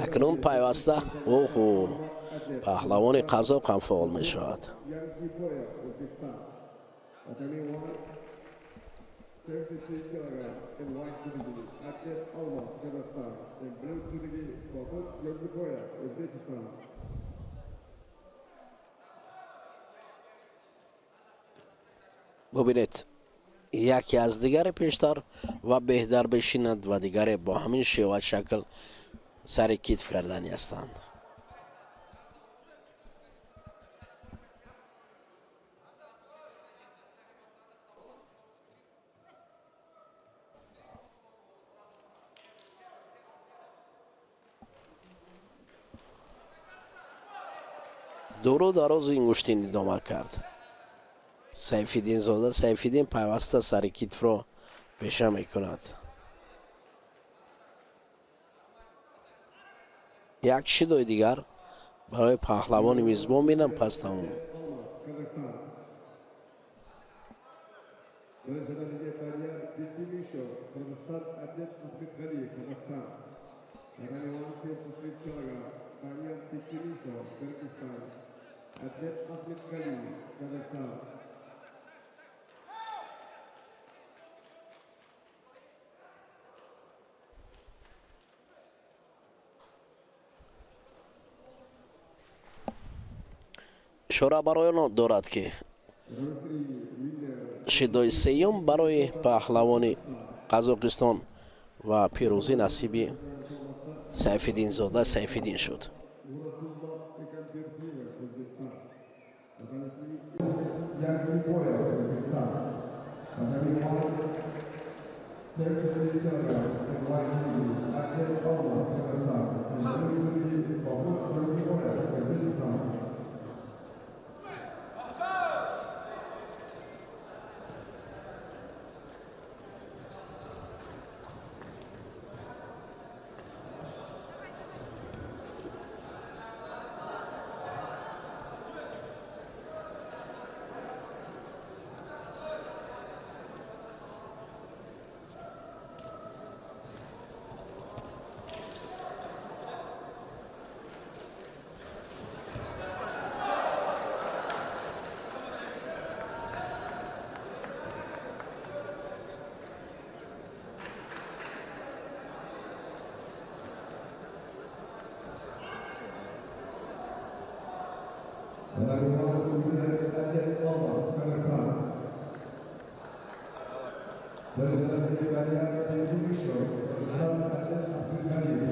Акнун пайваста оҳо паҳлавони қазоқ ҳам фаъол мешавад. Бубинед, яке аз дигаре пештар ва беҳтар бешинад ва дигаре бо ҳамин шева шакл сари китф кардани ҳастанд. Дуру дароз ин гӯштин идома кард. Сайфиддинзода Сайфиддин пайваста сари китфро пеша мекунад. Як шидои дигар барои паҳлавони мизбон бинам, пас тамом. Ишора барои он дорад, ки шидои сеюм барои паҳлавони Қазоқистон ва пирӯзӣ насиби Сайфиддинзода Сайфиддин шуд.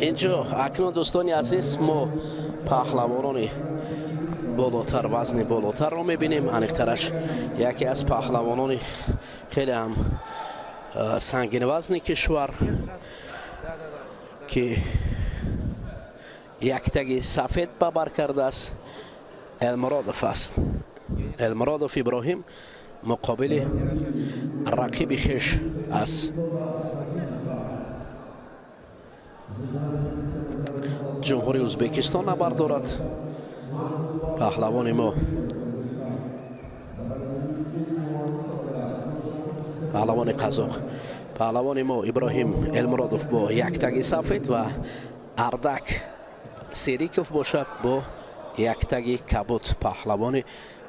Инҷо акнун, дӯстони азиз, мо паҳлавонони болотар, вазни болотарро мебинем. Аниқтараш, яке аз паҳлавонони хеле ҳам сангинвазни кишвар, ки яктаги сафед ба бар кардааст, Элмуродов аст. Элмуродов Иброҳим муқобили рақиби хеш аз Ҷумҳурии Ӯзбекистон набард дорад. Паҳлавони мо, паҳлавони қазоқ, паҳлавони мо Иброҳим Элмуродов бо яктаги сафед ва Ардак Сериков бошад бо яктаги кабуд, паҳлавони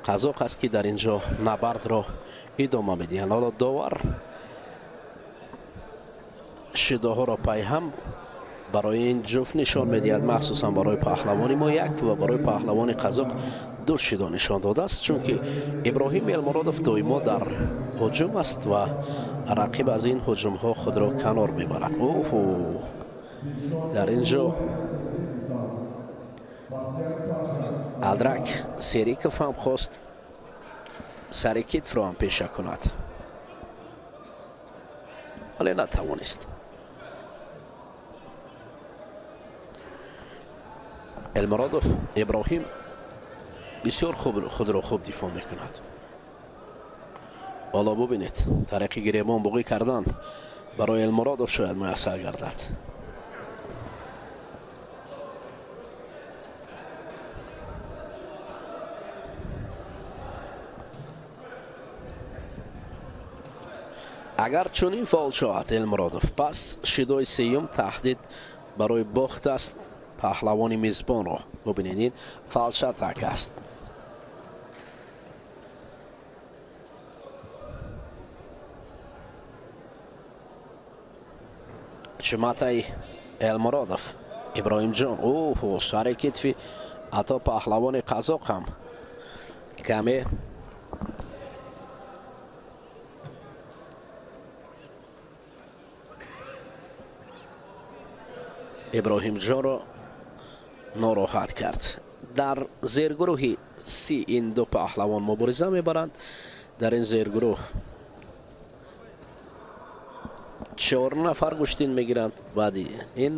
қазоқ аст, ки дар ин ҷо набардро идома медиҳанд. Ҳоло довар шидоҳоро пайҳам барои ин ҷуфт нишон медиҳад. Махсусан барои паҳлавони мо як ва барои паҳлавони қазоқ ду шидо нишон додааст, чунки Иброҳим Элмуродов доимо дар ҳуҷум аст ва рақиб аз ин ҳуҷумҳо худро канор мебарад. Оҳо, дар ин ҷо Адрак Сериков ҳам хост сари китфро ҳам пеша кунад, вале натавонист. Элмуродов Иброҳим бисёр хуб худро хуб дифоъ мекунад. Ҳоло бубинед, тариқи гиребон буғӣ кардан барои Элмуродов шояд муяссар гардад. Агар чунин фаъол шавад Элмуродов, пас шидои сеюм таҳдид барои бохт аст паҳлавони мизбонро. Бубинед, ин фалшатак аст. Чуматай Элмуродов Иброҳимҷон, оҳо, сари китфи ҳатто паҳлавони қазоқ ҳам каме Иброҳимҷонро нороҳат кард. Дар зергурӯҳи си ин ду паҳлавон мубориза мебаранд. Дар ин зергурӯҳ чор нафар гӯштин мегиранд. Баъди ин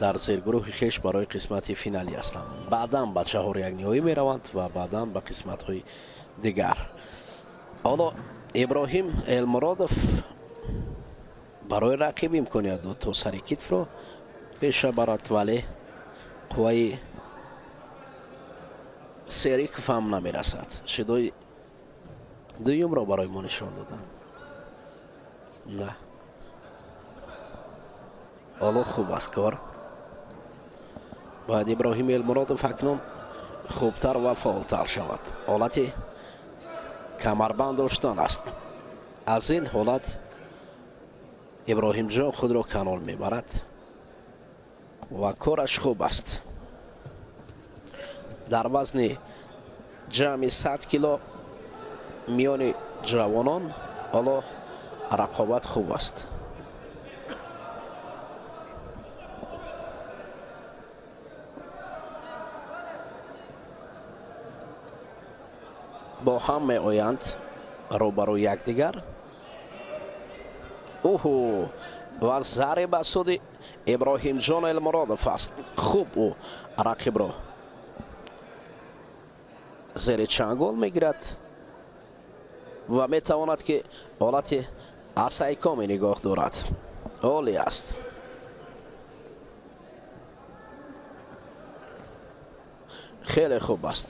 Дар зергурӯҳи хеш барои қисмати финалӣ ҳастанд, баъдан ба чаҳорякниҳоӣ мераванд ва баъдан ба қисматҳои дигар. Ҳоло Иброҳим Элмуродов барои рақиб имконият дод, то сари китфро пеша барад, вале қувваи Сериков ҳам намерасад. Шидои дуюмро барои мо нишон доданд. На, ҳоло хуб аст кор. Бояд Иброҳим Элмуродов акнун хубтар ва фаъолтар шавад. Ҳолати камарбанд доштан аст. Аз ин ҳолат Иброҳимҷон худро канор мебарад ва кораш хуб аст. Дар вазни ҷамъи 100 кило миёни ҷавонон ҳоло рақобат хуб аст. Бо ҳам меоянд рӯбарӯи якдигар. Уҳу, ва заре ба суди Иброҳимҷон Элмуродов аст. Хуб, ӯ рақибро зери чангол мегирад ва метавонад, ки ҳолати асайкоми нигоҳ дорад. Олӣ аст, хеле хуб аст.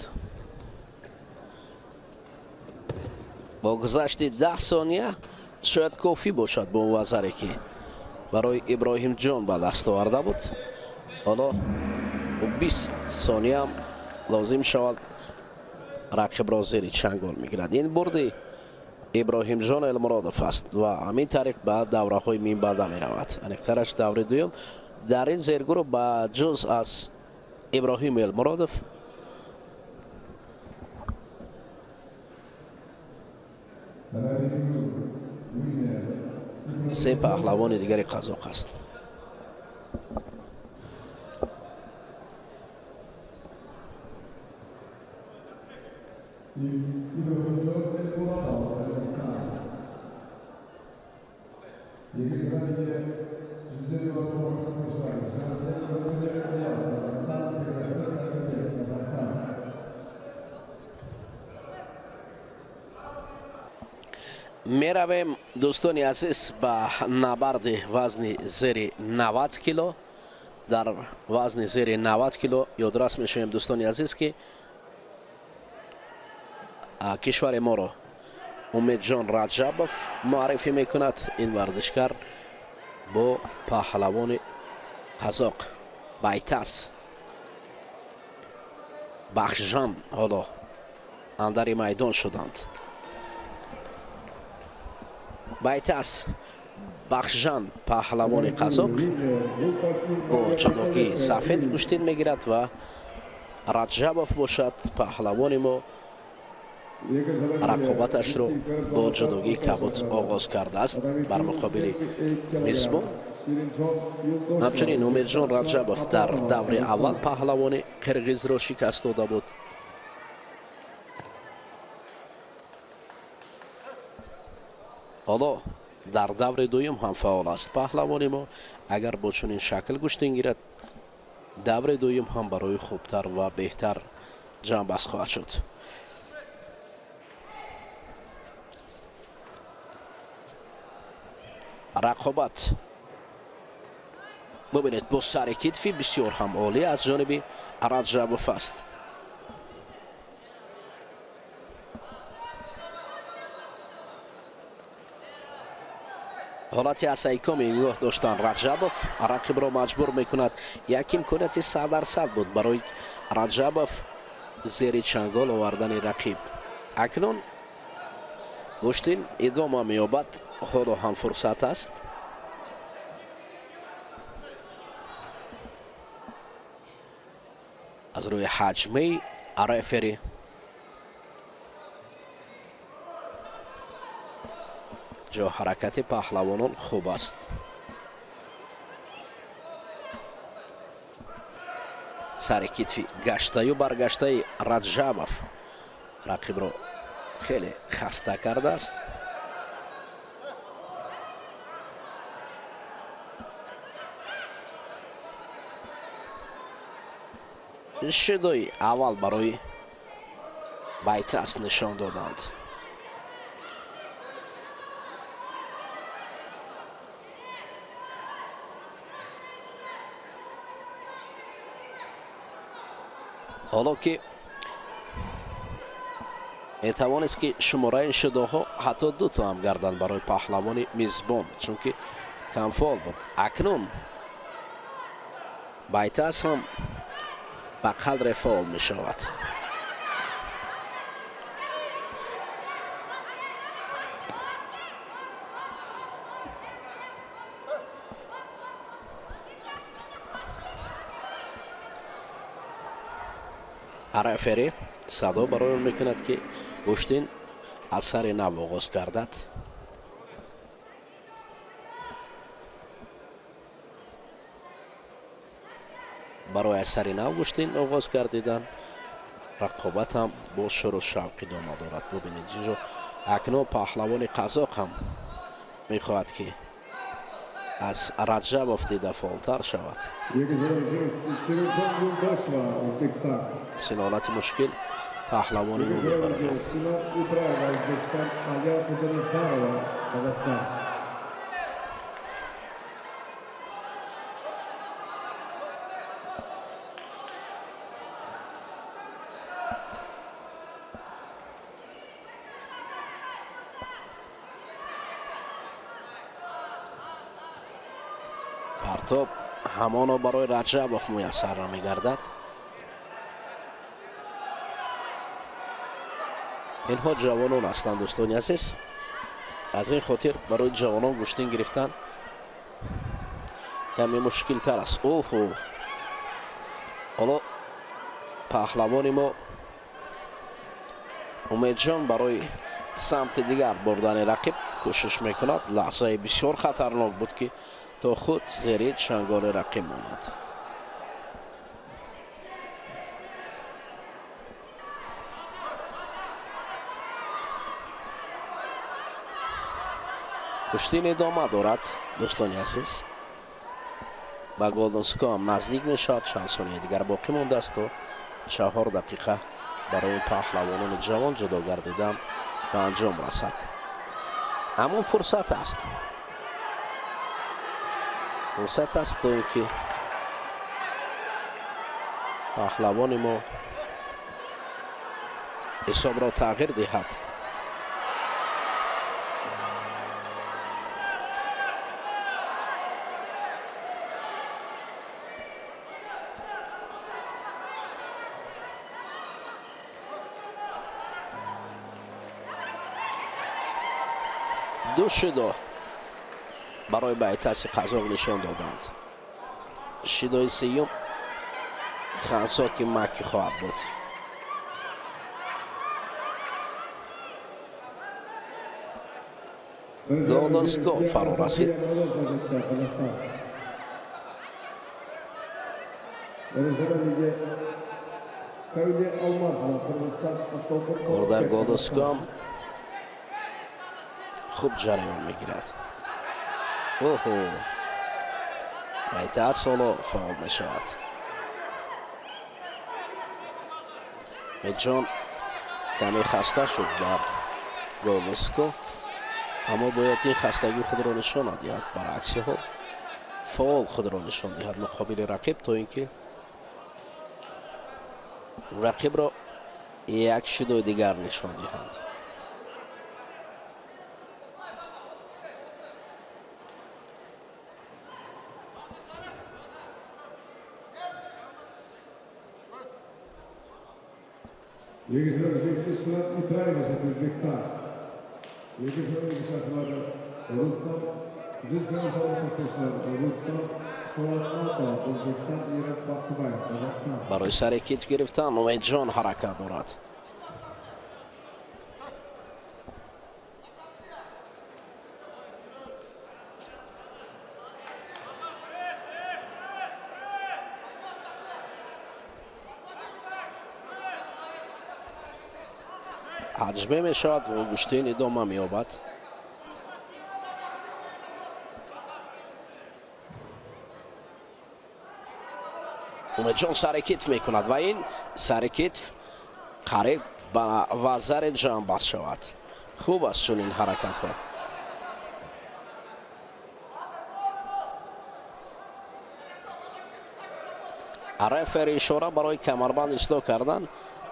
Бо гузашти 10 сония шояд кофӣ бошад бо вазаре, ки барои Иброҳимҷон ба даст оварда буд. Ҳоло 20 сониям лозим шавад, рақибро зери чангол мегирад. Ин бурди Иброҳимҷон Элмуродов аст ва ҳамин тариқ ба давраҳои минбаъда меравад, аниқтараш даври дуюм. Дар ин зергурӯҳ ба ҷуз аз Иброҳим Элмуродов се паҳлавони дигари қазоқ аст. Меравем, дӯстони азиз, ба набарди вазни зери 90 кило. Дар вазни зери 90 кило ёдрас мешавем, дӯстони азиз, ки кишвари моро Умедҷон Раҷабов муаррифӣ мекунад. Ин варзишгар бо паҳлавони қазоқ Байтас Бахшжан ҳоло андари майдон шуданд. Байтас Бахшжан, паҳлавони қазоқ, бо ҷудогии сафед гӯштин мегирад ва Раҷабов бошад, паҳлавони мо, рақобаташро бо ҷудогии кабуд оғоз кардааст бар муқобили мизбон. Ҳамчунин Умедҷон Раҷабов дар даври аввал паҳлавони қирғизро шикаст дода буд. Ҳоло дар даври дуюм ҳам фаъол аст паҳлавони мо. Агар бо чунин шакл гӯштин гирад, даври дуюм ҳам барои хубтар ва беҳтар ҷамъбаст хоҳад шуд. Рақобат, бубинед, бо сари китфи бисёр ҳам олӣ аз ҷониби Раҷабов аст. Ҳолати асайкоми нигоҳ доштан Раҷабов рақибро маҷбур мекунад. Як имконияти 100% буд барои Раҷабов зери чангол овардани рақиб. Акнун гӯштин идома меёбад, ҳоло ҳам фурсат аст. Аз рӯи ҳаҷмаи рефери ҷо ҳаракати паҳлавонон хуб аст. Сари китфи гаштаю баргаштаи Раҷабов рақибро хеле хаста кардааст. Шидои аввал барои Байтас нишон доданд. Ҳоло ки метавонист, ки шумораи шидоҳо ҳатто дуто ҳам гарданд барои паҳлавони мизбон, чунки камфол буд. Акнун Байтас ҳам ба қадре фаъол мешавад. Рефери садо барои он мекунад, ки гӯштин аз сари нав оғоз гардад. Барои аз сари нав гӯштин оғоз гардидан, рақобат ҳам бо шуру шавқ идома дорад. Бубинед, инҷо акнун паҳлавони қазоқ ҳам мехоҳад, ки аз Раҷабов дида фаъолтар шавад. Синолати мушкил паҳлавони ӯ мебарояд. Партоб ҳамоно барои Раҷабов муяссар намегардад. Инҳо ҷавонон ҳастанд, дӯстони азиз. Аз ин хотир барои ҷавонон гӯштин гирифтан каме мушкилтар аст. Оҳо, ҳоло паҳлавони мо Умедҷон барои самти дигар бурдани рақиб кӯшиш мекунад. Лаҳзаи бисёр хатарнок буд, ки то худ зери чанголи рақиб монад. Гӯштин идома дорад, дӯстони азиз. Ба golden score ҳам наздик мешавад. Чанд сонияи дигар боқӣ мондааст, то 4 дақиқа барои паҳлавонони ҷавон ҷудо гардидан ба анҷом расад. Ҳамон фурсат аст, фурсат аст, то ин ки паҳлавони мо ҳисобро тағйир диҳад. Ду шидо барои Байтаси қазоқ нишон доданд. Шидои сеюм хансоки макки хоҳад буд. Golden score фаро расид. Кор дар golden score хуб ҷараён мегирад. Оҳо, Байтас ҳоло фаъол мешавад. Умедҷон каме хаста шуд дар golden score, аммо бояд ин хастагӣ худро нишон надиҳад, баръакси ҳол фаъол худро нишон диҳад муқобили рақиб, то ин ки рақибро як шидои дигар нишон диҳанд. Жеңіске Ибраева, Өзбекстан. Екінші Рустам Рустам Өзбекстан, Мирас Бақтыбаев, Қазақстан. Барои сари китф гирифтан Умедҷон ҳаракат дорад. Ҳаҷме мешавад ва гӯштин идома меёбад. Умедҷон сари китф мекунад ва ин сари китф қариб ба вазари ҷамъбаст шавад. Хуб аст чунин ҳаракатҳо. Рефери ишора барои камарбанд ислоҳ кардан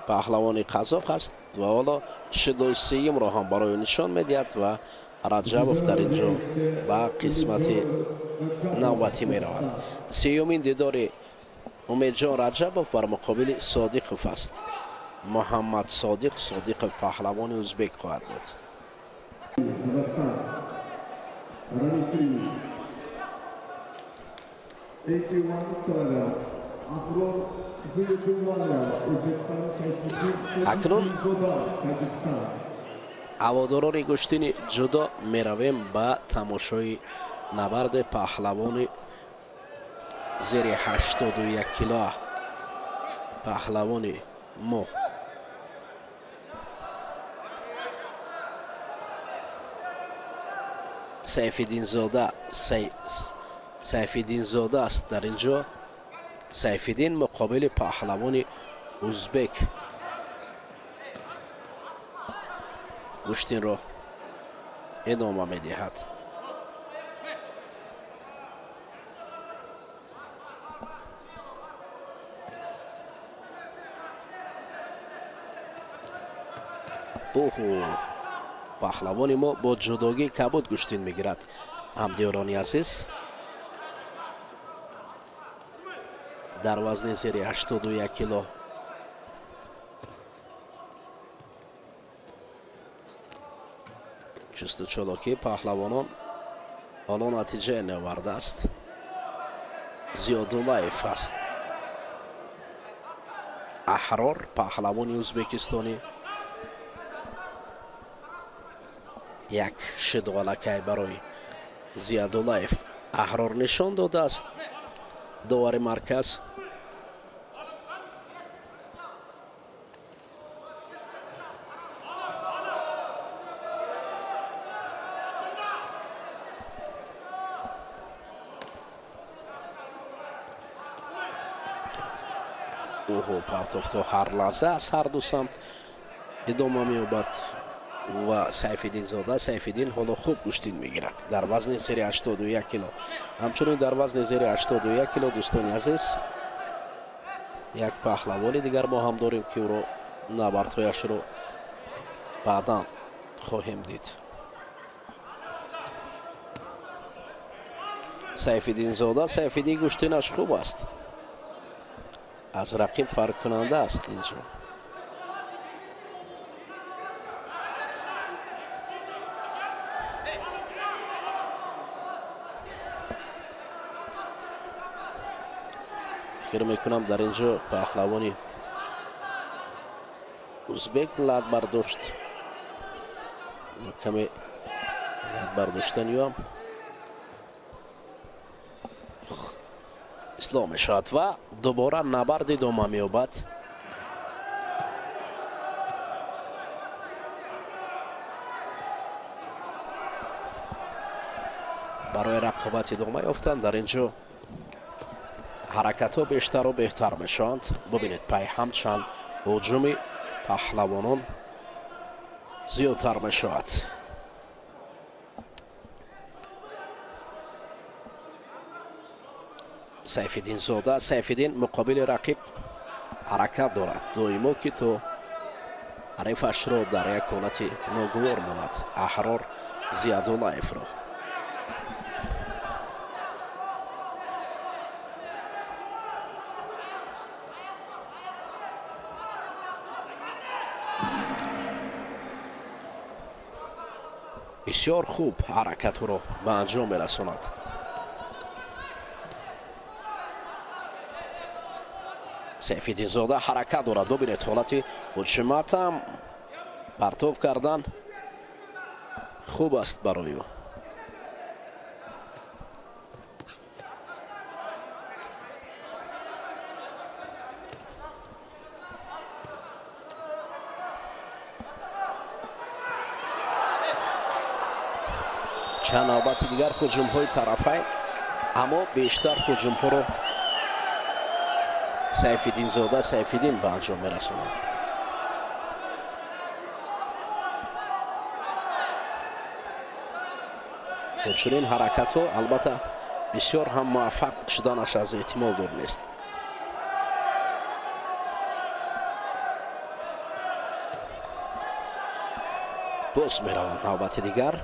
паҳлавони қазоқ аст ва ҳоло шидои сеюмро ҳам барои нишон медиҳад ва Раҷабов дар ин ҷо ба қисмати навбатӣ меравад. Сеюмин дидори Умедҷон Раҷабов бар муқобили Содиқов аст. Муҳаммад Содиқ Содиқов паҳлавони узбек хоҳад буд. Казахстан. Рамис 81 килограмм. Ахрор Зиятуллаев, Узбекистон, Сайфиддин Акнун Содиқзода, Таджикистан. Ҳаводорони гӯштини ҷудо, меравем ба тамошои набарди паҳлавони зери 81 кило. Паҳлавони мо Сайфиддинзода Сайфиддинзода аст. Дар ин ҷо Сайфиддин муқобили паҳлавони узбек гӯштинро идома медиҳад. Оҳу, паҳлавони мо бо ҷудогии кабуд гӯштин мегирад. Ҳамдиёрони азиз, дар вазни зери 81 кило чусту чолокии паҳлавонон ҳоло натиҷае неовардааст. Зиёдуллаев аст Аҳрор, паҳлавони ӯзбекистонӣ. Як шидғалакай барои Зиядуллаев Аҳрор нишон додааст довари марказ. Оҳо, партофто ҳар лаҳза аз ҳарду самт идома меёбад ва Сайфиддинзода Сайфиддин ҳоло хуб гӯштин мегирад дар вазни зери 81 кило. Ҳамчунин дар вазни зери 81 кило, дӯстони азиз, як паҳлавони дигар мо ҳам дорем, ки ӯро набардҳояшро баъдан хоҳем дид. Сайфиддинзода Сайфиддин гӯштинаш хуб аст, аз рақиб фарқкунанда аст инҷо. Фикр мекунам, дар ин ҷо паҳлавони узбек лат бардошт ва каме лат бардоштани ӯ ҳам ислоҳ мешавад ва дубора набард идома меёбад. Барои рақобат идома ёфтан дар ин ҷо ҳаракатҳо бештару беҳтар мешаванд. Бубинед, пайҳам чанд ҳуҷуми паҳлавонон зиёдтар мешавад. Сайфиддинзода Сайфиддин муқобили рақиб ҳаракат дорад доимо, ки то ҳарифашро дар як ҳолати ногувор монад, Аҳрор Зиядуллаевро. Бисёр хуб ҳаракатро ба анҷом мерасонад. Сайфиддинзода ҳаракат дорад. Бубинед, ҳолати ҳуҷуматам партоб кардан хуб аст барои ӯ. Чанд навбати дигар ҳуҷумҳои тарафайн, аммо бештар ҳуҷумҳоро Сайфиддинзода Сайфиддин ба анҷом мерасонад. Бо чунин ҳаракатҳо, албатта, бисёр ҳам муваффақ шуданаш аз эҳтимол дур нест. Боз мераванд навбати дигар.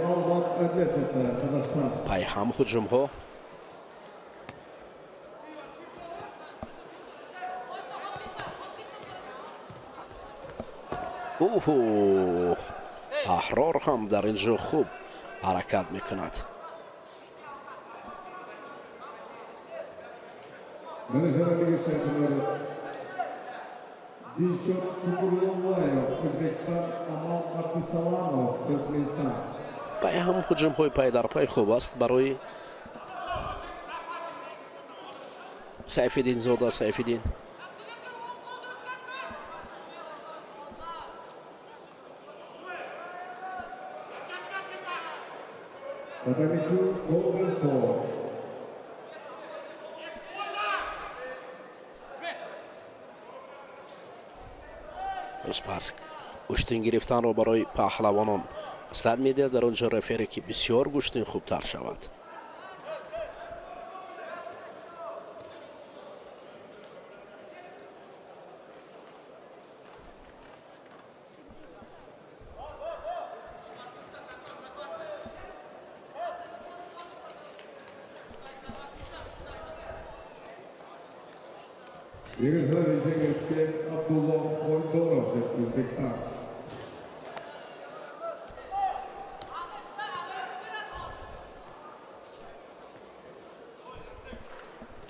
Алмат Әділетов, Қазақстан. Пайҳам ҳуҷумҳо. Уҳу, Аҳрор ҳам дар ин ҷо хуб ҳаракат мекунад. Дилшод Шукуруллоев, O'zbekiston, Амал Абдусаламов, Туркманистон. Пайҳам ҳуҷумҳои пай дар пай хуб аст барои Сайфиддинзода Сайфиддин. Татами 2, golden score. Пас гӯштин гирифтанро барои паҳлавонон маслиҳат медиҳад дар он ҷо рефери, ки бисёр гӯштин хубтар шавад. Екінші жеңіске Абдулло Қойдоров, Өзбекстан.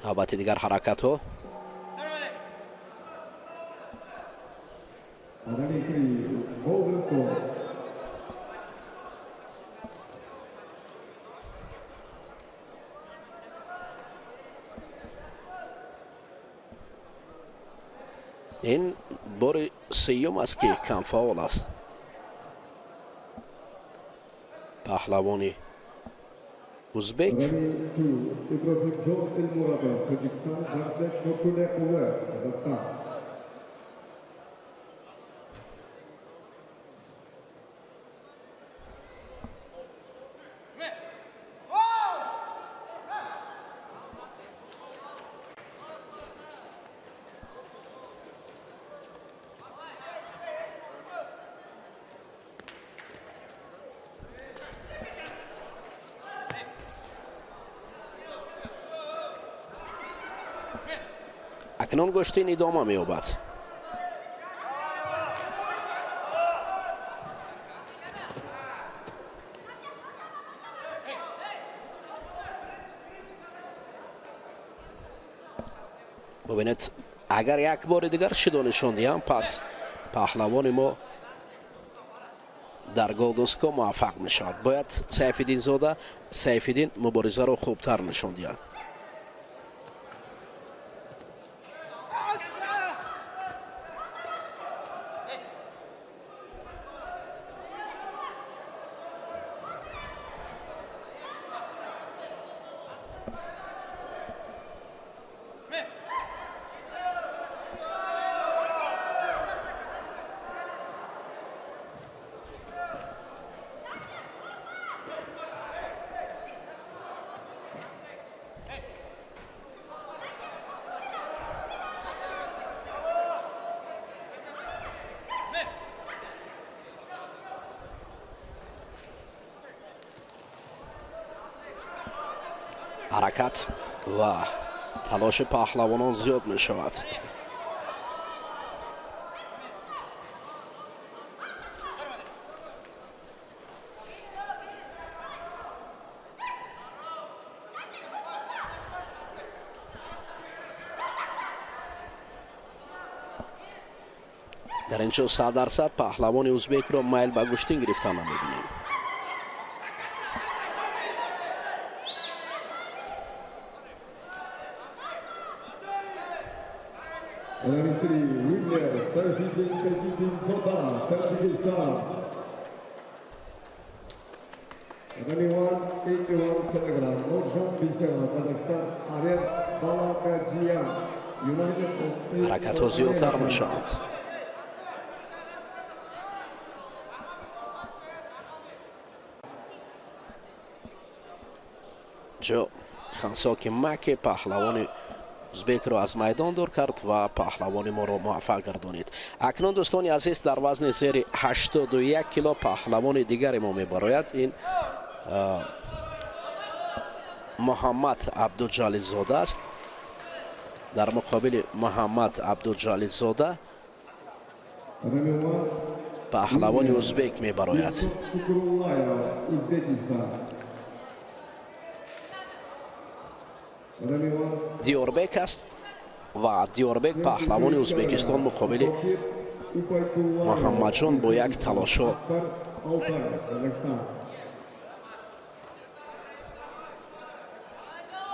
Навбати дигар ҳаракатҳо. Татами 3, golden score. Ин бори сеюм аст, ки камфаъол аст паҳлавони узбек. Татами 2, Иброҳимҷон Элмурадов, Tojikiston, Jamshid Nurkuliquli, Qozog'iston. Акнун гӯштин идома меёбад. Бубинед, агар як бори дигар шидо нишон диҳам, пас паҳлавони мо дар голден скор муваффақ мешавад. Бояд Сайфиддинзода Сайфиддин муборизаро хубтар нишон диҳад. Ҳаракат ва талоши паҳлавонон зиёд мешавад. Дар ин ҷо 100% паҳлавони узбекро майл ба гӯштин гирифтан намебинем. Татами 3, winner Сайфиддин Сайфиддинзода, Таджикистан. Татами 1, 81 килограмм. Нуржан Бисенов, Казахстан, Арен Балагазиян, United States. Ҳаракатҳо зиёдтар мешаванд. Ҷо Хансоки Маки паҳлавони узбекро аз майдон дур кард ва паҳлавони моро муваффақ гардонид. Акнун, дӯстони азиз, дар вазни зери 81 кило паҳлавони дигари мо мебарояд. Ин Муҳаммад Абдуҷалилзода аст. Дар муқобили Муҳаммад Абдуҷалилзода Татами 1, паҳлавони узбек мебарояд. Юсуф Шукруллаев, Узбекистан. Татами 1, Диёрбек аст ва Диёрбек паҳлавони Узбекистон муқобили Муҳаммадҷон бо як талошо Акбар Алтаев, Казахстан.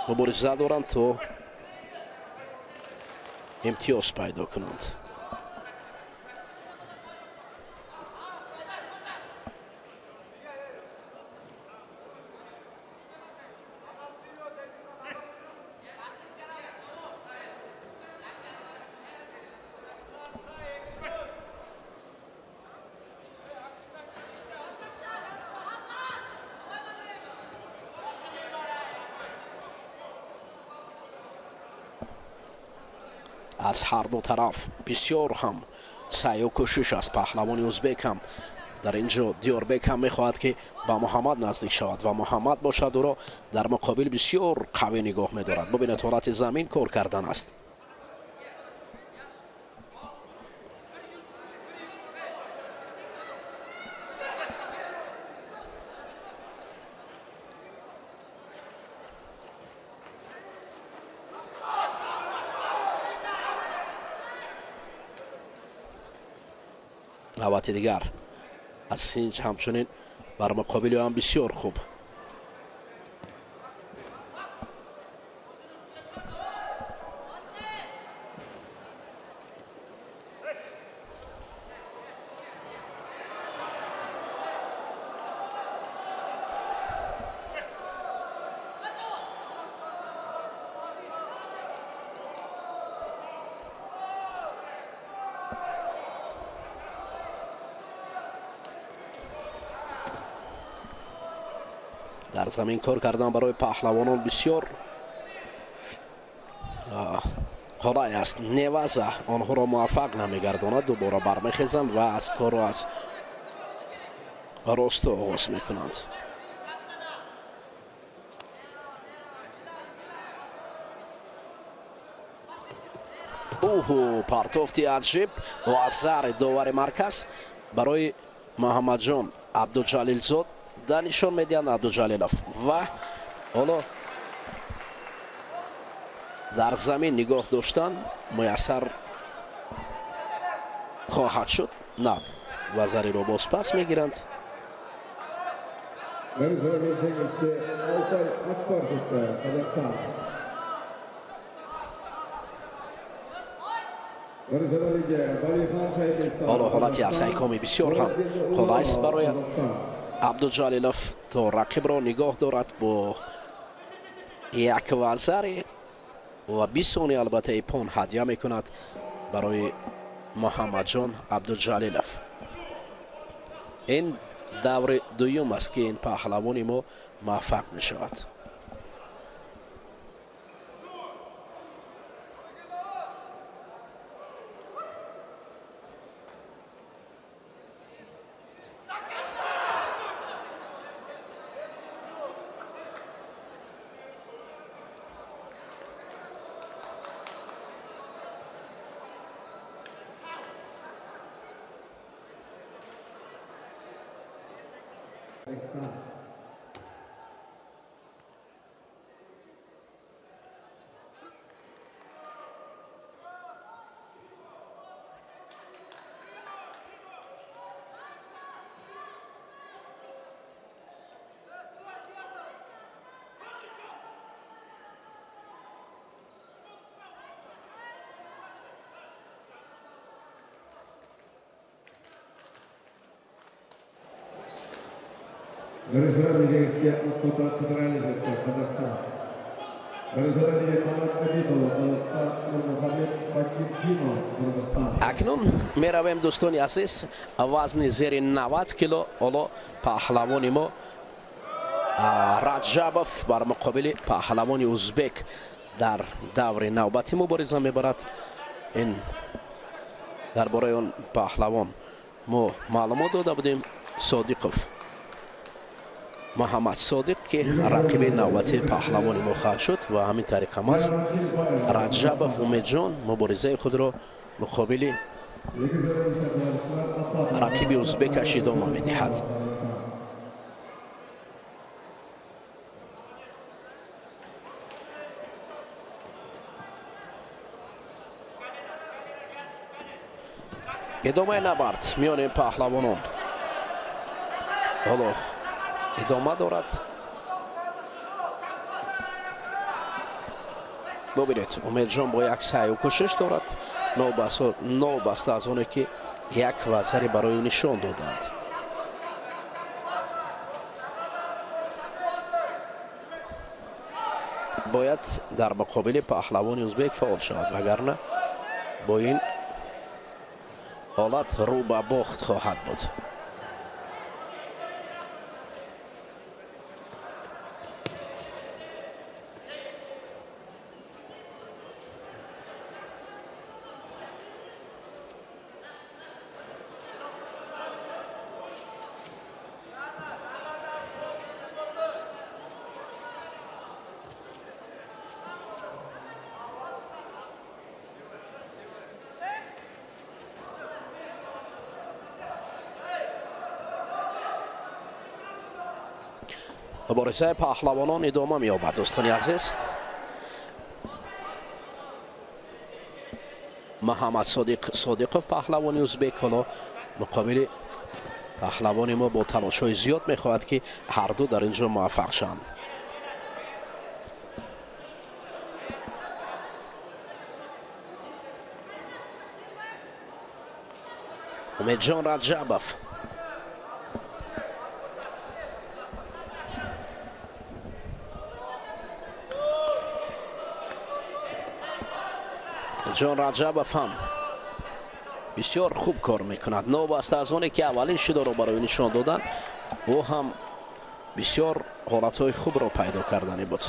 Мубориза доранд, то имтиёз пайдо кунанд. Аз ҳарду тараф бисёр ҳам саъю кӯшиш аст. Паҳлавони узбек ҳам дар ин ҷо, Диёрбек ҳам мехоҳад, ки ба Муҳаммад наздик шавад ва Муҳаммад бошад, ӯро дар муқобил бисёр қавӣ нигоҳ медорад. Бубинед, ҳолати замин кор кардан аст. Навбати дигар аз синҷ ҳамчунин бар муқобили ҳам бисёр хуб. Дар замин кор кардан барои паҳлавонон бисёр қулай аст. Неваза онҳоро муваффақ намегардонад, дубора бармехезанд ва аз корро аз росту оғоз мекунанд. Уҳу, партофти аҷиб ва зари довари марказ барои Муҳаммадҷон Абдуҷалилзод да нишон медиҳанд Абдуҷалилов ва ҳоло дар замин нигоҳ доштан муяссар хоҳад шуд. На, вазариро боз пас мегиранд. Мәре жеңіске Алтай Акбар жетті, Қазақстан. Бірінші Валихан Шайкестан. Ҳоло ҳолати асайкоми бисёр ҳам қулайст барои Абдуҷалилов, то рақибро нигоҳ дорад бо як вазари ва 20 сония. Албатта, иппон ҳадя мекунад барои Муҳаммадҷон Абдуҷалилов. Ин даври дуюм аст, ки ин паҳлавони мо муваффақ мешавад. Қазақстан. Бірінші орын жеңіске Ақбота Қыдырәлі жетті, Қазақстан. Бірінші орын Қанат Абитұлы, Қазақстан. Нұрмұхамед Бакирдинов, Қырғызстан. Акнун меравем, дӯстони азиз, вазни зери 90 кило. Ҳоло паҳлавони мо Раҷабов бар муқобили паҳлавони узбек дар даври навбатӣ мубориза мебарад. Ин дар бораи он паҳлавон мо маълумот дода будем, Содиқов Муҳаммад Содиқ, ки рақиби навбатии паҳлавони мо хоҳад шуд. Ва ҳамин тариқ ҳам аст, Раҷабов Умедҷон муборизаи худро муқобили рақиби узбекаш идома медиҳад. Идомаи набард миёни паҳлавонон ҳоло идома дорад. Бубинед, Умедҷон бо як саъю кӯшиш дорад, новобаста аз оне ки як вазаре барои ӯ нишон доданд. Бояд дар муқобили паҳлавони узбек фаъол шавад, вагарна бо ин ҳолат рӯ ба бохт хоҳад буд. Муборизаи паҳлавонон идома меёбад, дӯстони азиз. Муҳаммад Содиқ Содиқов, паҳлавони узбек, ҳоло муқобили паҳлавони мо бо талошҳои зиёд мехоҳад, ки ҳарду дар ин ҷо муваффақ шаванд. Умедҷон Раҷабов ҷон Раҷабов ҳам бисёр хуб кор мекунад, новобаста аз оне ки аввалин шидоро барои нишон додан, ӯ ҳам бисёр ҳолатҳои хубро пайдо кардани буд.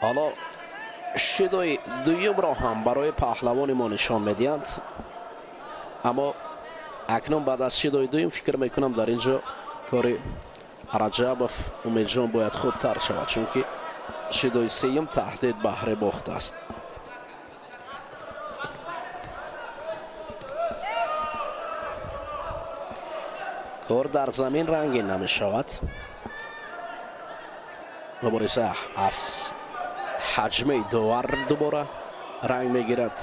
Ҳоло шидои дуюмро ҳам барои паҳлавони мо нишон медиҳанд, аммо акнун баъд аз шидои дуюм фикр мекунам, дар ин ҷо кори Раҷабов Умедҷон бояд хубтар шавад, чунки шидои сеюм таҳдид баҳри бохт аст. Кор дар замин рангин намешавад. Мубориза аз ҳаҷмаи довар дубора ранг мегирад.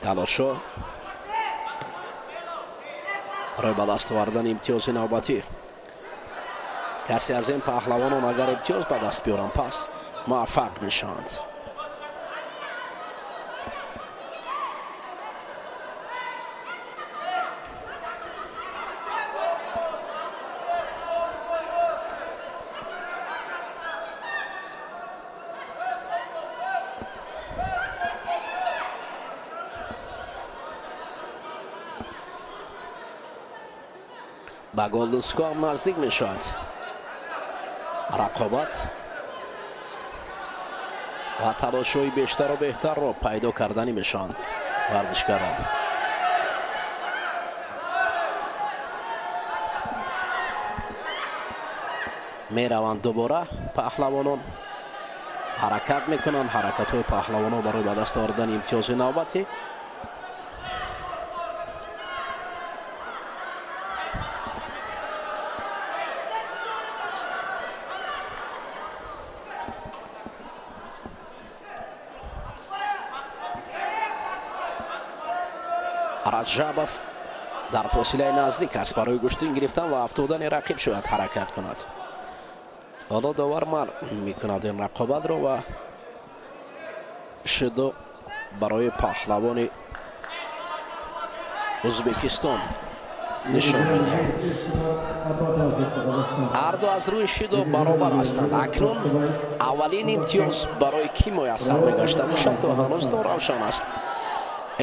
Талошҳо барои ба даст овардани имтиёзи навбатӣ. Касе аз ин паҳлавонон агар имтиёз ба даст биёранд, пас муваффақ мешаванд. Ба golden score ҳам наздик мешавад рақобат ва талошҳои бештару беҳтарро пайдо карданӣ мешаванд варзишгарон. Мераванд дубора паҳлавонон, ҳаракат мекунанд. Ҳаракатҳои паҳлавонон барои ба даст овардани имтиёзи навбатӣ. Раҷабов дар фосилаи наздик аст барои гӯштин гирифтан ва афтодани рақиб шояд ҳаракат кунад. Ҳоло довар манъ мекунад ин рақобатро ва шидо барои паҳлавони Ӯзбекистон нишон медиҳад. Ҳарду аз рӯи шидо баробар ҳастанд. Акнун аввалин имтиёз барои кӣ муяссар мегашта бошад, то ҳанӯз норавшан аст.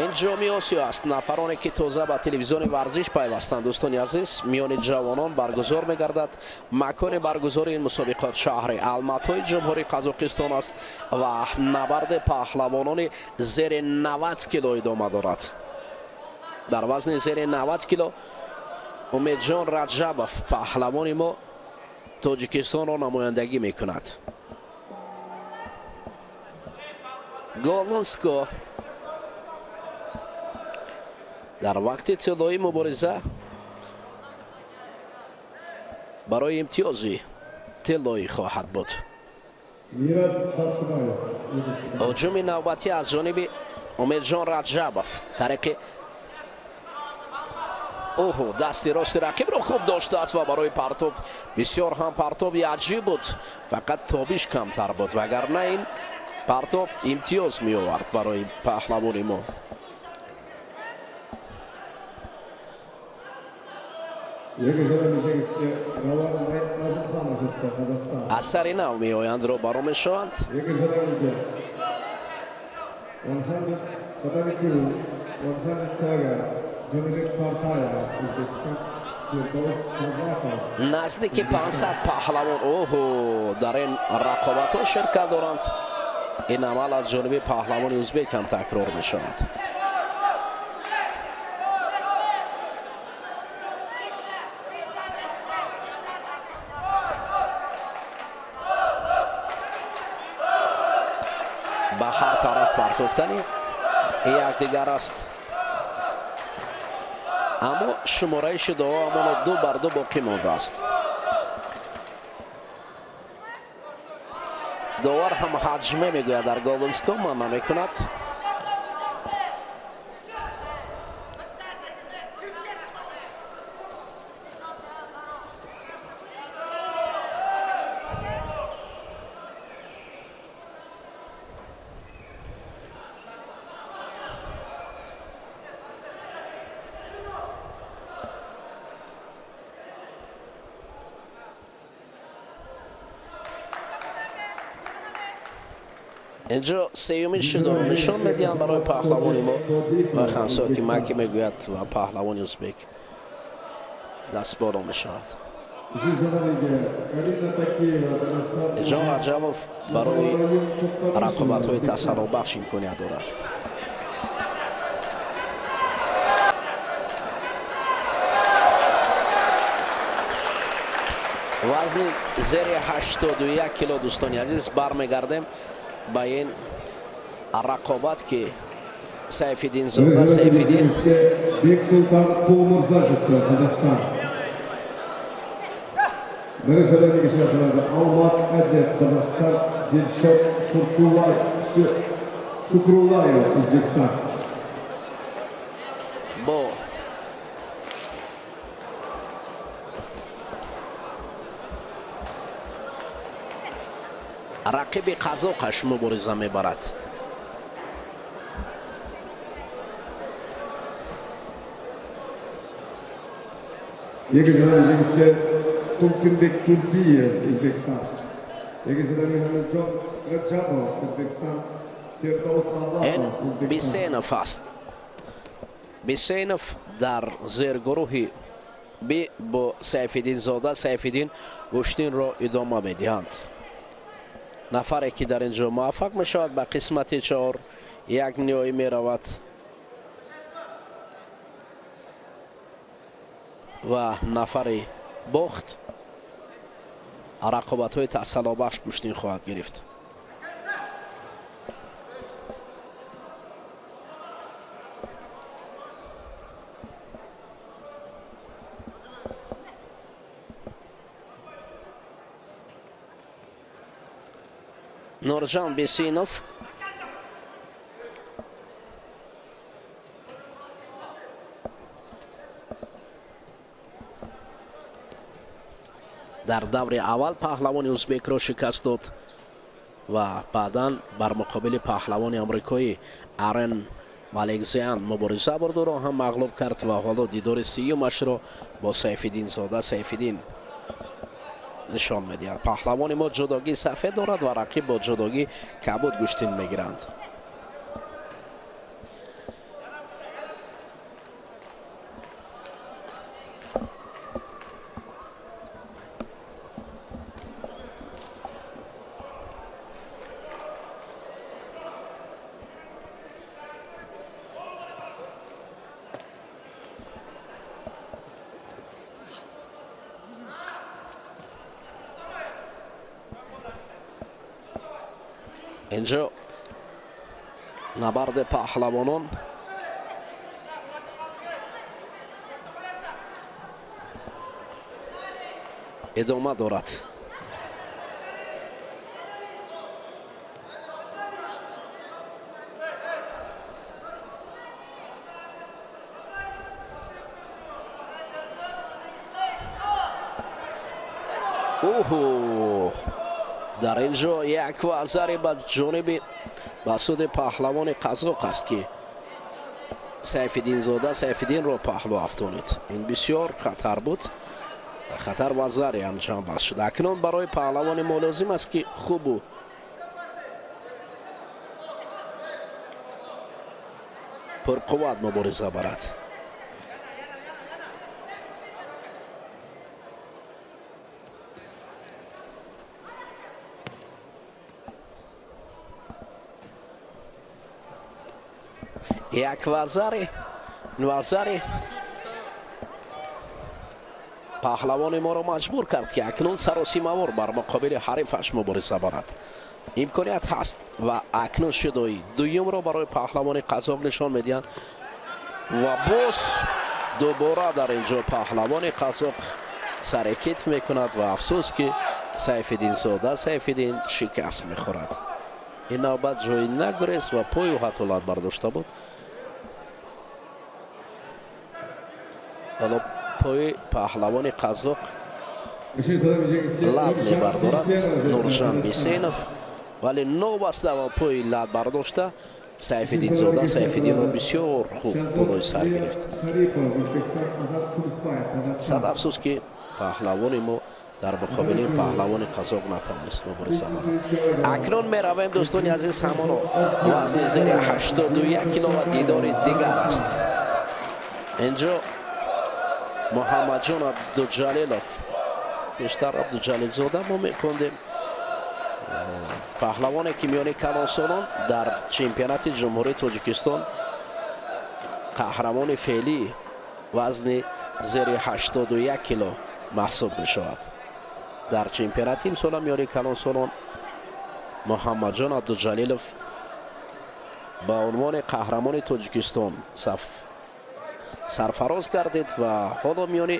Ин Ҷоми Осиё аст. Нафароне, ки тоза ба телевизиони варзиш пайвастанд, дӯстони азиз, миёни ҷавонон баргузор мегардад. Макони баргузори ин мусобиқот шаҳри Алматои Ҷумҳурии Қазоқистон аст ва набарди паҳлавонони зери 90 кило идома дорад. Дар вазни зери 90 кило Умедҷон Раҷабов, паҳлавони мо, Тоҷикистонро намояндагӣ мекунад. Голунско дар вақти тиллоӣ мубориза барои имтиёзи тиллоӣ хоҳад буд. Ҳуҷуми навбатӣ аз ҷониби Умедҷон Раҷабов тариқи оҳо, дасти рости рақибро хуб доштааст ва барои партоб, бисёр ҳам партоби аҷиб буд, фақат тобиш камтар буд, вагарна ин партоб имтиёз меовард барои паҳлавони мо. Екінші жеңіске Рауан Әзімханов жетті, Қазақстан. Асари нав меоянд, рӯбарӯ мешаванд. Екінші раундте 132, 100 Жанибек Сартаев, Өзбекстан, Фирдавс Казаков. Наздики 500 паҳлавон, оҳо, дар ин рақобатҳо ширкат доранд. Ин амал аз ҷониби паҳлавони ӯзбек ҳам такрор мешавад. Ба ҳар тараф партофтани якдигар аст, аммо шумораи шидоҳо ҳамоно 2 бар 2 боқӣ мондааст. Довар ҳам ҳаҷме мегӯяд, дар Голунско ман намекунад. Инҷо сеюмин шидоро нишон медиҳанд барои паҳлавони мо ва хансоки маки мегӯяд ва паҳлавони узбек дастболо мешавад. Үшінші раундте Карина Такеева, Қазақстан. Ҷон Раҷабов барои рақобатҳои тасарруфбахш имконият дорад. Вазни зери 81 кило, дӯстони азиз, бармегардем ба ин рақобат, ки Сайфиддинзода Сайфиддин Бексұлтан Құлмырза жетті, Қазақстан. Бірінші раундтегі шақырады Алмат Әдет, Қазақстан, Дилшот Шукрулаев, Өзбекстан. Бо рақиби қазоқаш мубориза мебарад. Екінші раундта жеңіске Тулкинбек Турдиев, Өзбекстан. Екінші раундта Ахмеджон Раджабов, Өзбекстан. Фирдавс Ин Давлатов, Өзбекстан. Бисенов аст. Бисенов дар зергурӯҳи би бо Сайфиддинзода Сайфиддин гӯштинро идома медиҳанд. Нафаре, ки дар ин ҷо муваффақ мешавад, ба қисмати чор як ниҳоӣ меравад ва нафари бохт Рақобатҳои тасаллобахш гӯштин хоҳад гирифт. Нуржан Бесинов дар даври аввал паҳлавони узбекро шикаст дод ва баъдан бар муқобили паҳлавони амрикоӣ Арен Маликзян мубориза бурд, ӯро ҳам мағлуб кард ва ҳоло дидори сиюмашро бо Сайфиддинзода Сайфиддин нишон медиҳад. Паҳлавони мо ҷудогии сафед дорад ва рақиб бо ҷудогии кабуд гӯштин мегиранд. Инҷо набарди паҳлавонон идома дорад. Оҳо, дар ин ҷо як вазаре ба ҷониби ба суди паҳлавони қазоқ аст, ки Сайфиддинзода Сайфиддинро паҳлӯ афтонид. Ин бисёр хатар буд, хатар вазаре ҳам ҷамъбаст шуд. Акнун барои паҳлавони мо лозим аст, ки хубу пурқувват мубориза барад. Як вазари паҳлавони моро маҷбур кард, ки акнун саросимавор бар муқобили ҳарифаш мубориза барад. Имконият ҳаст ва акнун шудои дуюмро барои паҳлавони қазоқ нишон медиҳанд ва боз дубора дар ин ҷо паҳлавони қазоқ сари китф мекунад ва афсӯс, ки Сайфиддинзода Сайфиддин шикаст мехӯрад. Ин навбат ҷои нагурез ва пою ҳатто лат бардошта буд. Ҳоло пои паҳлавони қазоқ лат мебардорад Нуржан Бисенов, вале новаста ва пои лат бардошта Сайфиддинзода Сайфиддинро бисёр хуб болои сар гирифт. Сад афсӯс, ки паҳлавони мо дар муқобили паҳлавони қазоқ натавонист мубориза барад. Акнун меравем, дӯстони азиз, ҳамоно вазни зери 81 кило ва дидори дигар аст. Инҷо Муҳаммадҷон Абдуҷалилов, бештар Абдуҷалилзода мо мехондем, паҳлавоне, ки миёни калонсолон дар чемпионати Ҷумҳурии Тоҷикистон қаҳрамони феълии вазни зери 81 кило маҳсуб мешавад. Дар чемпионати имсола миёни калонсолон Муҳаммадҷон Абдуҷалилов ба унвони қаҳрамони Тоҷикистон сарфароз гардид ва ҳоло миёни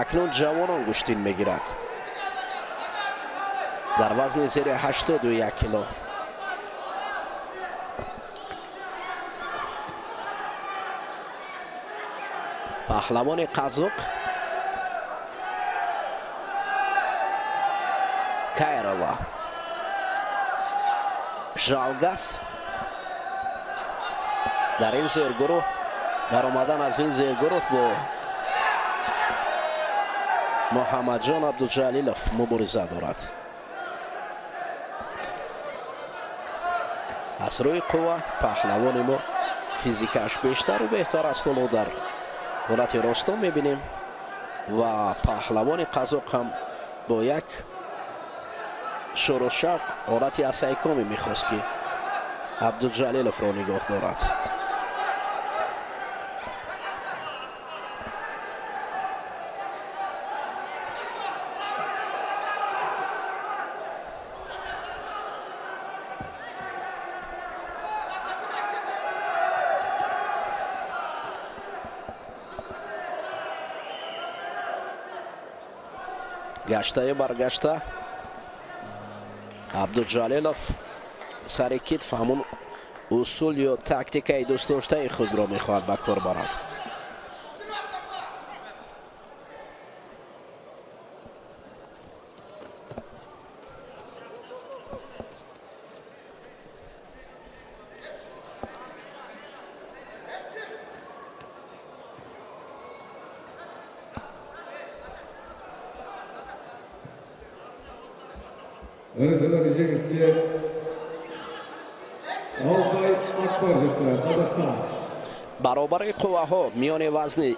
акнун ҷавонон гӯштин мегирад дар вазни зери 81 кило. Паҳлавони қазоқ Кайрова Жалгас дар ин зергурӯҳ баромадан аз ин зергурӯҳ бо Муҳаммадҷон Абдуҷалилов мубориза дорад. Аз рӯи қувва паҳлавони мо физикааш бештару беҳтар аст. Ҳоло дар ҳолати ростон мебинем ва паҳлавони қазоқ ҳам бо як шӯру шавқ ҳолати асайкоме мехост, ки Абдуҷалиловро нигоҳ дорад. Гаштаю баргашта Абдуҷалилов сари китф ҳамун усул ё тактикаи дӯстдоштаи худро мехоҳад ба кор барад. Бірінші жеңіске Алтай Акбар жетті, Қазақстан. Баробари қувваҳо миёни вазни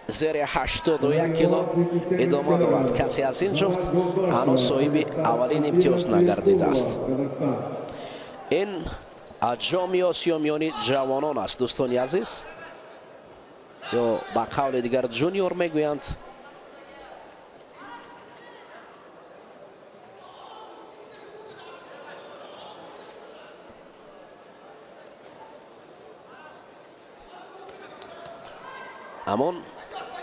зери 81 кило идома дорад. Касе аз ин ҷуфт ҳанӯз соҳиби аввалин имтиёз нагардидааст. Ин Ҷоми Осиё миёни ҷавонон аст, дӯстони азиз, ё ба қавли дигар ҷуниор мегӯянд. Ҳамон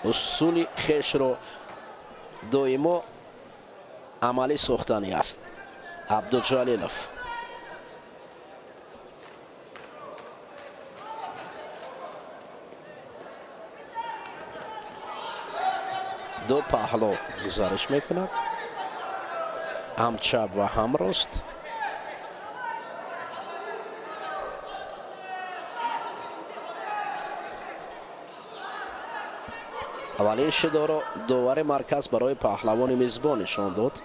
усули хешро доимо амалӣ сохтанӣ аст Абдуҷалилов. Ду паҳло гузариш мекунад, ҳам чап ва ҳам рост. Аввалин шидоро довари марказ барои паҳлавони мизбон нишон дод.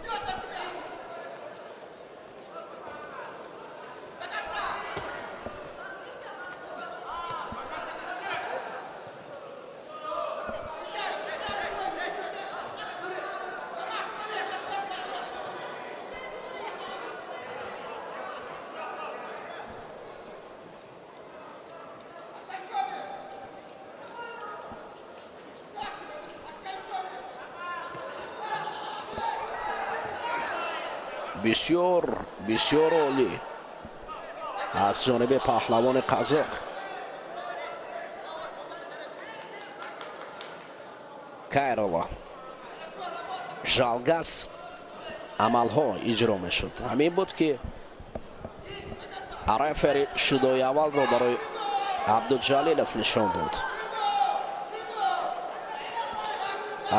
Бисёр, бисёр олӣ аз ҷониби паҳлавони қазоқ. Кайрова Жалгас амалҳо иҷро мешуд. Ҳамин буд, ки рефери шудои аввалро барои Абдуҷалилов нишон дод.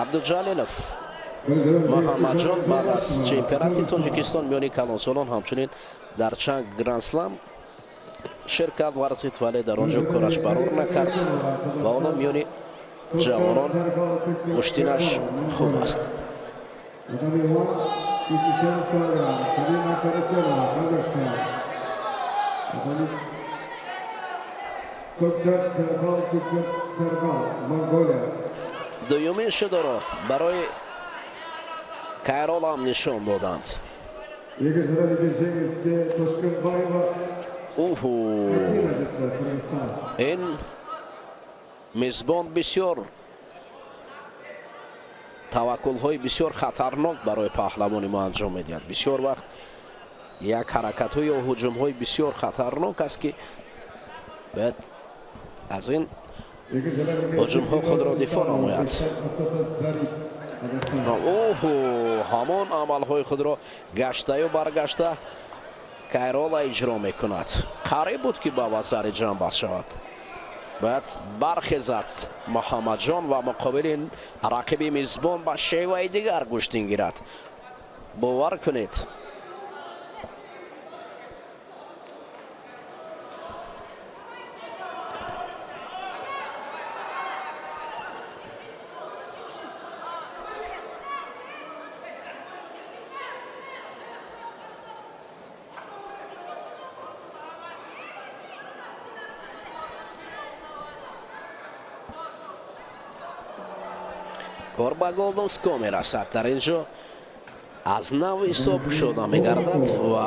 Абдуҷалилов Муҳаммадҷон баъд аз чемпионати Тоҷикистон миёни калонсолон ҳамчунин дар чанд грандслам ширкат варзид, вале дар он ҷо кораш барор накард ва ҳоло миёни ҷавонон гӯштинаш хуб аст. Татами 1, 57 килограмм. Карина Каратенова, Казахстан. Татами Цогцэг Жаргал, Жаргал, Монголия. Дуюмин шудоро барои Кайролам нишон доданд. Екінші дәрежеде жеңіске Тошкынбаева Уҳу! Мадина жетті, Қырғызстан. Ин мизбон бисёр таваккулҳои бисёр хатарнок барои паҳлавони мо анҷом медиҳад. Бисёр вақт як ҳаракатҳо ё ҳуҷумҳои бисёр хатарнок аст, ки бояд аз ин Екінші дәрежеде ҳуҷумҳо худро дифоъ намояд. Зариф, Қазақстан. Оҳу, ҳамон амалҳои худро гаштаю баргашта Кайрола иҷро мекунад. Қариб буд, ки ба вазари ҷамъбаст шавад. Бояд бархезад Муҳаммадҷон ва муқобили рақиби мизбон ба шеваи дигар гӯштин гирад. Бовар кунед, кор ба golden score мерасад. Дар ин ҷо аз нав ҳисоб кушода мегардад ва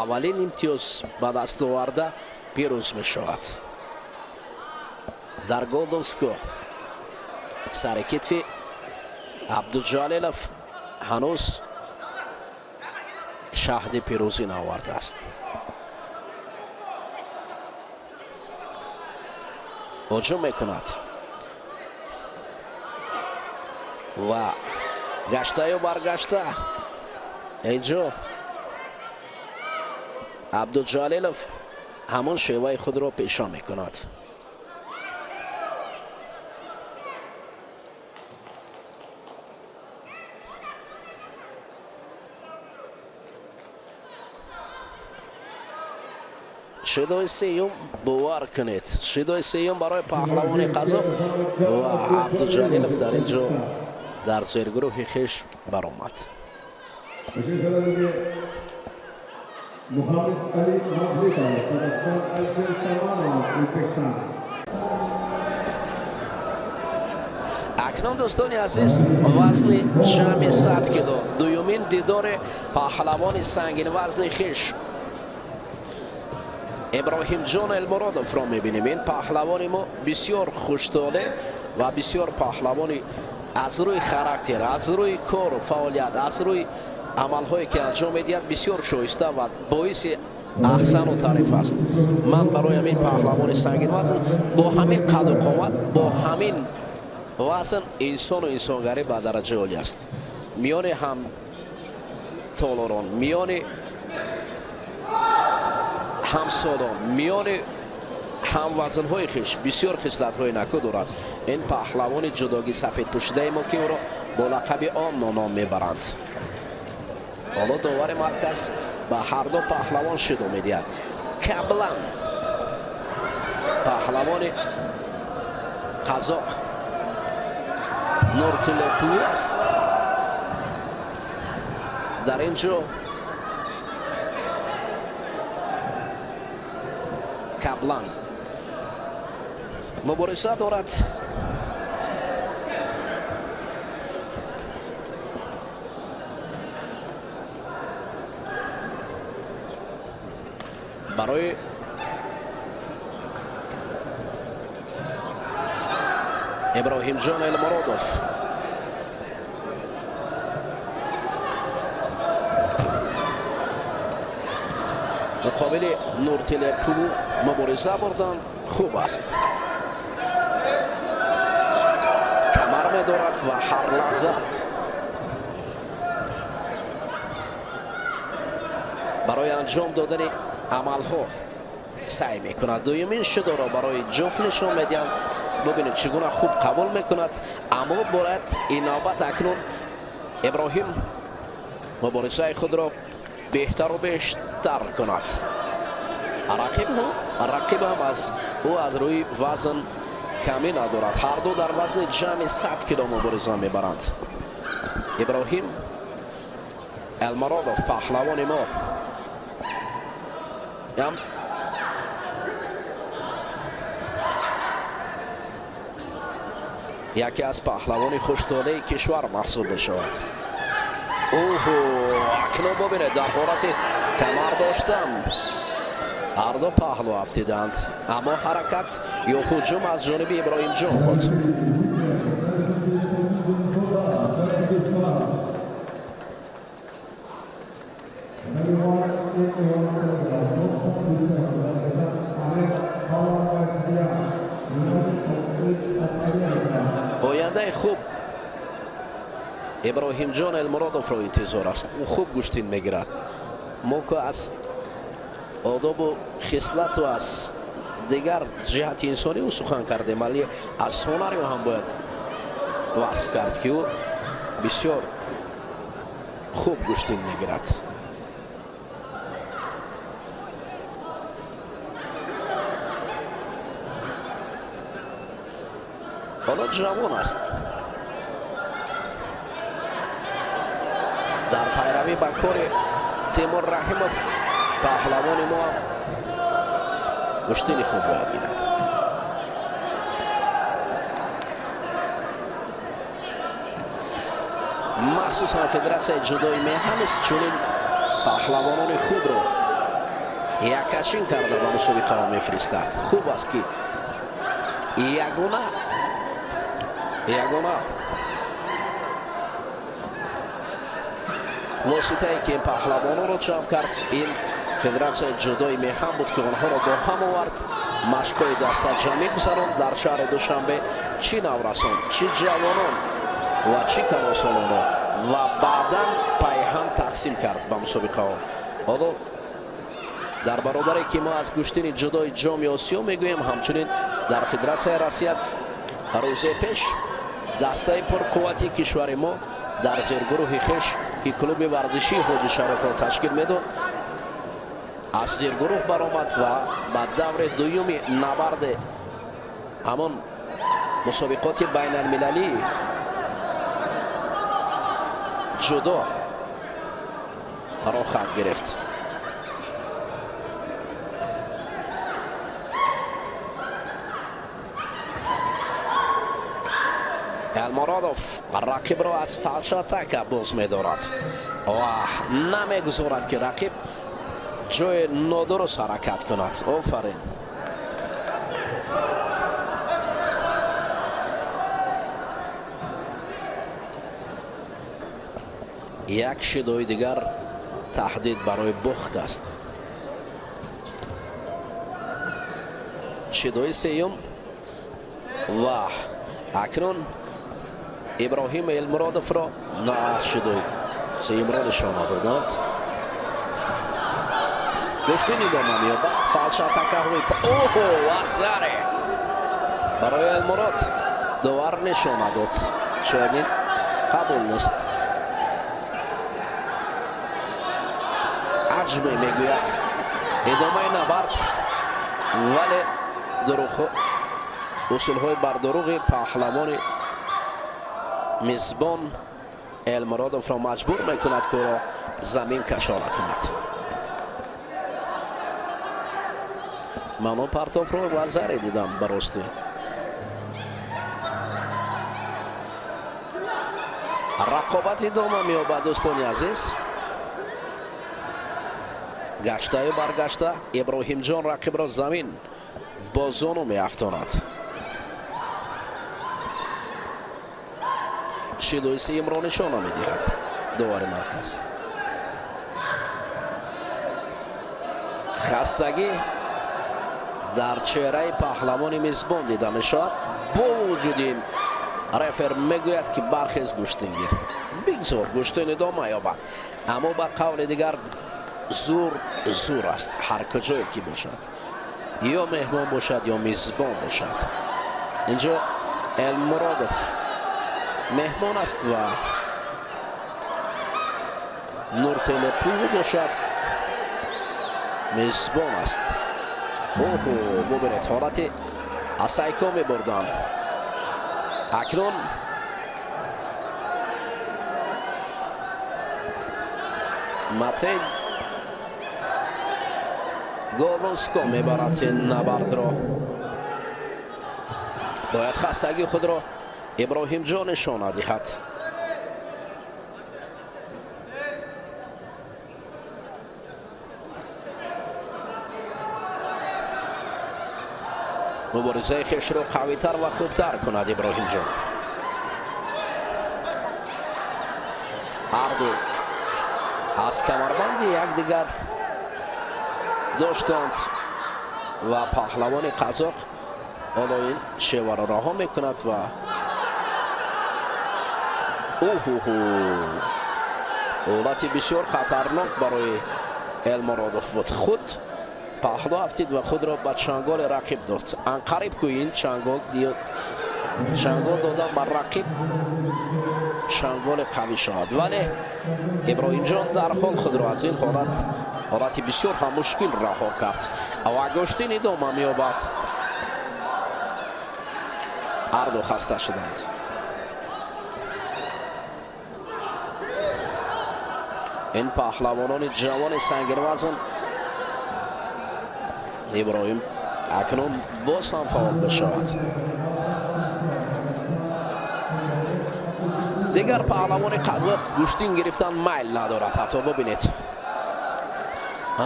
аввалин имтиёз ба даст оварда пирӯз мешавад. Дар golden score сари китфи Абдуҷалилов ҳанӯз шаҳди пирӯзӣ наовардааст. Ҳуҷум мекунад ва Гаштаю баргашта инҷо Абдуҷалилов ҳамон шеваи худро пеша мекунад. Шидои сеюм, бовар кунед, шидои сеюм барои паҳлавони қазоқ ва Абдуҷалилов дар ин ҷо дар зергурӯҳи хеш баромад. Muhammed Ali Mavlidov, Казахстан, Alisher Salmanov, O'zbekiston. Акнун, дӯстони азиз, вазни ҷамъи 100 кило, дуюмин дидори паҳлавони сангинвазни хеш Иброҳимҷон Элмуродовро мебинем. Ин паҳлавони мо бисёр хуштоле ва бисёр паҳлавони аз рӯи характер, аз рӯи кору фаъолият, аз рӯи амалҳое ки анҷом медиҳад, бисёр шоиста ва боиси аҳсану таъриф аст. Ман барои ҳамин паҳлавони сангинвазн бо ҳамин қаду қомат, бо ҳамин вазн, инсону инсонгарӣ ба дараҷаи олӣ аст. Миёни ҳам толорон, миёни ҳамсолон, миёни ҳамвазнҳои хеш бисёр хислатҳои наку дорад ин паҳлавони ҷудогӣ сафедпӯшидаи мо, ки ӯро бо лақаби Онно ном мебаранд. Ҳоло довари марказ ба ҳарду паҳлавон шидо медиҳад. Каблан, паҳлавони қазоқ Нуртулеплу аст. Дар ин ҷо Каблан мубориза дорад. Барои Иброҳимҷон Элмуродов муқобили Нуртилепулу мубориза бурдан хуб аст. Камар медорад ва ҳар лаҳза барои анҷом додани амалҳо саъй мекунад. Дуюмин шидоро барои ҷуфт нишон медиҳанд. Бубинед, чӣ гуна хуб қабул мекунад, аммо бояд ин навбат акнун Иброҳим муборизаи худро беҳтару бештар кунад. Рақиб ҳам аз ӯ аз рӯи вазн камӣ надорад. Ҳарду дар вазни ҷамъи 100 кило мубориза мебаранд. Иброҳим Элмародов, паҳлавони мо, ям яке аз паҳлавони хуштолеи кишвар маҳсуб мешавад. Оҳо, акнун бубинед, дар ҳолати камар доштан ҳарду паҳлӯ афтиданд, аммо ҳаракат ё ҳуҷум аз ҷониби Иброҳимҷон буд. Ояндаи хуб Иброҳимҷон Элмуродовро интизор аст. Ӯ хуб гӯштин мегирад. Мо ку аз одобу хислату аз дигар ҷиҳати инсонӣ ӯ сухан кардем, вале аз ҳунари ӯ ҳам бояд васф кард, ки ӯ бисёр хуб гӯштин мегирад. Ҳоло ҷавон аст, дар пайравӣ ба кори Тимур Раҳимов паҳлавони мо ҳам гӯштини хуб бояд гирад. Махсусан Федератсияи ҷудои меҳан низ чунин паҳлавонони хубро якачин карда ба мусобиқаҳо мефиристад. Хуб аст, ки ягона воситае, ки ин паҳлавононро ҷамъ кард, ин Федератсияи ҷудои меҳан буд, ки онҳоро бо ҳам овард, машқҳои дастаҷамъӣ гузаронд дар шаҳри Душанбе. Чӣ наврасон, чӣ ҷавонон ва чӣ калонсолонро Ва баъдан пайҳам тақсим кард ба мусобиқаҳо. Ҳоло дар баробаре ки мо аз гӯштини ҷудои Ҷоми Осиё мегӯем, ҳамчунин дар Федератсияи Россия рӯзе пеш дастаи пурқуввати кишвари мо дар зергурӯҳи хеш, ки клуби варзишии Ҳоҷи Шарифро ташкил медод, аз зергурӯҳ баромад ва ба даври дуюми набарди ҳамон мусобиқоти байналмилалӣ ҷудо роҳхат гирифт. Элмуродов рақибро аз фалшатака боз медорад ва намегузорад, ки рақиб ҷои нодуруст ҳаракат кунад. Офарин! Як шидои дигар таҳдид барои бохт аст. Шидои сеюм ва акнун Иброҳим Элмуродовро на шидои сеюмро нишона доданд. Гӯштин идома меёбад. Фалшатакаҳои, оҳо, вазаре барои Элмурод довар нишона дод. Шояд ин қабул нест. Аҷме мегӯяд идомаи набард, вале усулҳои бардуруғи паҳлавони мизбон Элмуродовро маҷбур мекунад, ки ӯро замин кашола кунад. Ман он партофро вазаре дидам ба ростӣ. Рақобат идома меёбад, дӯстони азиз. Гаштаю баргашта Иброҳимҷон рақибро замин бо зону меафтонад. Шидои сеюмро нишона медиҳад довари марказ. Хастагӣ дар чеҳраи паҳлавони мизбон дида мешавад. Бо вуҷуди ин рефер мегӯяд, ки бархез, гӯштингир, бигзор гӯштин идома ёбад. Аммо ба қавли дигар, зур зур аст, ҳар куҷое ки бошад, ё меҳмон бошад, ё мизбон бошад. Инҷо Элмуродов меҳмон аст ва Нуртелепул бошад мизбон аст. Оҳо, бубинед, ҳолати асайко мебурданд. Акнун Матей Голоско мебарад ин набардро. Бояд хастагии худро Иброҳимҷон нишона диҳад. Муборизаи хешро қавитар ва хубтар кунад Иброҳимҷон. Ҳарду аз камарбанди якдигар доштанд ва паҳлавони қазоқ ҳоло ин шеваро раҳо мекунад ва уҳуҳу, ҳолати бисёр хатарнок барои Элмуродов буд. Худ паҳлӯ афтид ва худро ба чанголи рақиб дод. Анқариб ку ин чангол додан ба рақиб чанголи қавӣ шавад, вале Иброҳимҷон дарҳол худро аз ин ҳолат, ҳолати бисёр ҳам мушкил, раҳо кард ва гӯштин идома меёбад. Ҳарду хаста шуданд. Ин паҳлавонони ҷавони сангинвазн. Иброҳим акнун боз ҳам фаъол мешавад. Дигар паҳлавони қазоқ гӯштин гирифтан майл надорад. Ҳатто бибинед,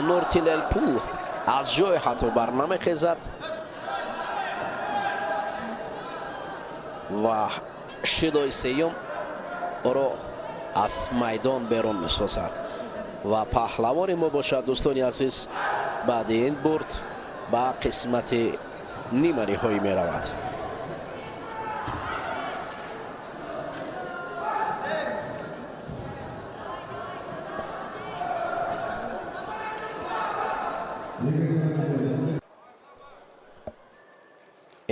Нуртилелпул аз ҷой ҳатто бар намехезад ва шидои сеюм ӯро аз майдон берун месозад. Ва паҳлавони мо бошад, дӯстони азиз, баъди ин бурд ба қисмати ниманиҳоӣ меравад.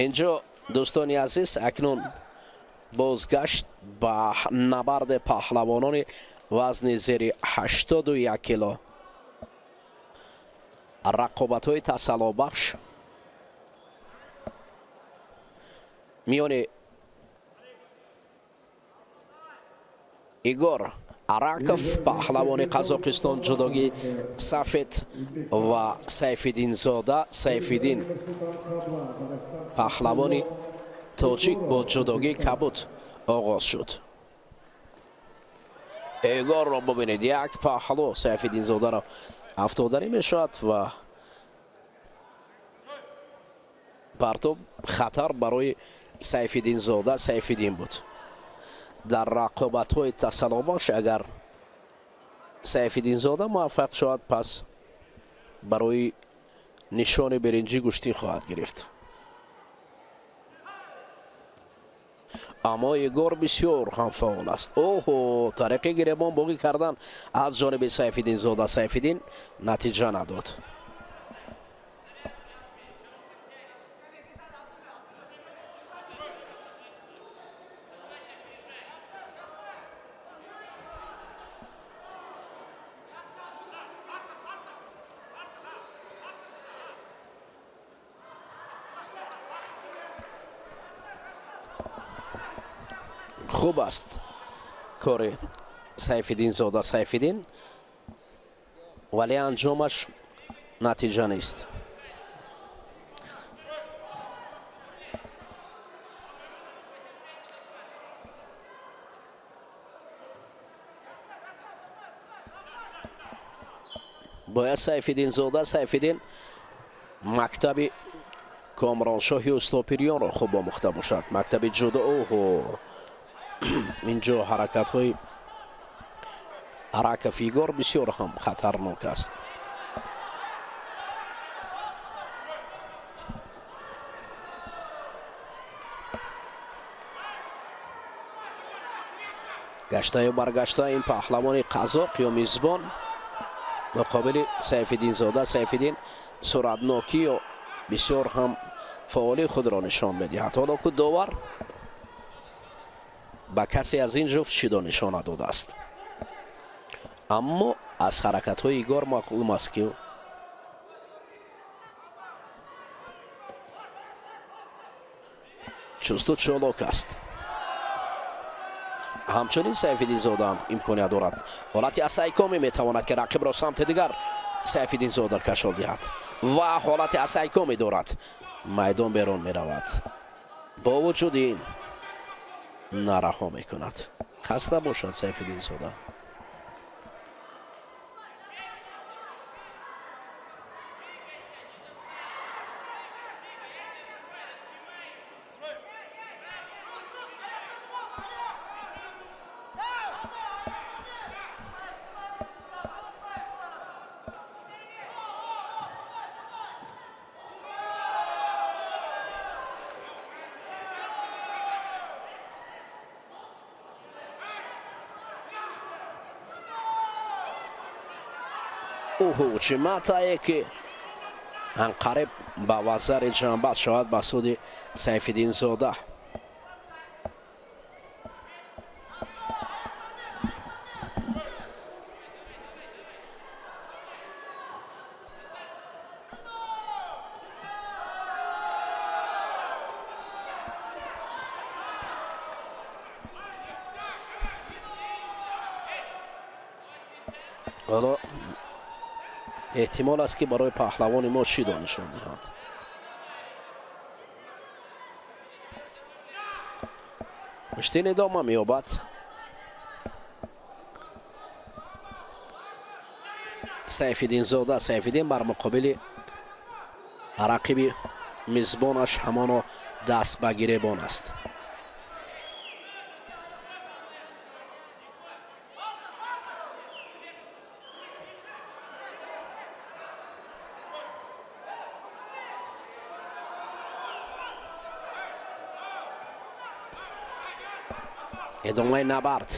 Инҷо, дӯстони азиз, акнун бозгашт ба набарди паҳлавонони вазни зери 81 кило. Рақобатҳои тасаллобахш миёни Игор Араков, паҳлавони Қазоқистон, ҷудогии сафед, ва Сайфиддинзода Сайфиддин, паҳлавони тоҷик бо ҷудогии кабуд оғоз шуд. Игорро бубинед, як паҳлу Сайфиддинзодаро афтоданӣ мешавад ва партоб хатар барои Сайфиддинзода Сайфиддин буд. Дар рақобатҳои тасаллобахш агар Сайфиддинзода муваффақ шавад, пас барои нишони биринҷӣ гӯштин хоҳад гирифт. Аммо Игор бисёр ҳам фаъол аст. Оҳо, тариқи гиребон боғӣ кардан аз ҷониби Сайфиддинзода Сайфиддин натиҷа надод. Хуб аст кори Сайфиддинзода Сайфиддин, вале анҷомаш натиҷа нест. Бояд Сайфиддинзода Сайфиддин мактаби Комроншоҳи Устопирёнро хуб омӯхта бошад, мактаби ҷудо. Оҳо, инҷо ҳаракатҳои Араков Игор бисёр ҳам хатарнок аст. Гаштаю баргашта ин паҳлавони қазоқ ё мизбон муқобили Сайфиддинзода Сайфиддин суратнокӣ ё бисёр ҳам фаъолии худро нишон медиҳад. Ҳоло ку довар ба касе аз ин ҷуфт шидо нишона додааст, аммо аз ҳаракатҳои Игор маълум аст, ки чусту чолок аст. Ҳамчунин Сайфиддинзода ҳам имконият дорад. Ҳолати асайкоми метавонад, ки рақибро самти дигар Сайфиддинзода кашол диҳад ва ҳолати асайкоми дорад, майдон берун меравад. Бо вуҷуди ин нараҳо мекунад. Хаста бошад Сайфиддинзода. Оҳо, чӣ матае, ки анқариб ба вазари ҷанбаст шавад ба суди Сайфиддинзода. Ҳоло эҳтимол аст, ки барои паҳлавони мо шидо нишон диҳанд. Муштин идома меёбад. Сайфиддинзода Сайфиддин бар муқобили рақиби мизбонаш ҳамоно даст ба гиребон аст. Идомаи набард.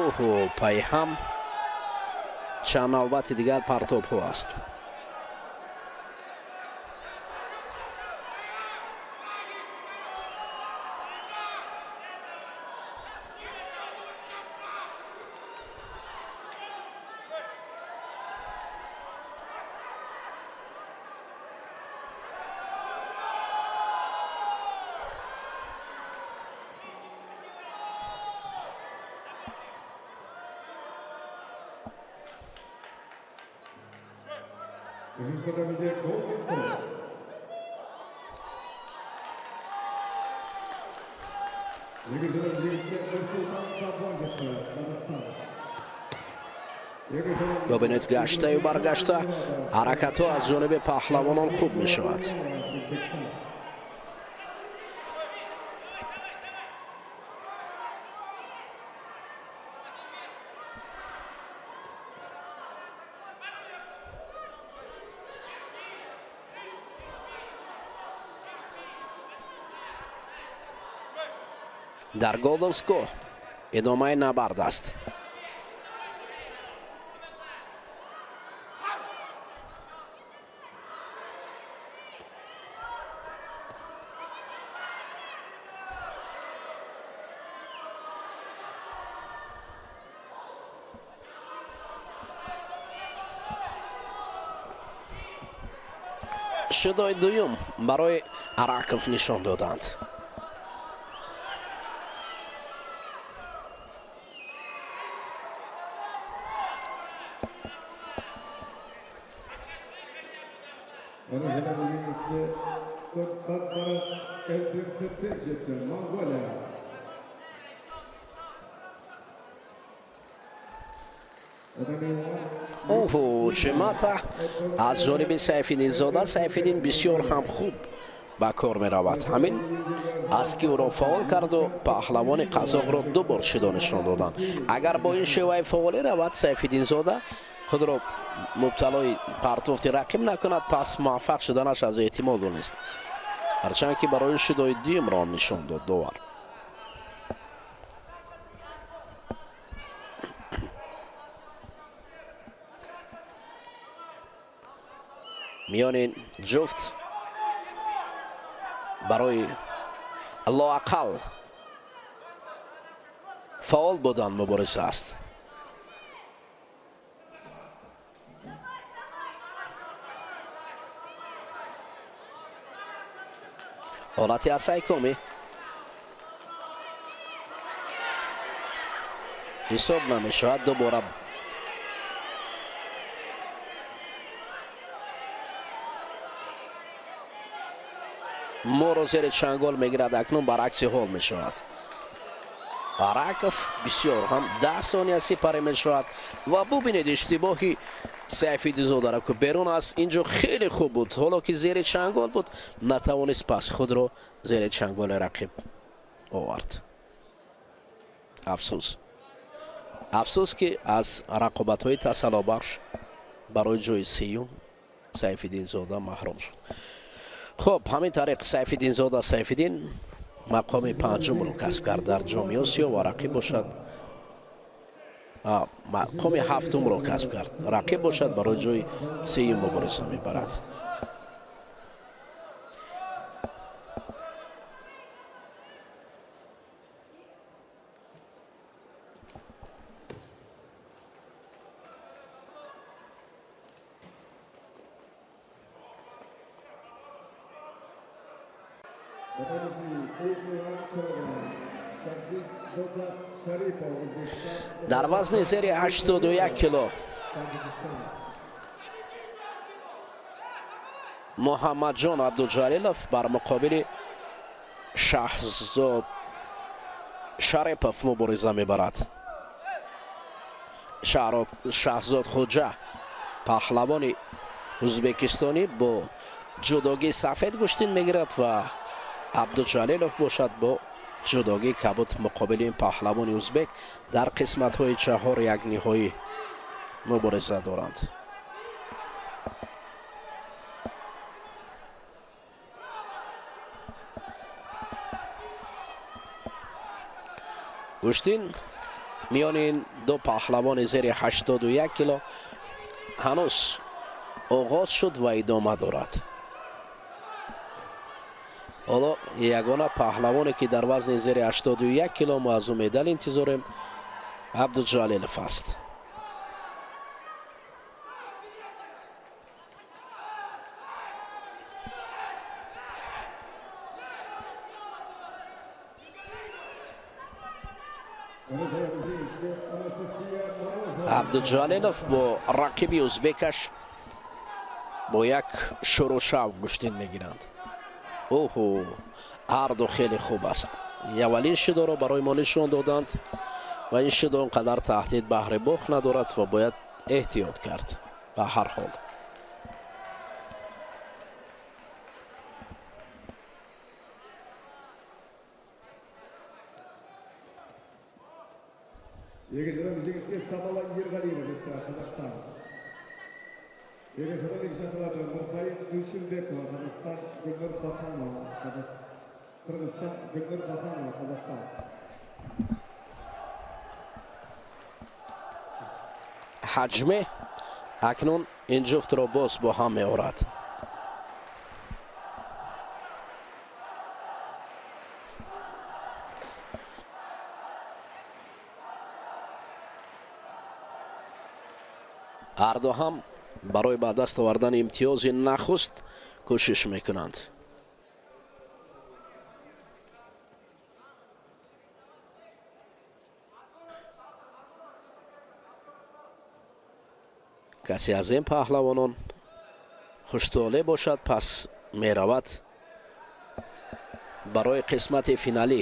Оҳо, пайҳам чанд навбати дигар партобҳо аст. Бубинед, гаштаю баргашта ҳаракатҳо аз ҷониби паҳлавонон хуб мешавад. Дар Golden Score идомаи набард аст. Шудои дуюм барои Араков нишон доданд. Оҳо, чемата аз ҷониби Сайфиддинзода. Сайфиддин бисёр ҳам хуб ба кор меравад. Ҳамин аст ки ӯро фаъол карду паҳлавони қазоқро ду бор шидо нишон доданд. Агар бо ин шеваи фаъолӣ равад, Сайфиддинзода худро мубталои партофти рақиб накунад, пас муваффақ шуданаш аз эҳтимол дур нест. Ҳарчанд ки барои шидои дуюмро нишон дод довар. Миёни ҷуфт барои лоақал фаъол будан мубориза аст. Ҳолати асайкомӣ ҳисоб намешавад. Дубора моро зери чангол мегирад. Акнун баръакси ҳол мешавад. Араков бисёр ҳам 10 сония сипарӣ мешавад ва бубинед иштибоҳи Сайфиддинзодаро, ки берун аст. Инҷо хеле хуб буд, ҳоло ки зери чангол буд, натавонист пас худро зери чанголи рақиб овард. Афсӯс, афсӯс, ки аз рақобатҳои тасаллобахш барои ҷои сеюм Сайфиддинзода маҳрум шуд. Хуб, ҳамин тариқ Сайфиддинзода Сайфиддин мақоми панҷумро касб кард дар Ҷоми Осиё ва рақиб бошад мақоми ҳафтумро касб кард. Рақиб бошад барои ҷои сеюм мубориза мебарад. Дар вазни зери 81 кило Муҳаммадҷон Абдуҷалилов бар муқобили Шаҳзод Шарипов мубориза мебарад. Шаҳзод Хуҷа, паҳлавони ӯзбекистонӣ, бо ҷудогии сафед гӯштин мегирад ва Абдуҷалилов бошад бо ҷудогии кабуд муқобили ин паҳлавони ӯзбек дар қисматҳои чаҳор як ниҳоӣ мубориза доранд. Гӯштин Миёни ин ду паҳлавони зери 81 кило ҳанӯз оғоз шуд ва идома дорад. Ҳоло ягона паҳлавоне, ки дар вазни зери 81 кило мо аз ӯ медал интизорем, Абдуҷалилов аст. Абдуҷалилов бо рақиби узбекаш бо як шуру шавқ гӯштин мегиранд. Оҳо, ҳарду хеле хуб аст. Аввалин шидоро барои мо нишон доданд ва ин шидо он қадар таҳдид баҳри бохт надорад ва бояд эҳтиёт кард ба ҳар ҳол. Екінші адам жеңіске Самала Ерғалиева жетті, Қазақстан. Екінші адам екінші аталады Мырзайым Дүйшенбекова, Қазақстан, Гүлнұр Баханова, Қырғызстан, Гүлнұр Баханова, Қазақстан. Ҳаҷме акнун ин ҷуфтро боз бо ҳам меорад. Ҳарду ҳам барои ба даст овардани имтиёзи нахуст кӯшиш мекунанд. Касе аз ин паҳлавонон хуштолеъ бошад, пас меравад барои қисмати финалӣ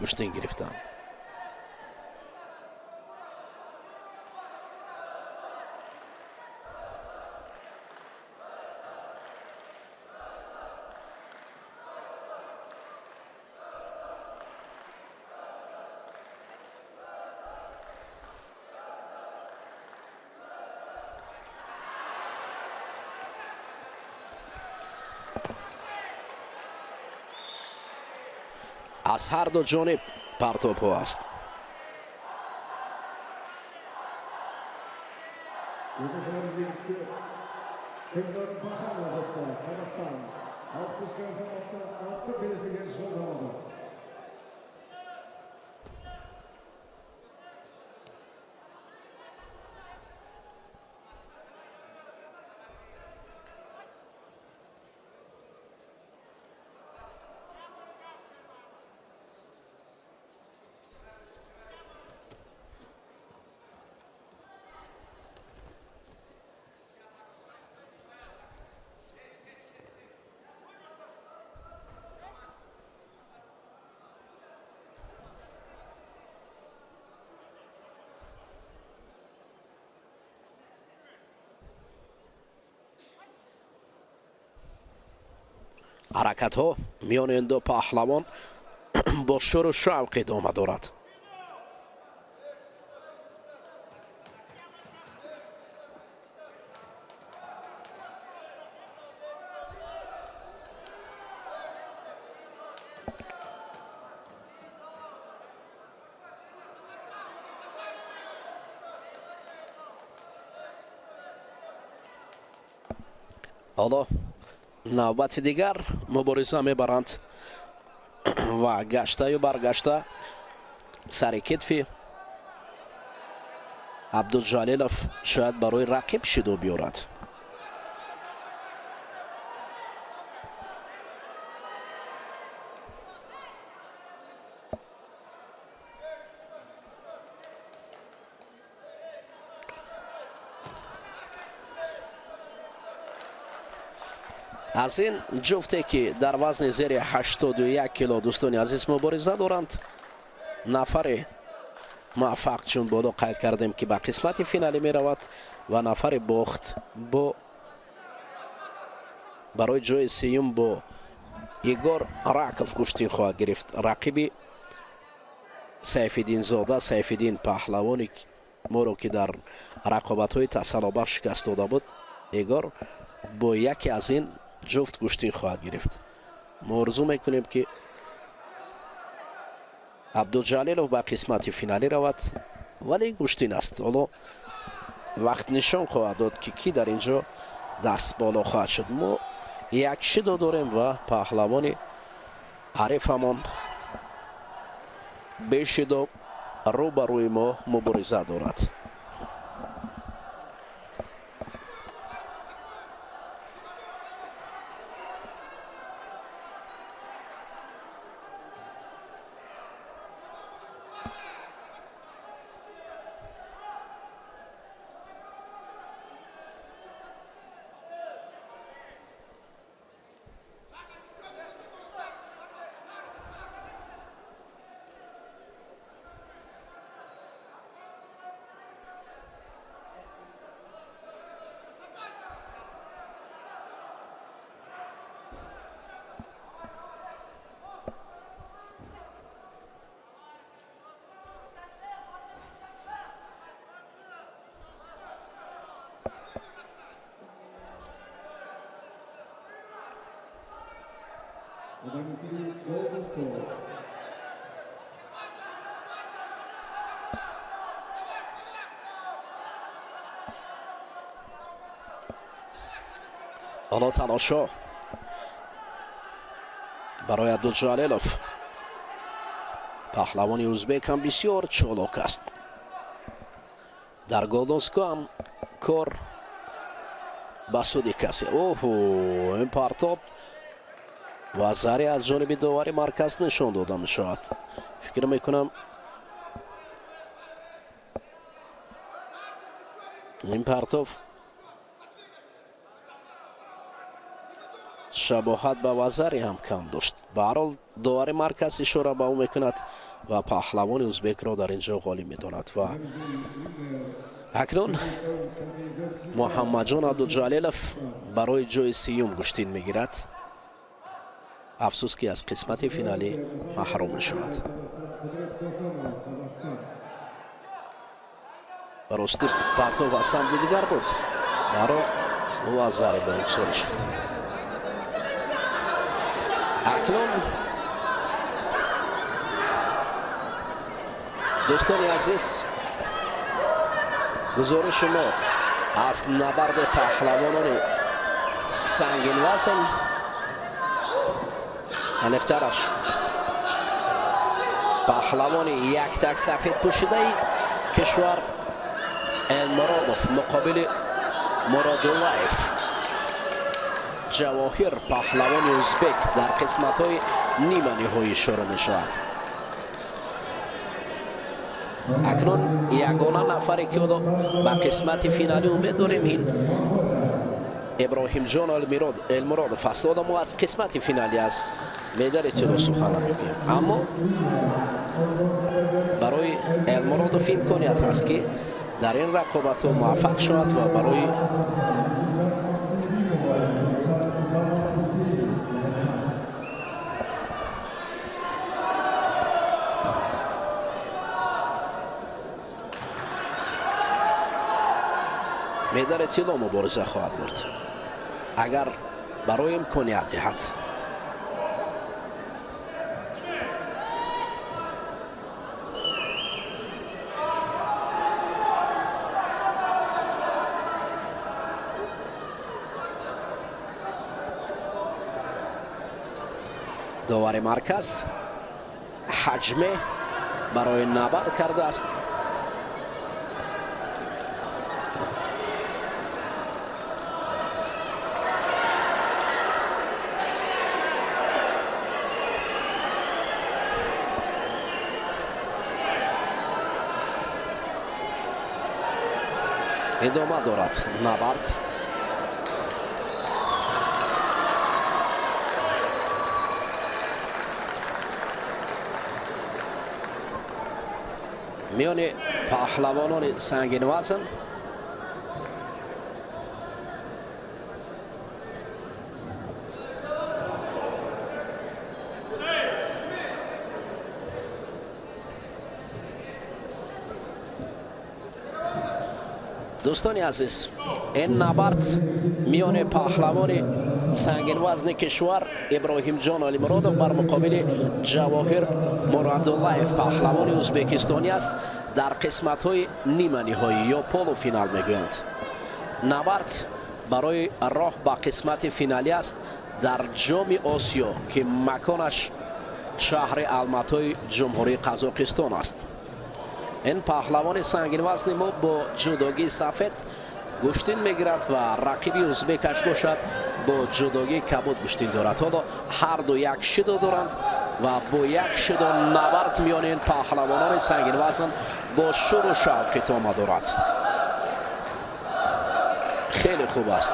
гӯштин гирифтан. Аз ҳар ду ҷониб партобҳо аст. Екінші орын жеңіске Гүлнұр Баханова жетті, Қазақстан. 63 кг салмақта алтын белесуге жолдама алды. Ҳаракатҳо миёни ин ду паҳлавон бо шуру шавқ идома дорад. Ҳоло навбати дигар мубориза мебаранд ва гаштаю баргашта сари китфи Абдуҷалилов шояд барои рақиб шидо биёрад. Аз ин ҷуфте, ки дар вазни зери 81 кило, дӯстони азиз, мубориза доранд, нафаре муваффақ, чун боло қайд кардем, ки ба қисмати финалӣ меравад ва нафари бохт бо барои ҷои сеюм бо Игор Раков гӯштин хоҳад гирифт, рақиби Сайфиддинзода. Сайфиддин паҳлавони моро, ки дар рақобатҳои тасаллобахш шикаст дода буд, Игор бо яке аз ин ҷуфт гӯштин хоҳад гирифт. Мо орзу мекунем, ки Абдуҷалилов ба қисмати финалӣ равад. Вале гӯштин аст, ҳоло вақт нишон хоҳад дод, ки кӣ дар ин ҷо даст боло хоҳад шуд. Мо як шидо дорем ва паҳлавони ҳарифамон бешидо рӯ ба рӯи мо мубориза дорад. Ҳоло талошҳо барои Абдуҷалилов. Паҳлавони узбек ҳам бисёр чолок аст. Дар Голден Скор ҳам кор ба суди касе. Оҳу, ин партоб вазари аз ҷониби довари марказ нишон дода мешавад. Фикр мекунам, ин партов шабоҳат ба вазаре ҳам кам дошт. Ба ҳар ҳол, довари марказ ишора ба ӯ мекунад ва паҳлавони узбекро дар ин ҷо ғолиб медонад. Ва акнун Муҳаммадҷон Абдуҷалилов барои ҷои сеюм гӯштин мегирад. Афсӯс, ки аз қисмати финалӣ маҳрум мешавад. Рости, партов аз самти дигар буд, баро вазаре ба ӯ шуд. Акнун, дӯстони азиз, гузориши мо аз набарди паҳлавонони сангинвазн, аниқтараш паҳлавони яктак сафед пӯшидаи кишвар Элмуродов муқобили Муродуллаев Ҷавоҳир, паҳлавони узбек, дар қисматҳои ниманиҳоӣ шурӯъ мешавад. Акнун ягона нафаре, ки ҳоло ба қисмати финалӣ умед дорем, ин Иброҳимҷон Элмуродов аст. Ҳоло мо аз қисмати финалӣ, аз медали тилло сухан намекунем, аммо барои Элмуродов имконият ҳаст, ки дар ин рақобатҳо муваффақ шавад ва барои медали тилло мубориза хоҳад бурд, агар барои имконият диҳад. Довари марказ ҳаҷме барои набард кардааст. Идома дорад набард. Миёни паҳлавонони сангинвазн. Дӯстони азиз, ин набард миёни паҳлавони Сангинвазни кишвар Иброҳимҷон Олимуродов бар муқобили Ҷавоҳир Мурадуллаев, паҳлавони ӯзбекистонӣ аст, дар қисматҳои ниманиҳоӣ ё полуфинал мегӯянд. Набард барои роҳ ба қисмати финалӣ аст дар Ҷоми Осиё, ки маконаш шаҳри Алматои Ҷумҳурии Қазоқистон аст. Ин паҳлавони сангинвазни мо бо ҷудогии сафед гӯштин мегирад ва рақиби узбекаш бошад, бо ҷудогии кабуд гӯштин дорад. Ҳоло ҳарду як шидо доранд ва бо як шидо набард миёни ин паҳлавонони сангинвазн бо шуру шавқ идома дорад. Хеле хуб аст,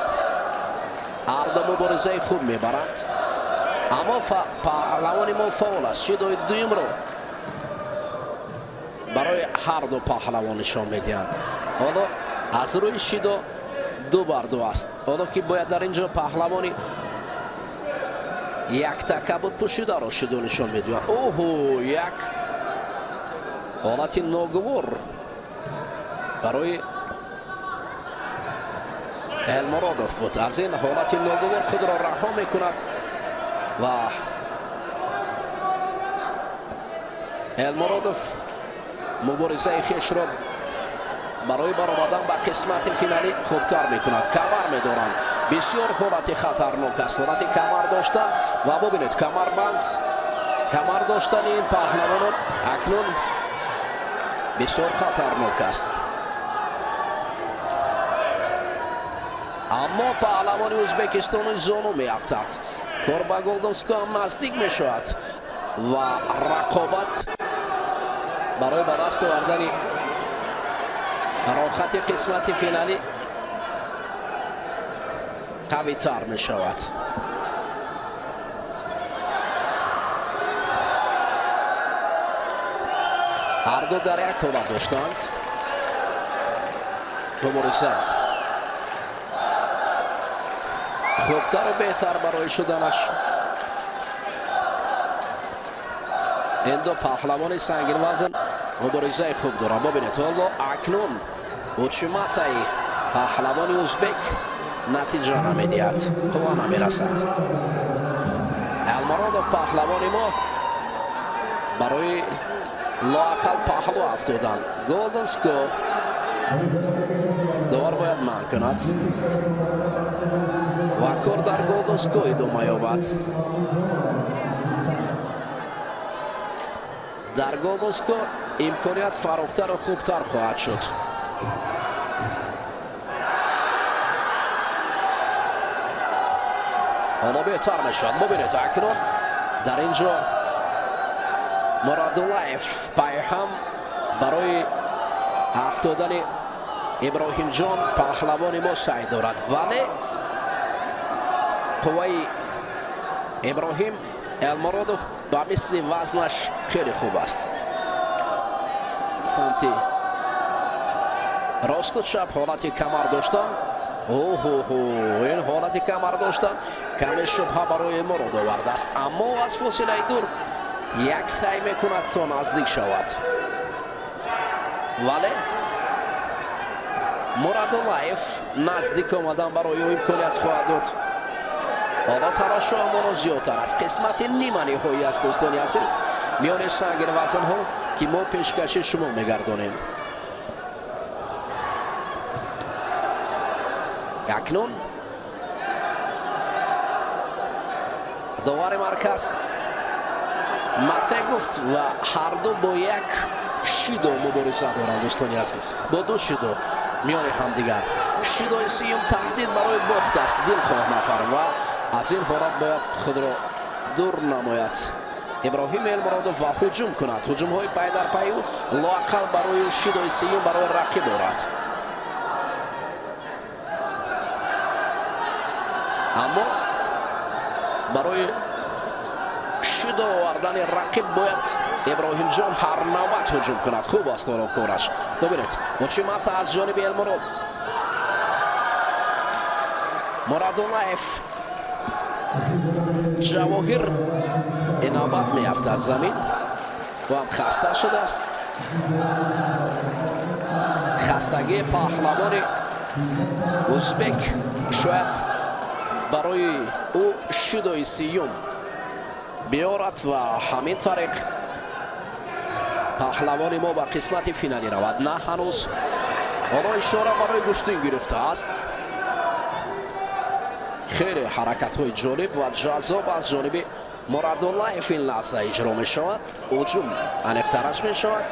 ҳарду муборизаи хуб мебаранд, аммо паҳлавони мо фаъол аст. Шидои дуюмро барои ҳарду паҳлавон нишон медиҳанд. Ҳоло аз рӯи шидо 2 бар 2 аст. Ҳоло ки бояд дар ин ҷо паҳлавони якта кабуд пӯшидаро шидо нишон медиҳанд. Оҳо, як ҳолати ногувор барои Элмуродов буд. Аз ин ҳолати ногувор худро раҳо мекунад ва Элмуродов муборизаи хешро барои баромадан ба қисмати финалӣ хубтар мекунад. Камар медоранд. Бисёр ҳолати хатарнок аст ҳолати камар доштан ва бубинед, камарбанд, камар доштани ин паҳлавонон акнун бисёр хатарнок аст. Аммо паҳлавони ӯзбекистони зону меафтад. Кор ба голден скор ҳам наздик мешавад ва рақобат барои ба даст овардани рохати қисмати финалӣ қавитар мешавад. Ҳарду дар як ҳолат доштанд мубориза хубтару беҳтар барои шуданаш. Ин ду паҳлавони сангинвазн муборизаи хуб доранд. Бубинед, ҳоло акнун учиматаи паҳлавони узбек натиҷа намедиҳад, қувва намерасад. Алмуродов, паҳлавони мо, барои лоақал паҳлӯ афтодан. Голден скор довар бояд манъ кунад ва кор дар голден скор идома ёбад. Дар голден скор имконият фарохтару хубтар хоҳад шуд. Ҳоло беҳтар мешавад. Бубинед, акнун дар ин ҷо Мурадуллаев пайҳам барои афтодани Иброҳимҷон, паҳлавони мо, саъй дорад, вале қувваи Иброҳим Элмуродов ба мисли вазнаш хеле хуб аст. Самти росту чап ҳолати камар доштан. Оҳоҳо, ин ҳолати камар доштан каме шубҳа барои Мурод овардааст, аммо аз фосилаи дур як саъй мекунад, то наздик шавад, вале Мурадуллаев наздик омадан барои ӯ имконият хоҳад дод. Ҳоло талошу амоно зиёдтар аст. Қисмати нима ниҳоӣ аст, дӯстони азиз, миёни сангинвазнҳо, ки мо пешкаши шумо мегардонем. Акнун довари марказ мате гуфт ва ҳарду бо як шидо мубориза доранд, дӯстони азиз, бо ду шидо миёни ҳамдигар. Шидои сеюм таҳдид барои бохт аст дилхоҳ нафар ва аз ин ҳолат бояд худро дур намояд Иброҳим Элмуродов ва ҳуҷум кунад. Ҳуҷумҳои пайдарпаю лоақал барои шидои сеюм барои рақиб дорад, аммо барои шидо овардани рақиб бояд Иброҳимҷон ҳар навбат ҳуҷум кунад. Хуб аст ҳоло кораш. Бубинед, учимата аз ҷониби Элмурод. Мурадуллаев Ҷавоҳир ин навбат меафтад замин. Ӯ ҳам хаста шудааст. Хастагии паҳлавони узбек шояд Барои ӯ шидои сеюм биёрад ва ҳамин тариқ паҳлавони мо ба қисмати финалӣ равад. На, ҳанӯз ҳоло ишора барои гӯштин гирифтааст. Хеле ҳаракатҳои ҷолиб ва ҷаззоб аз ҷониби Мурадуллаев ин лаҳза иҷро мешавад. Ҳуҷум аниқтараш мешавад.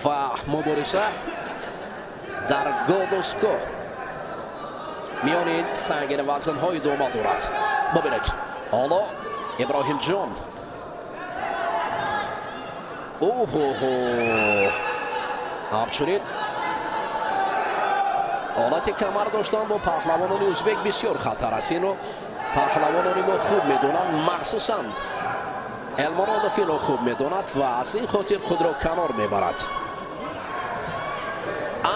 Ва мубориза дар Годоско миёни сангинвазнҳо идома дорад. Бубинед, ҳоло Иброҳимҷон, оҳоҳо, ҳамчунин ҳолати камар доштан бо паҳлавонони узбек бисёр хатар аст. Инро паҳлавонони мо хуб медонанд, махсусан Элмуродов инро хуб медонад ва аз ин хотир худро канор мебарад.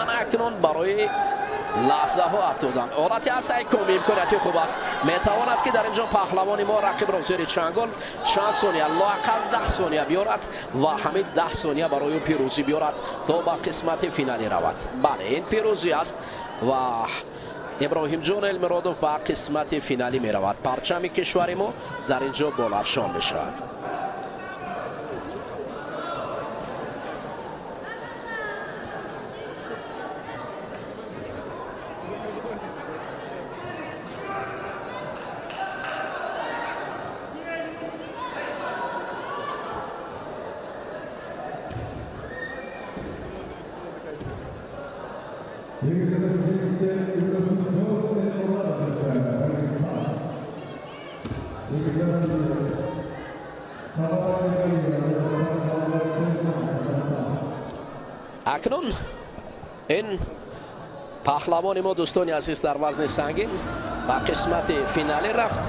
Ана акнун барои лаҳзаҳо афтоданд. Ҳолати асайком имконияти хуб аст. Метавонад, ки дар ин ҷо паҳлавони мо рақибро зери чангол чанд сония, лоақал 10 сония биёрад ва ҳамин 10 сония барои ӯ пирӯзӣ биёрад, то ба қисмати финалӣ равад. Бале, ин пирӯзӣ аст ва Иброҳимҷон Элмиродов ба қисмати финалӣ меравад. Парчами кишвари мо дар ин ҷо болафшон мешавад. Екінші жеңіске Ибрахимджон Элмурадов, Қырғызстан. Екінші Сабар Қазақстан, Қазақстан. Акнун ин паҳлавони мо, дӯстони азиз, дар вазни сангин ба қисмати финалӣ рафт.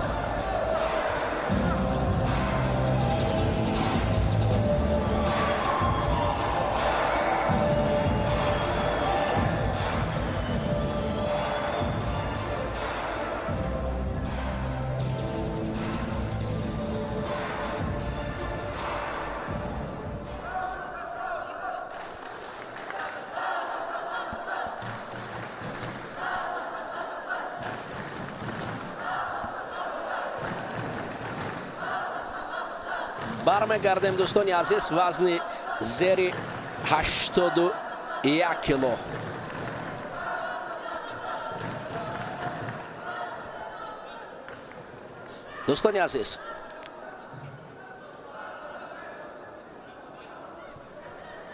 Бармегардем, дӯстони азиз, вазни зери 81 кило. Дӯстони азиз,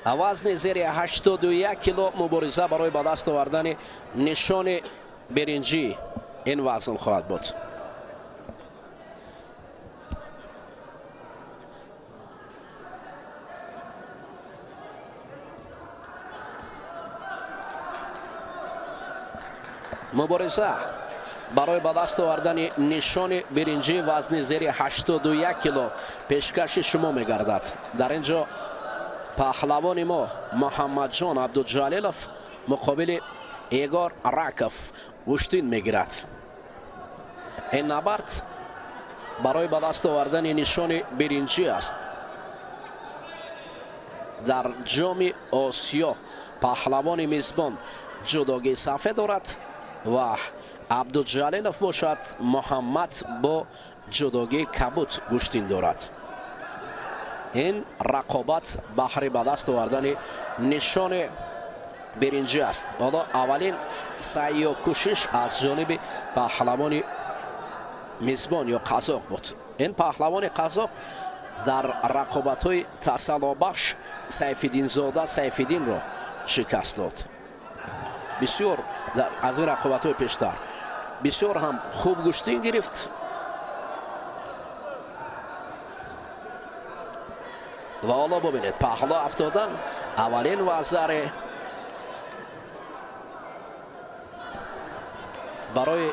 вазни зери 81 кило мубориза барои ба даст овардани нишони биринҷӣ ин вазн хоҳад буд. Мубориза барои ба даст овардани нишони биринҷӣ вазни зери 81 кило пешкаши шумо мегардад. Дар ин ҷо паҳлавони мо Муҳаммадҷон Абдуҷалилов муқобили Егор Раков гӯштин мегирад. Ин набард барои ба даст овардани нишони биринҷӣ аст дар Ҷоми Осиё. Паҳлавони мизбон ҷудогии сафед дорад ва Абдуҷалилов бошад, Муҳаммад, бо ҷудогии кабуд гӯштин дорад. Ин рақобат баҳри ба даст овардани нишони биринҷӣ аст. Ҳоло аввалин саъю кӯшиш аз ҷониби паҳлавони мизбон ё қазоқ буд. Ин паҳлавони қазоқ дар рақобатҳои тасаллобахш Сайфиддинзода Сайфиддинро шикаст дод. Бисёр аз ин рақобатҳои пештар бисёр ҳам хуб гӯштин гирифт. Ва ҳоло бубинед, паҳло афтодан, аввалин вазаре барои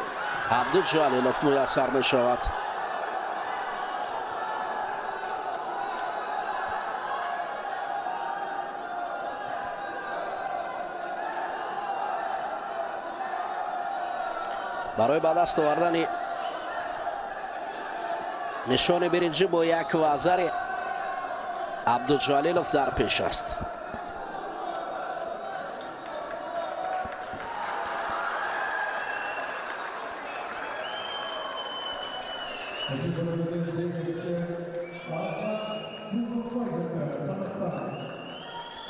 Абдуҷалилов муяссар мешавад. Барои ба даст овардани нишони биринҷӣ бо як вазари Абдуҷалилов дар пеш аст.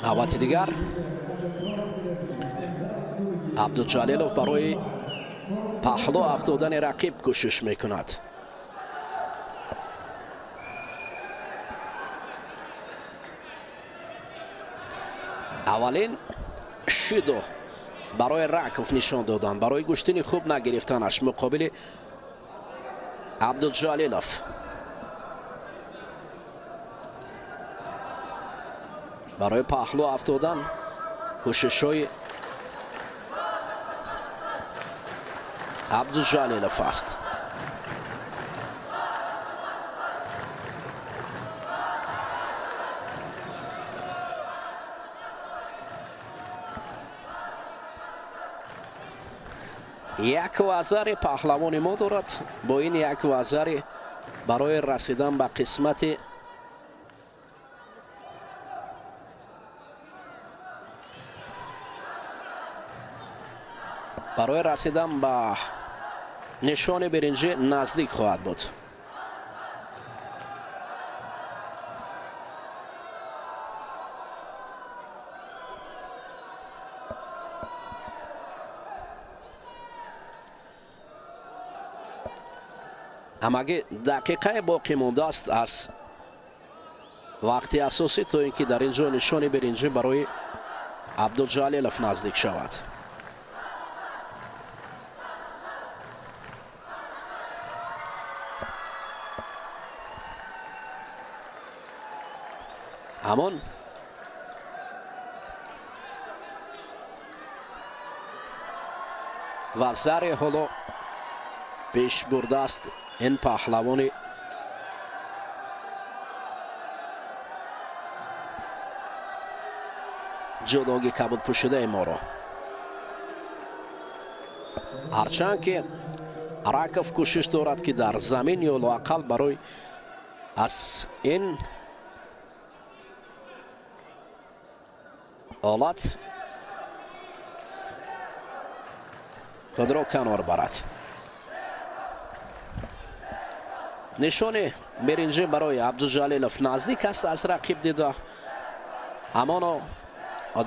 Навбати дигар Абдуҷалилов барои паҳлӯ афтодани рақиб кӯшиш мекунад. Аввалин шидо барои Раков нишон доданд, барои гӯштини хуб нагирифтанаш муқобили Абдуҷалилов. Барои паҳлӯ афтодан кӯшишҳои Абдуҷалилов аст. Як вазари паҳлавони мо дорад. Бо ин як вазари барои расидан ба қисмати барои расидан ба нишони биринҷӣ наздик хоҳад буд. Ҳамагӣ дақиқае боқӣ мондааст аз вақти асосӣ, то ин ки дар ин ҷо нишони биринҷӣ барои Абдуҷалилов наздик шавад. Ҳамон вазаре ҳоло пеш бурдааст ин паҳлавони ҷудоги кабудпӯшидаи моро. Ҳарчанд ки Раков кӯшиш дорад, ки дар замин ё лоақал барои аз ин ҳолат худро канор барад. Нишони биринҷӣ барои Абдуҷалилов наздик аст аз рақиб дида. Амоно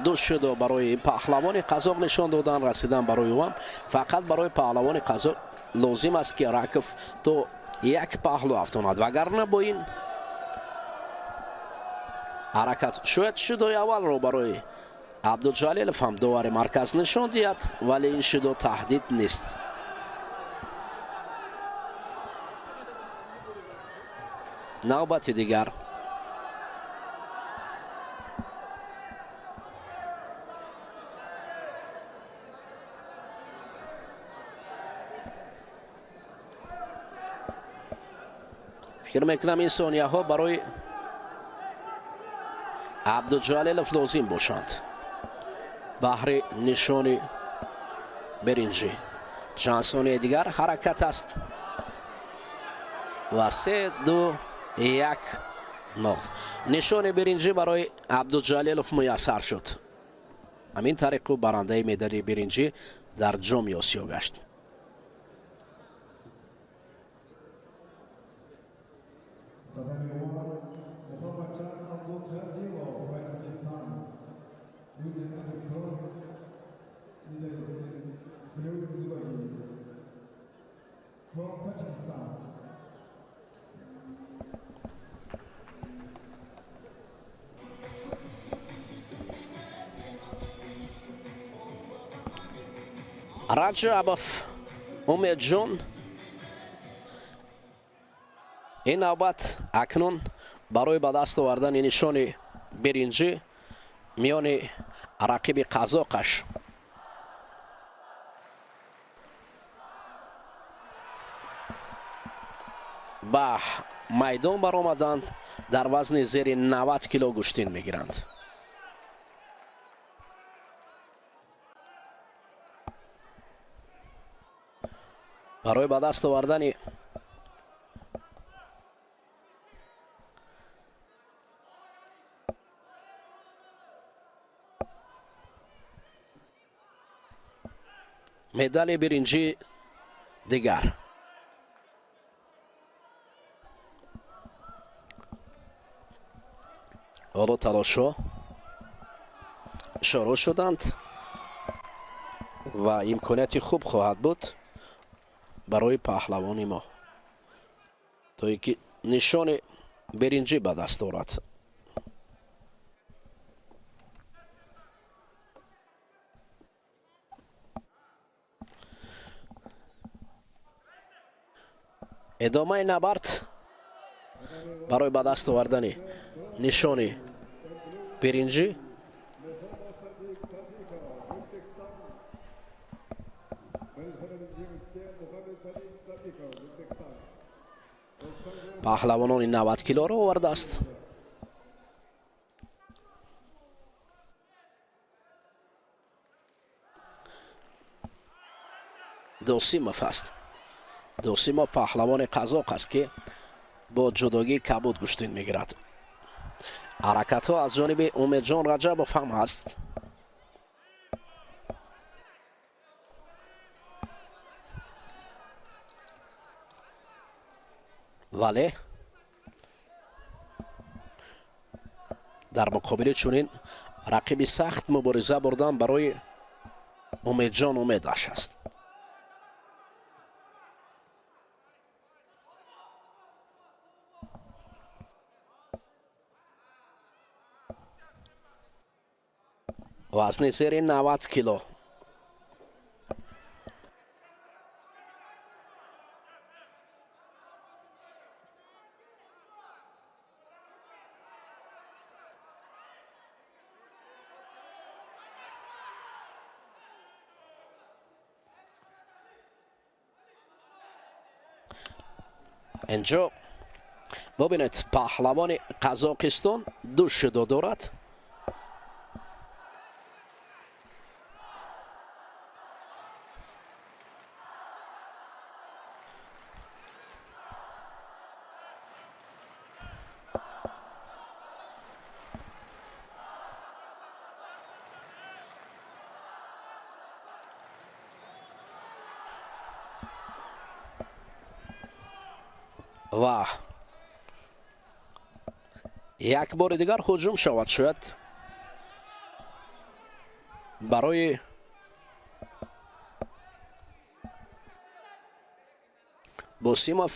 ду шудо барои паҳлавони қазоқ нишон додан, расидан барои ӯ ҳам. Фақат барои паҳлавони қазоқ лозим аст, ки Раков то як паҳлӯ афтонад, вагарна бо ин ҳаракат шояд шудои аввалро барои Абдуҷалилов ҳам довари марказ нишон диҳад, вале ин шудо таҳдид нест. Навбати дигар фикр мекунам, ин сонияҳо барои Абдуҷалилов лозим бошанд баҳри нишони биринҷӣ. Чанд сонияи дигар ҳаракат аст ва се, ду, як, нол. Нишони биринҷӣ барои Абдуҷалилов муяссар шуд. Ҳамин тариқ ӯ барандаи медали биринҷӣ дар Ҷоми Осиё гашт. Татами 1, Мухаммадҷан Абдуҷалилов, Таджикистан. Winner at the bronze medalist in blue judogi from Tajikistan. Раҷабов Умедҷон ин навбат акнун барои ба даст овардани нишони биринҷӣ миёни рақиби қазоқаш ба майдон баромаданд. Дар вазни зери 90 кило гӯштин мегиранд. Барои ба даст овардани медали биринҷӣ дигар. Ҳоло талошҳо шурӯъ шуданд ва имконияти хуб хоҳад буд барои паҳлавони мо, то ин ки нишони биринҷӣ ба даст орад. Идомаи набард барои ба даст овардани нишони биринҷӣ. Паҳлавонони 90 килоро овардааст. Досимов аст. Досимов паҳлавони қазоқ аст, ки бо ҷудогии кабуд гӯштин мегирад. Ҳаракатҳо аз ҷониби Умедҷон Раҷабов ҳам ҳаст. Вале дар муқобили чунин рақиби сахт мубориза бурдан барои Умедҷон умедаш аст. Вазни зери 90 кило. Инҷо бубинед, паҳлавони Қазоқистон ду шидо дорад. Ва як бори дигар ҳуҷум шавад, шояд барои Босимов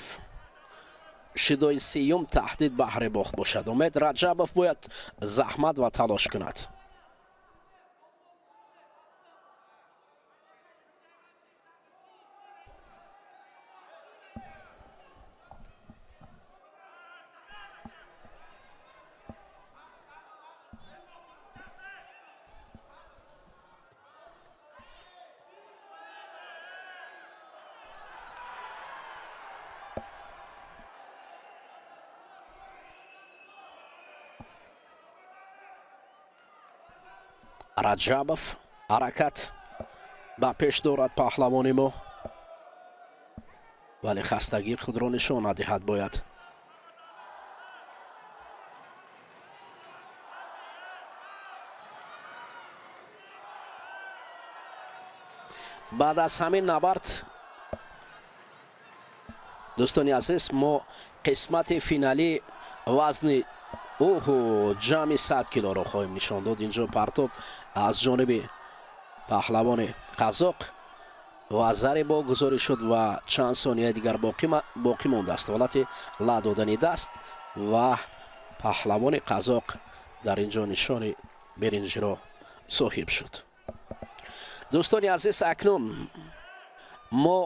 шидои сеюм таҳдид баҳри бохт бошад. Умед Раҷабов бояд заҳмат ва талош кунад. Раҷабов ҳаракат ба пеш дорад паҳлавони мо, вале хастагӣ худро нишон надиҳад бояд. Баъд аз ҳамин набард, дӯстони азиз, мо қисмати финалии вазни оҳо ҷамъи 100 килоро хоҳем нишон дод. Инҷо партоб аз ҷониби паҳлавони қазоқ ва зари бо гузорӣ шуд ва чанд сонияи дигар боқӣ мондааст. Ҳолати ла додани даст ва паҳлавони қазоқ дар ин ҷо нишони биринҷиро соҳиб шуд. Дӯстони азиз, акнун мо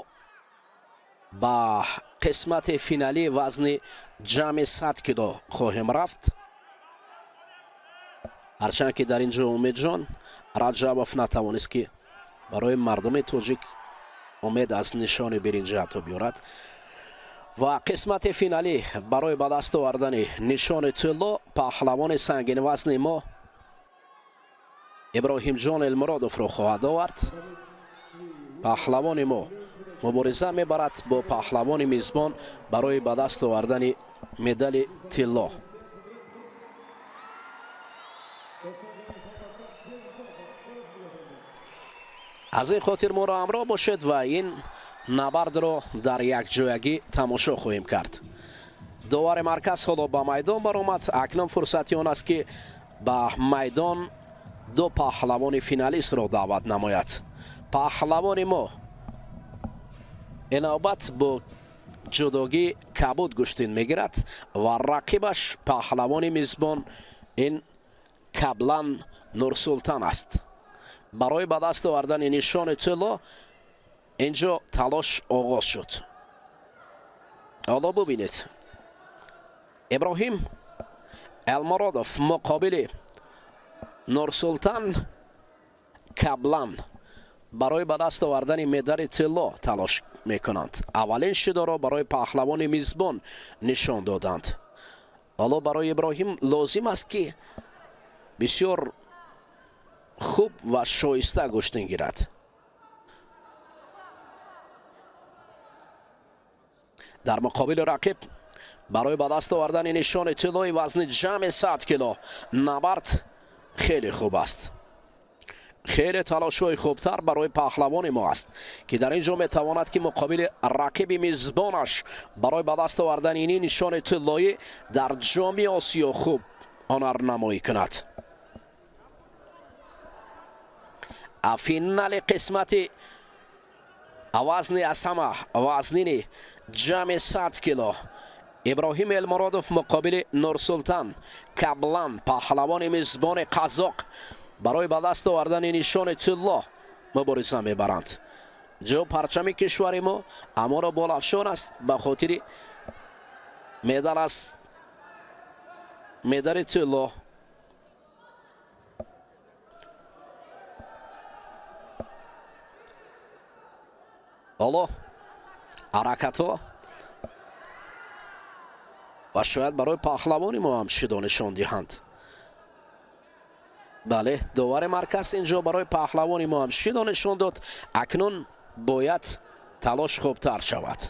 ба қисмати финалии вазни ҷамъи 100 кило хоҳем рафт. Ҳарчанд ки дар ин ҷо Умедҷон Раҷабов натавонист, ки барои мардуми тоҷик умед аз нишони биринҷӣ ҳатто биёрад, ва қисмати финалӣ барои ба даст овардани нишони тилло паҳлавони сангинвазни мо Иброҳимҷон Элмуродовро хоҳад овард. Паҳлавони мо мубориза мебарад бо паҳлавони мизбон барои ба даст овардани медали тилло. Аз ин хотир моро ҳамроҳ бошед ва ин набардро дар якҷоягӣ тамошо хоҳем кард. Довари марказ ҳоло ба майдон баромад. Акнун фурсати он аст, ки ба майдон ду паҳлавони финалистро даъват намояд. Паҳлавони мо ин навбат бо ҷудогӣ кабуд гӯштин мегирад ва рақибаш паҳлавони мизбон ин Каблан Нурсултан аст. Барои ба даст овардани нишони тилло инҷо талош оғоз шуд. Ҳоло бубинед, Иброҳим Элмуродов муқобили Нурсултан Каблан барои ба даст овардани медали тилло талош мекунанд. Аввалин шидоро барои паҳлавони мизбон нишон доданд. Ҳоло барои Иброҳим лозим аст, ки бисёр хуб ва шоиста гӯштин гирад. Дар муқобили рақиб барои ба даст овардани нишони тиллои вазни ҷамъи 100 кило набард хеле хуб аст. Хеле талошҳои хубтар барои паҳлавони мо аст, ки дар ин ҷо метавонад, ки муқобили рақиби мизбонаш барои ба даст овардани ин нишони тиллоӣ дар Ҷоми Осиё хуб ҳунарнамоӣ кунад. Финали қисмати вазни аз ҳама вазнини ҷамъи 100 кило, Иброҳим Элмуродов муқобили Нурсултан Каблан, паҳлавони мизбони қазоқ, барои ба даст овардани нишони тилло мубориза мебаранд. Ҷо парчами кишвари мо аморо болафшон аст ба хотири медал аст, медали тилло. Ҳоло ҳаракатҳо ва шояд барои паҳлавони мо ҳам шидо нишон диҳанд. Бале, довари марказ инҷо барои паҳлавони мо ҳам шидо нишон дод. Акнун бояд талош хубтар шавад.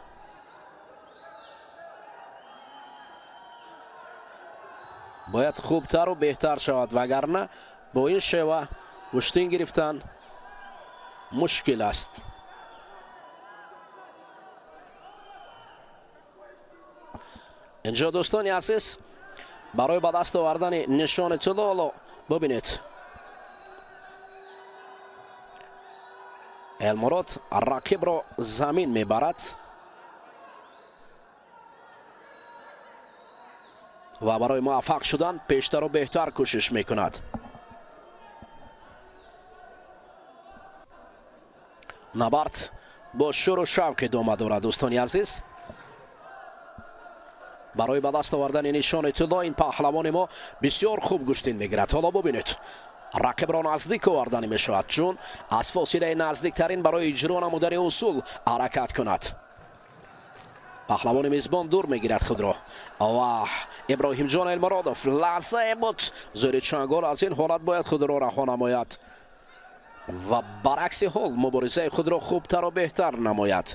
Бояд хубтару беҳтар шавад, вагарна бо ин шева гӯштин гирифтан мушкил аст. Инҷо, дӯстони азиз, барои ба даст овардани нишони тилло, ҳоло бубинед, Элмурод рақибро замин мебарад ва барои муваффақ шудан пештару беҳтар кӯшиш мекунад. Набард бо шӯру шавқ идома дорад, дӯстони азиз. Барои ба даст овардани нишони тилло ин паҳлавони мо бисёр хуб гӯштин мегирад. Ҳоло бубинед, рақибро наздик оварданӣ мешавад, чун аз фосилаи наздиктарин барои иҷро намудани усул ҳаракат кунад. Паҳлавони мизбон дур мегирад худро ва Иброҳимҷон Элмуродов лаҳзае буд зери чангол, аз ин ҳолат бояд худро раҳо намояд ва баръакси ҳол муборизаи худро хубтару беҳтар намояд.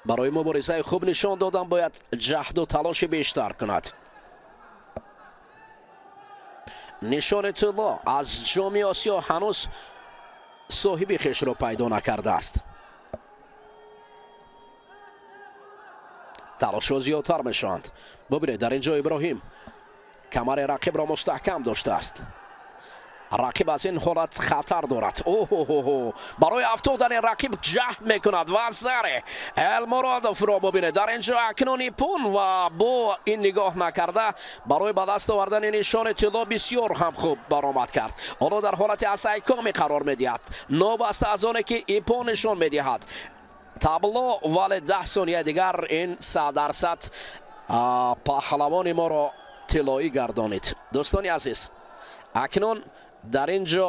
Барои муборизаи хуб нишон додан бояд ҷаҳду талоши бештар кунад. Нишони тилло аз Ҷоми Осиё ҳанӯз соҳиби хешро пайдо накардааст. Талошҳо зиёдтар мешаванд. Бубинед, дар ин ҷо Иброҳим камари рақибро мустаҳкам доштааст. Рақиб аз ин ҳолат хатар дорад. Оҳоҳо, барои афтодани рақиб ҷаҳд мекунад ва заре Элмуродовро бубинед дар ин ҷо. Акнун ипун ва бо ин нигоҳ накарда барои ба даст овардани нишони тилло бисёр ҳам хуб баромад кард. Ҳоло дар ҳолати асайкоми қарор медиҳад, новобаста аз оне ки ипон нишон медиҳад табло, вале 10 сония дигар ин 100% паҳлавони моро тиллоӣ гардонид. Дӯстони азиз, акнун дар ин ҷо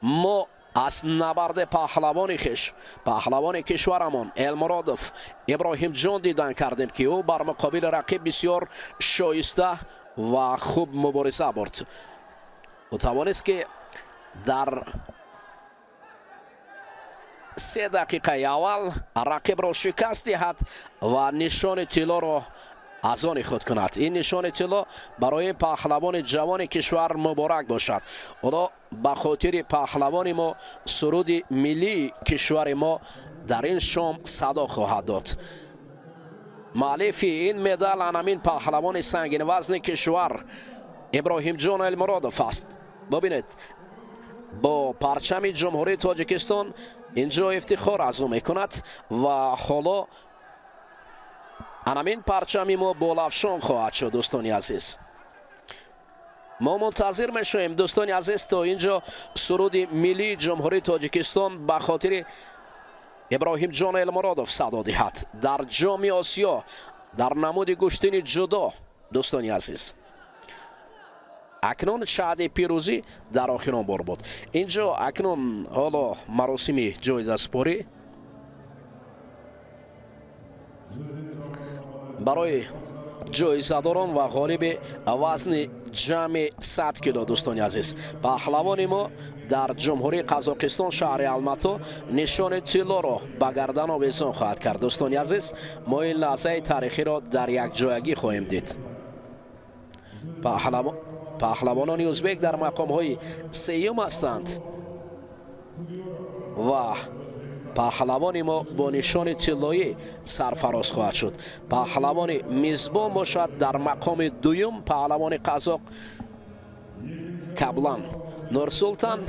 мо аз набарди паҳлавони хеш, паҳлавони кишварамон Элмуродов Иброҳимҷон дидан кардем, ки ӯ бар муқобили рақиб бисёр шоиста ва хуб мубориза бурд. Ӯ тавонист, ки дар 3 дақиқаи аввал рақибро шикаст диҳад ва нишони тиллоро Аз они худ кунад. Ин нишони тилло барои паҳлавони ҷавони кишвар муборак бошад. Ҳоло ба хотири паҳлавони мо суруди миллии кишвари мо дар ин шом садо хоҳад дод. Муаллифи ин медал анамин паҳлавони сангинвазни кишвар Иброҳимҷон Элмуродов аст. Бубинед, бо парчами Ҷумҳурии Тоҷикистон инҷо ифтихор аз ӯ мекунад ва ҳоло анамин парчами мо болафшон хоҳад шуд. Дӯстони азиз, мо мунтазир мешавем, дӯстони азиз, то инҷо суруди миллии Ҷумҳурии Тоҷикистон ба хотири Иброҳимҷон Элмуродов садо диҳад дар Ҷоми Осиё дар намуди гӯштини ҷудо. Дӯстони азиз, акнун шаҳди пирӯзӣ дар охирон бор буд инҷо. Акнун ҳоло маросими ҷоизаспорӣ барои ҷоизадорон ва ғолиби вазни ҷамъи 100 кило. Дӯстони азиз, паҳлавони мо дар Ҷумҳурии Қазоқистон, шаҳри Алмато, нишони тиллоро ба гардан овезон хоҳад кард. Дӯстони азиз, мо ин лаҳзаи таърихиро дар якҷоягӣ хоҳем дид. Паҳлавонони ӯзбек дар мақомҳои сеюм ҳастанд ва паҳлавони мо бо нишони тиллоӣ сарфароз хоҳад шуд. Паҳлавони мизбон бошад дар мақоми дуюм, паҳлавони қазоқ Каблан Нурсултан,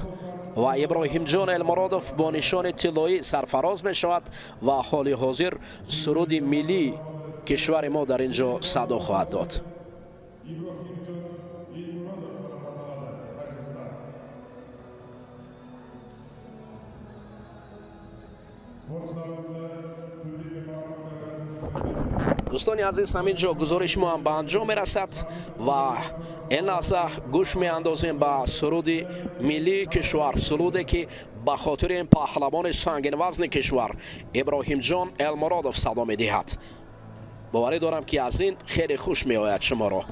ва Иброҳимҷон Элмуродов бо нишони тиллоӣ сарфароз мешавад. Ва ҳоли ҳозир суруди миллии кишвари мо дар ин ҷо садо хоҳад дод. Иброҳимҷон Элмуродов марапатталады, Тәжікстан. Спортшыларымызды гүлдермен марапаттау рәсімі. Дӯстони азиз, ҳамин ҷо гузориши мо ҳам ба анҷом мерасад ва ин лаҳза гӯш меандозем ба суруди миллии кишвар, суруде ки ба хотири ин паҳлавони сангинвазни кишвар Иброҳимҷон Элмуродов садо медиҳад. Боварӣ дорам, ки аз ин хеле хуш меояд шуморо.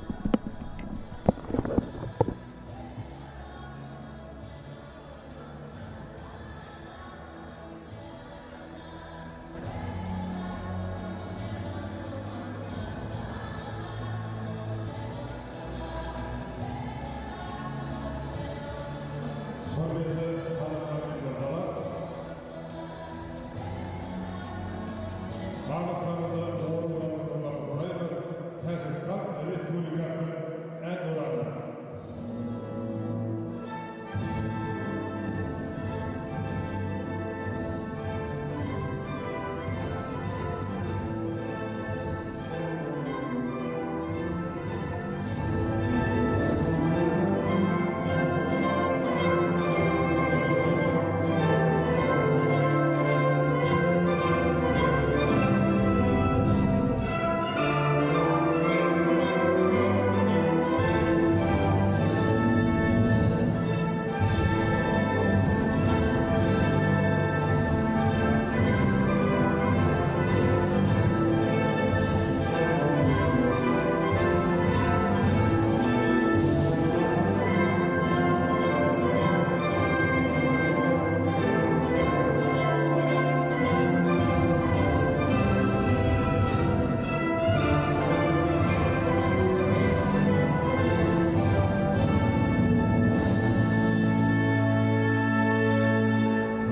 Құрметті ханымдар мен мырзалар, барлықтарыңызды орындарыңызға отыруларыңызды сұраймыз. Тәжікстан Республикасының Әнұраны.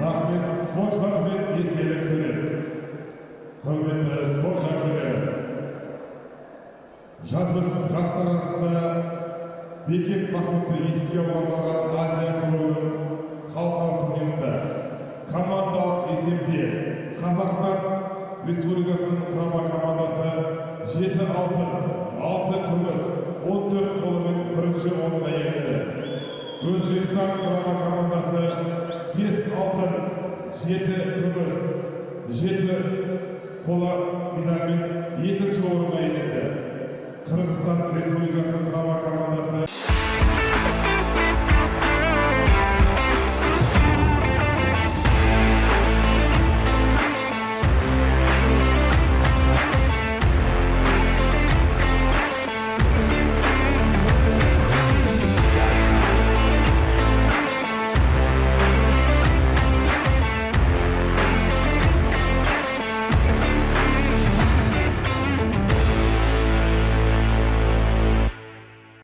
Рахмет. Спортшыларымызбен естелік сурет. Құрметті спорт жанкүйерлері, жастар арасында Бекет Махмұдты еске алуға арналған Азия кубогының халықаралық турнирінде командалық есепте Қазақстан Республикасының құрама командасы жеті алтын, алты күміс, 14 қоламен бірінші орынға иеленді. Өзбекстан құрама командасы бес алтын, жеті күміс, жеті қола медальмен екінші орынға иеленді. Қырғызстан Республикасы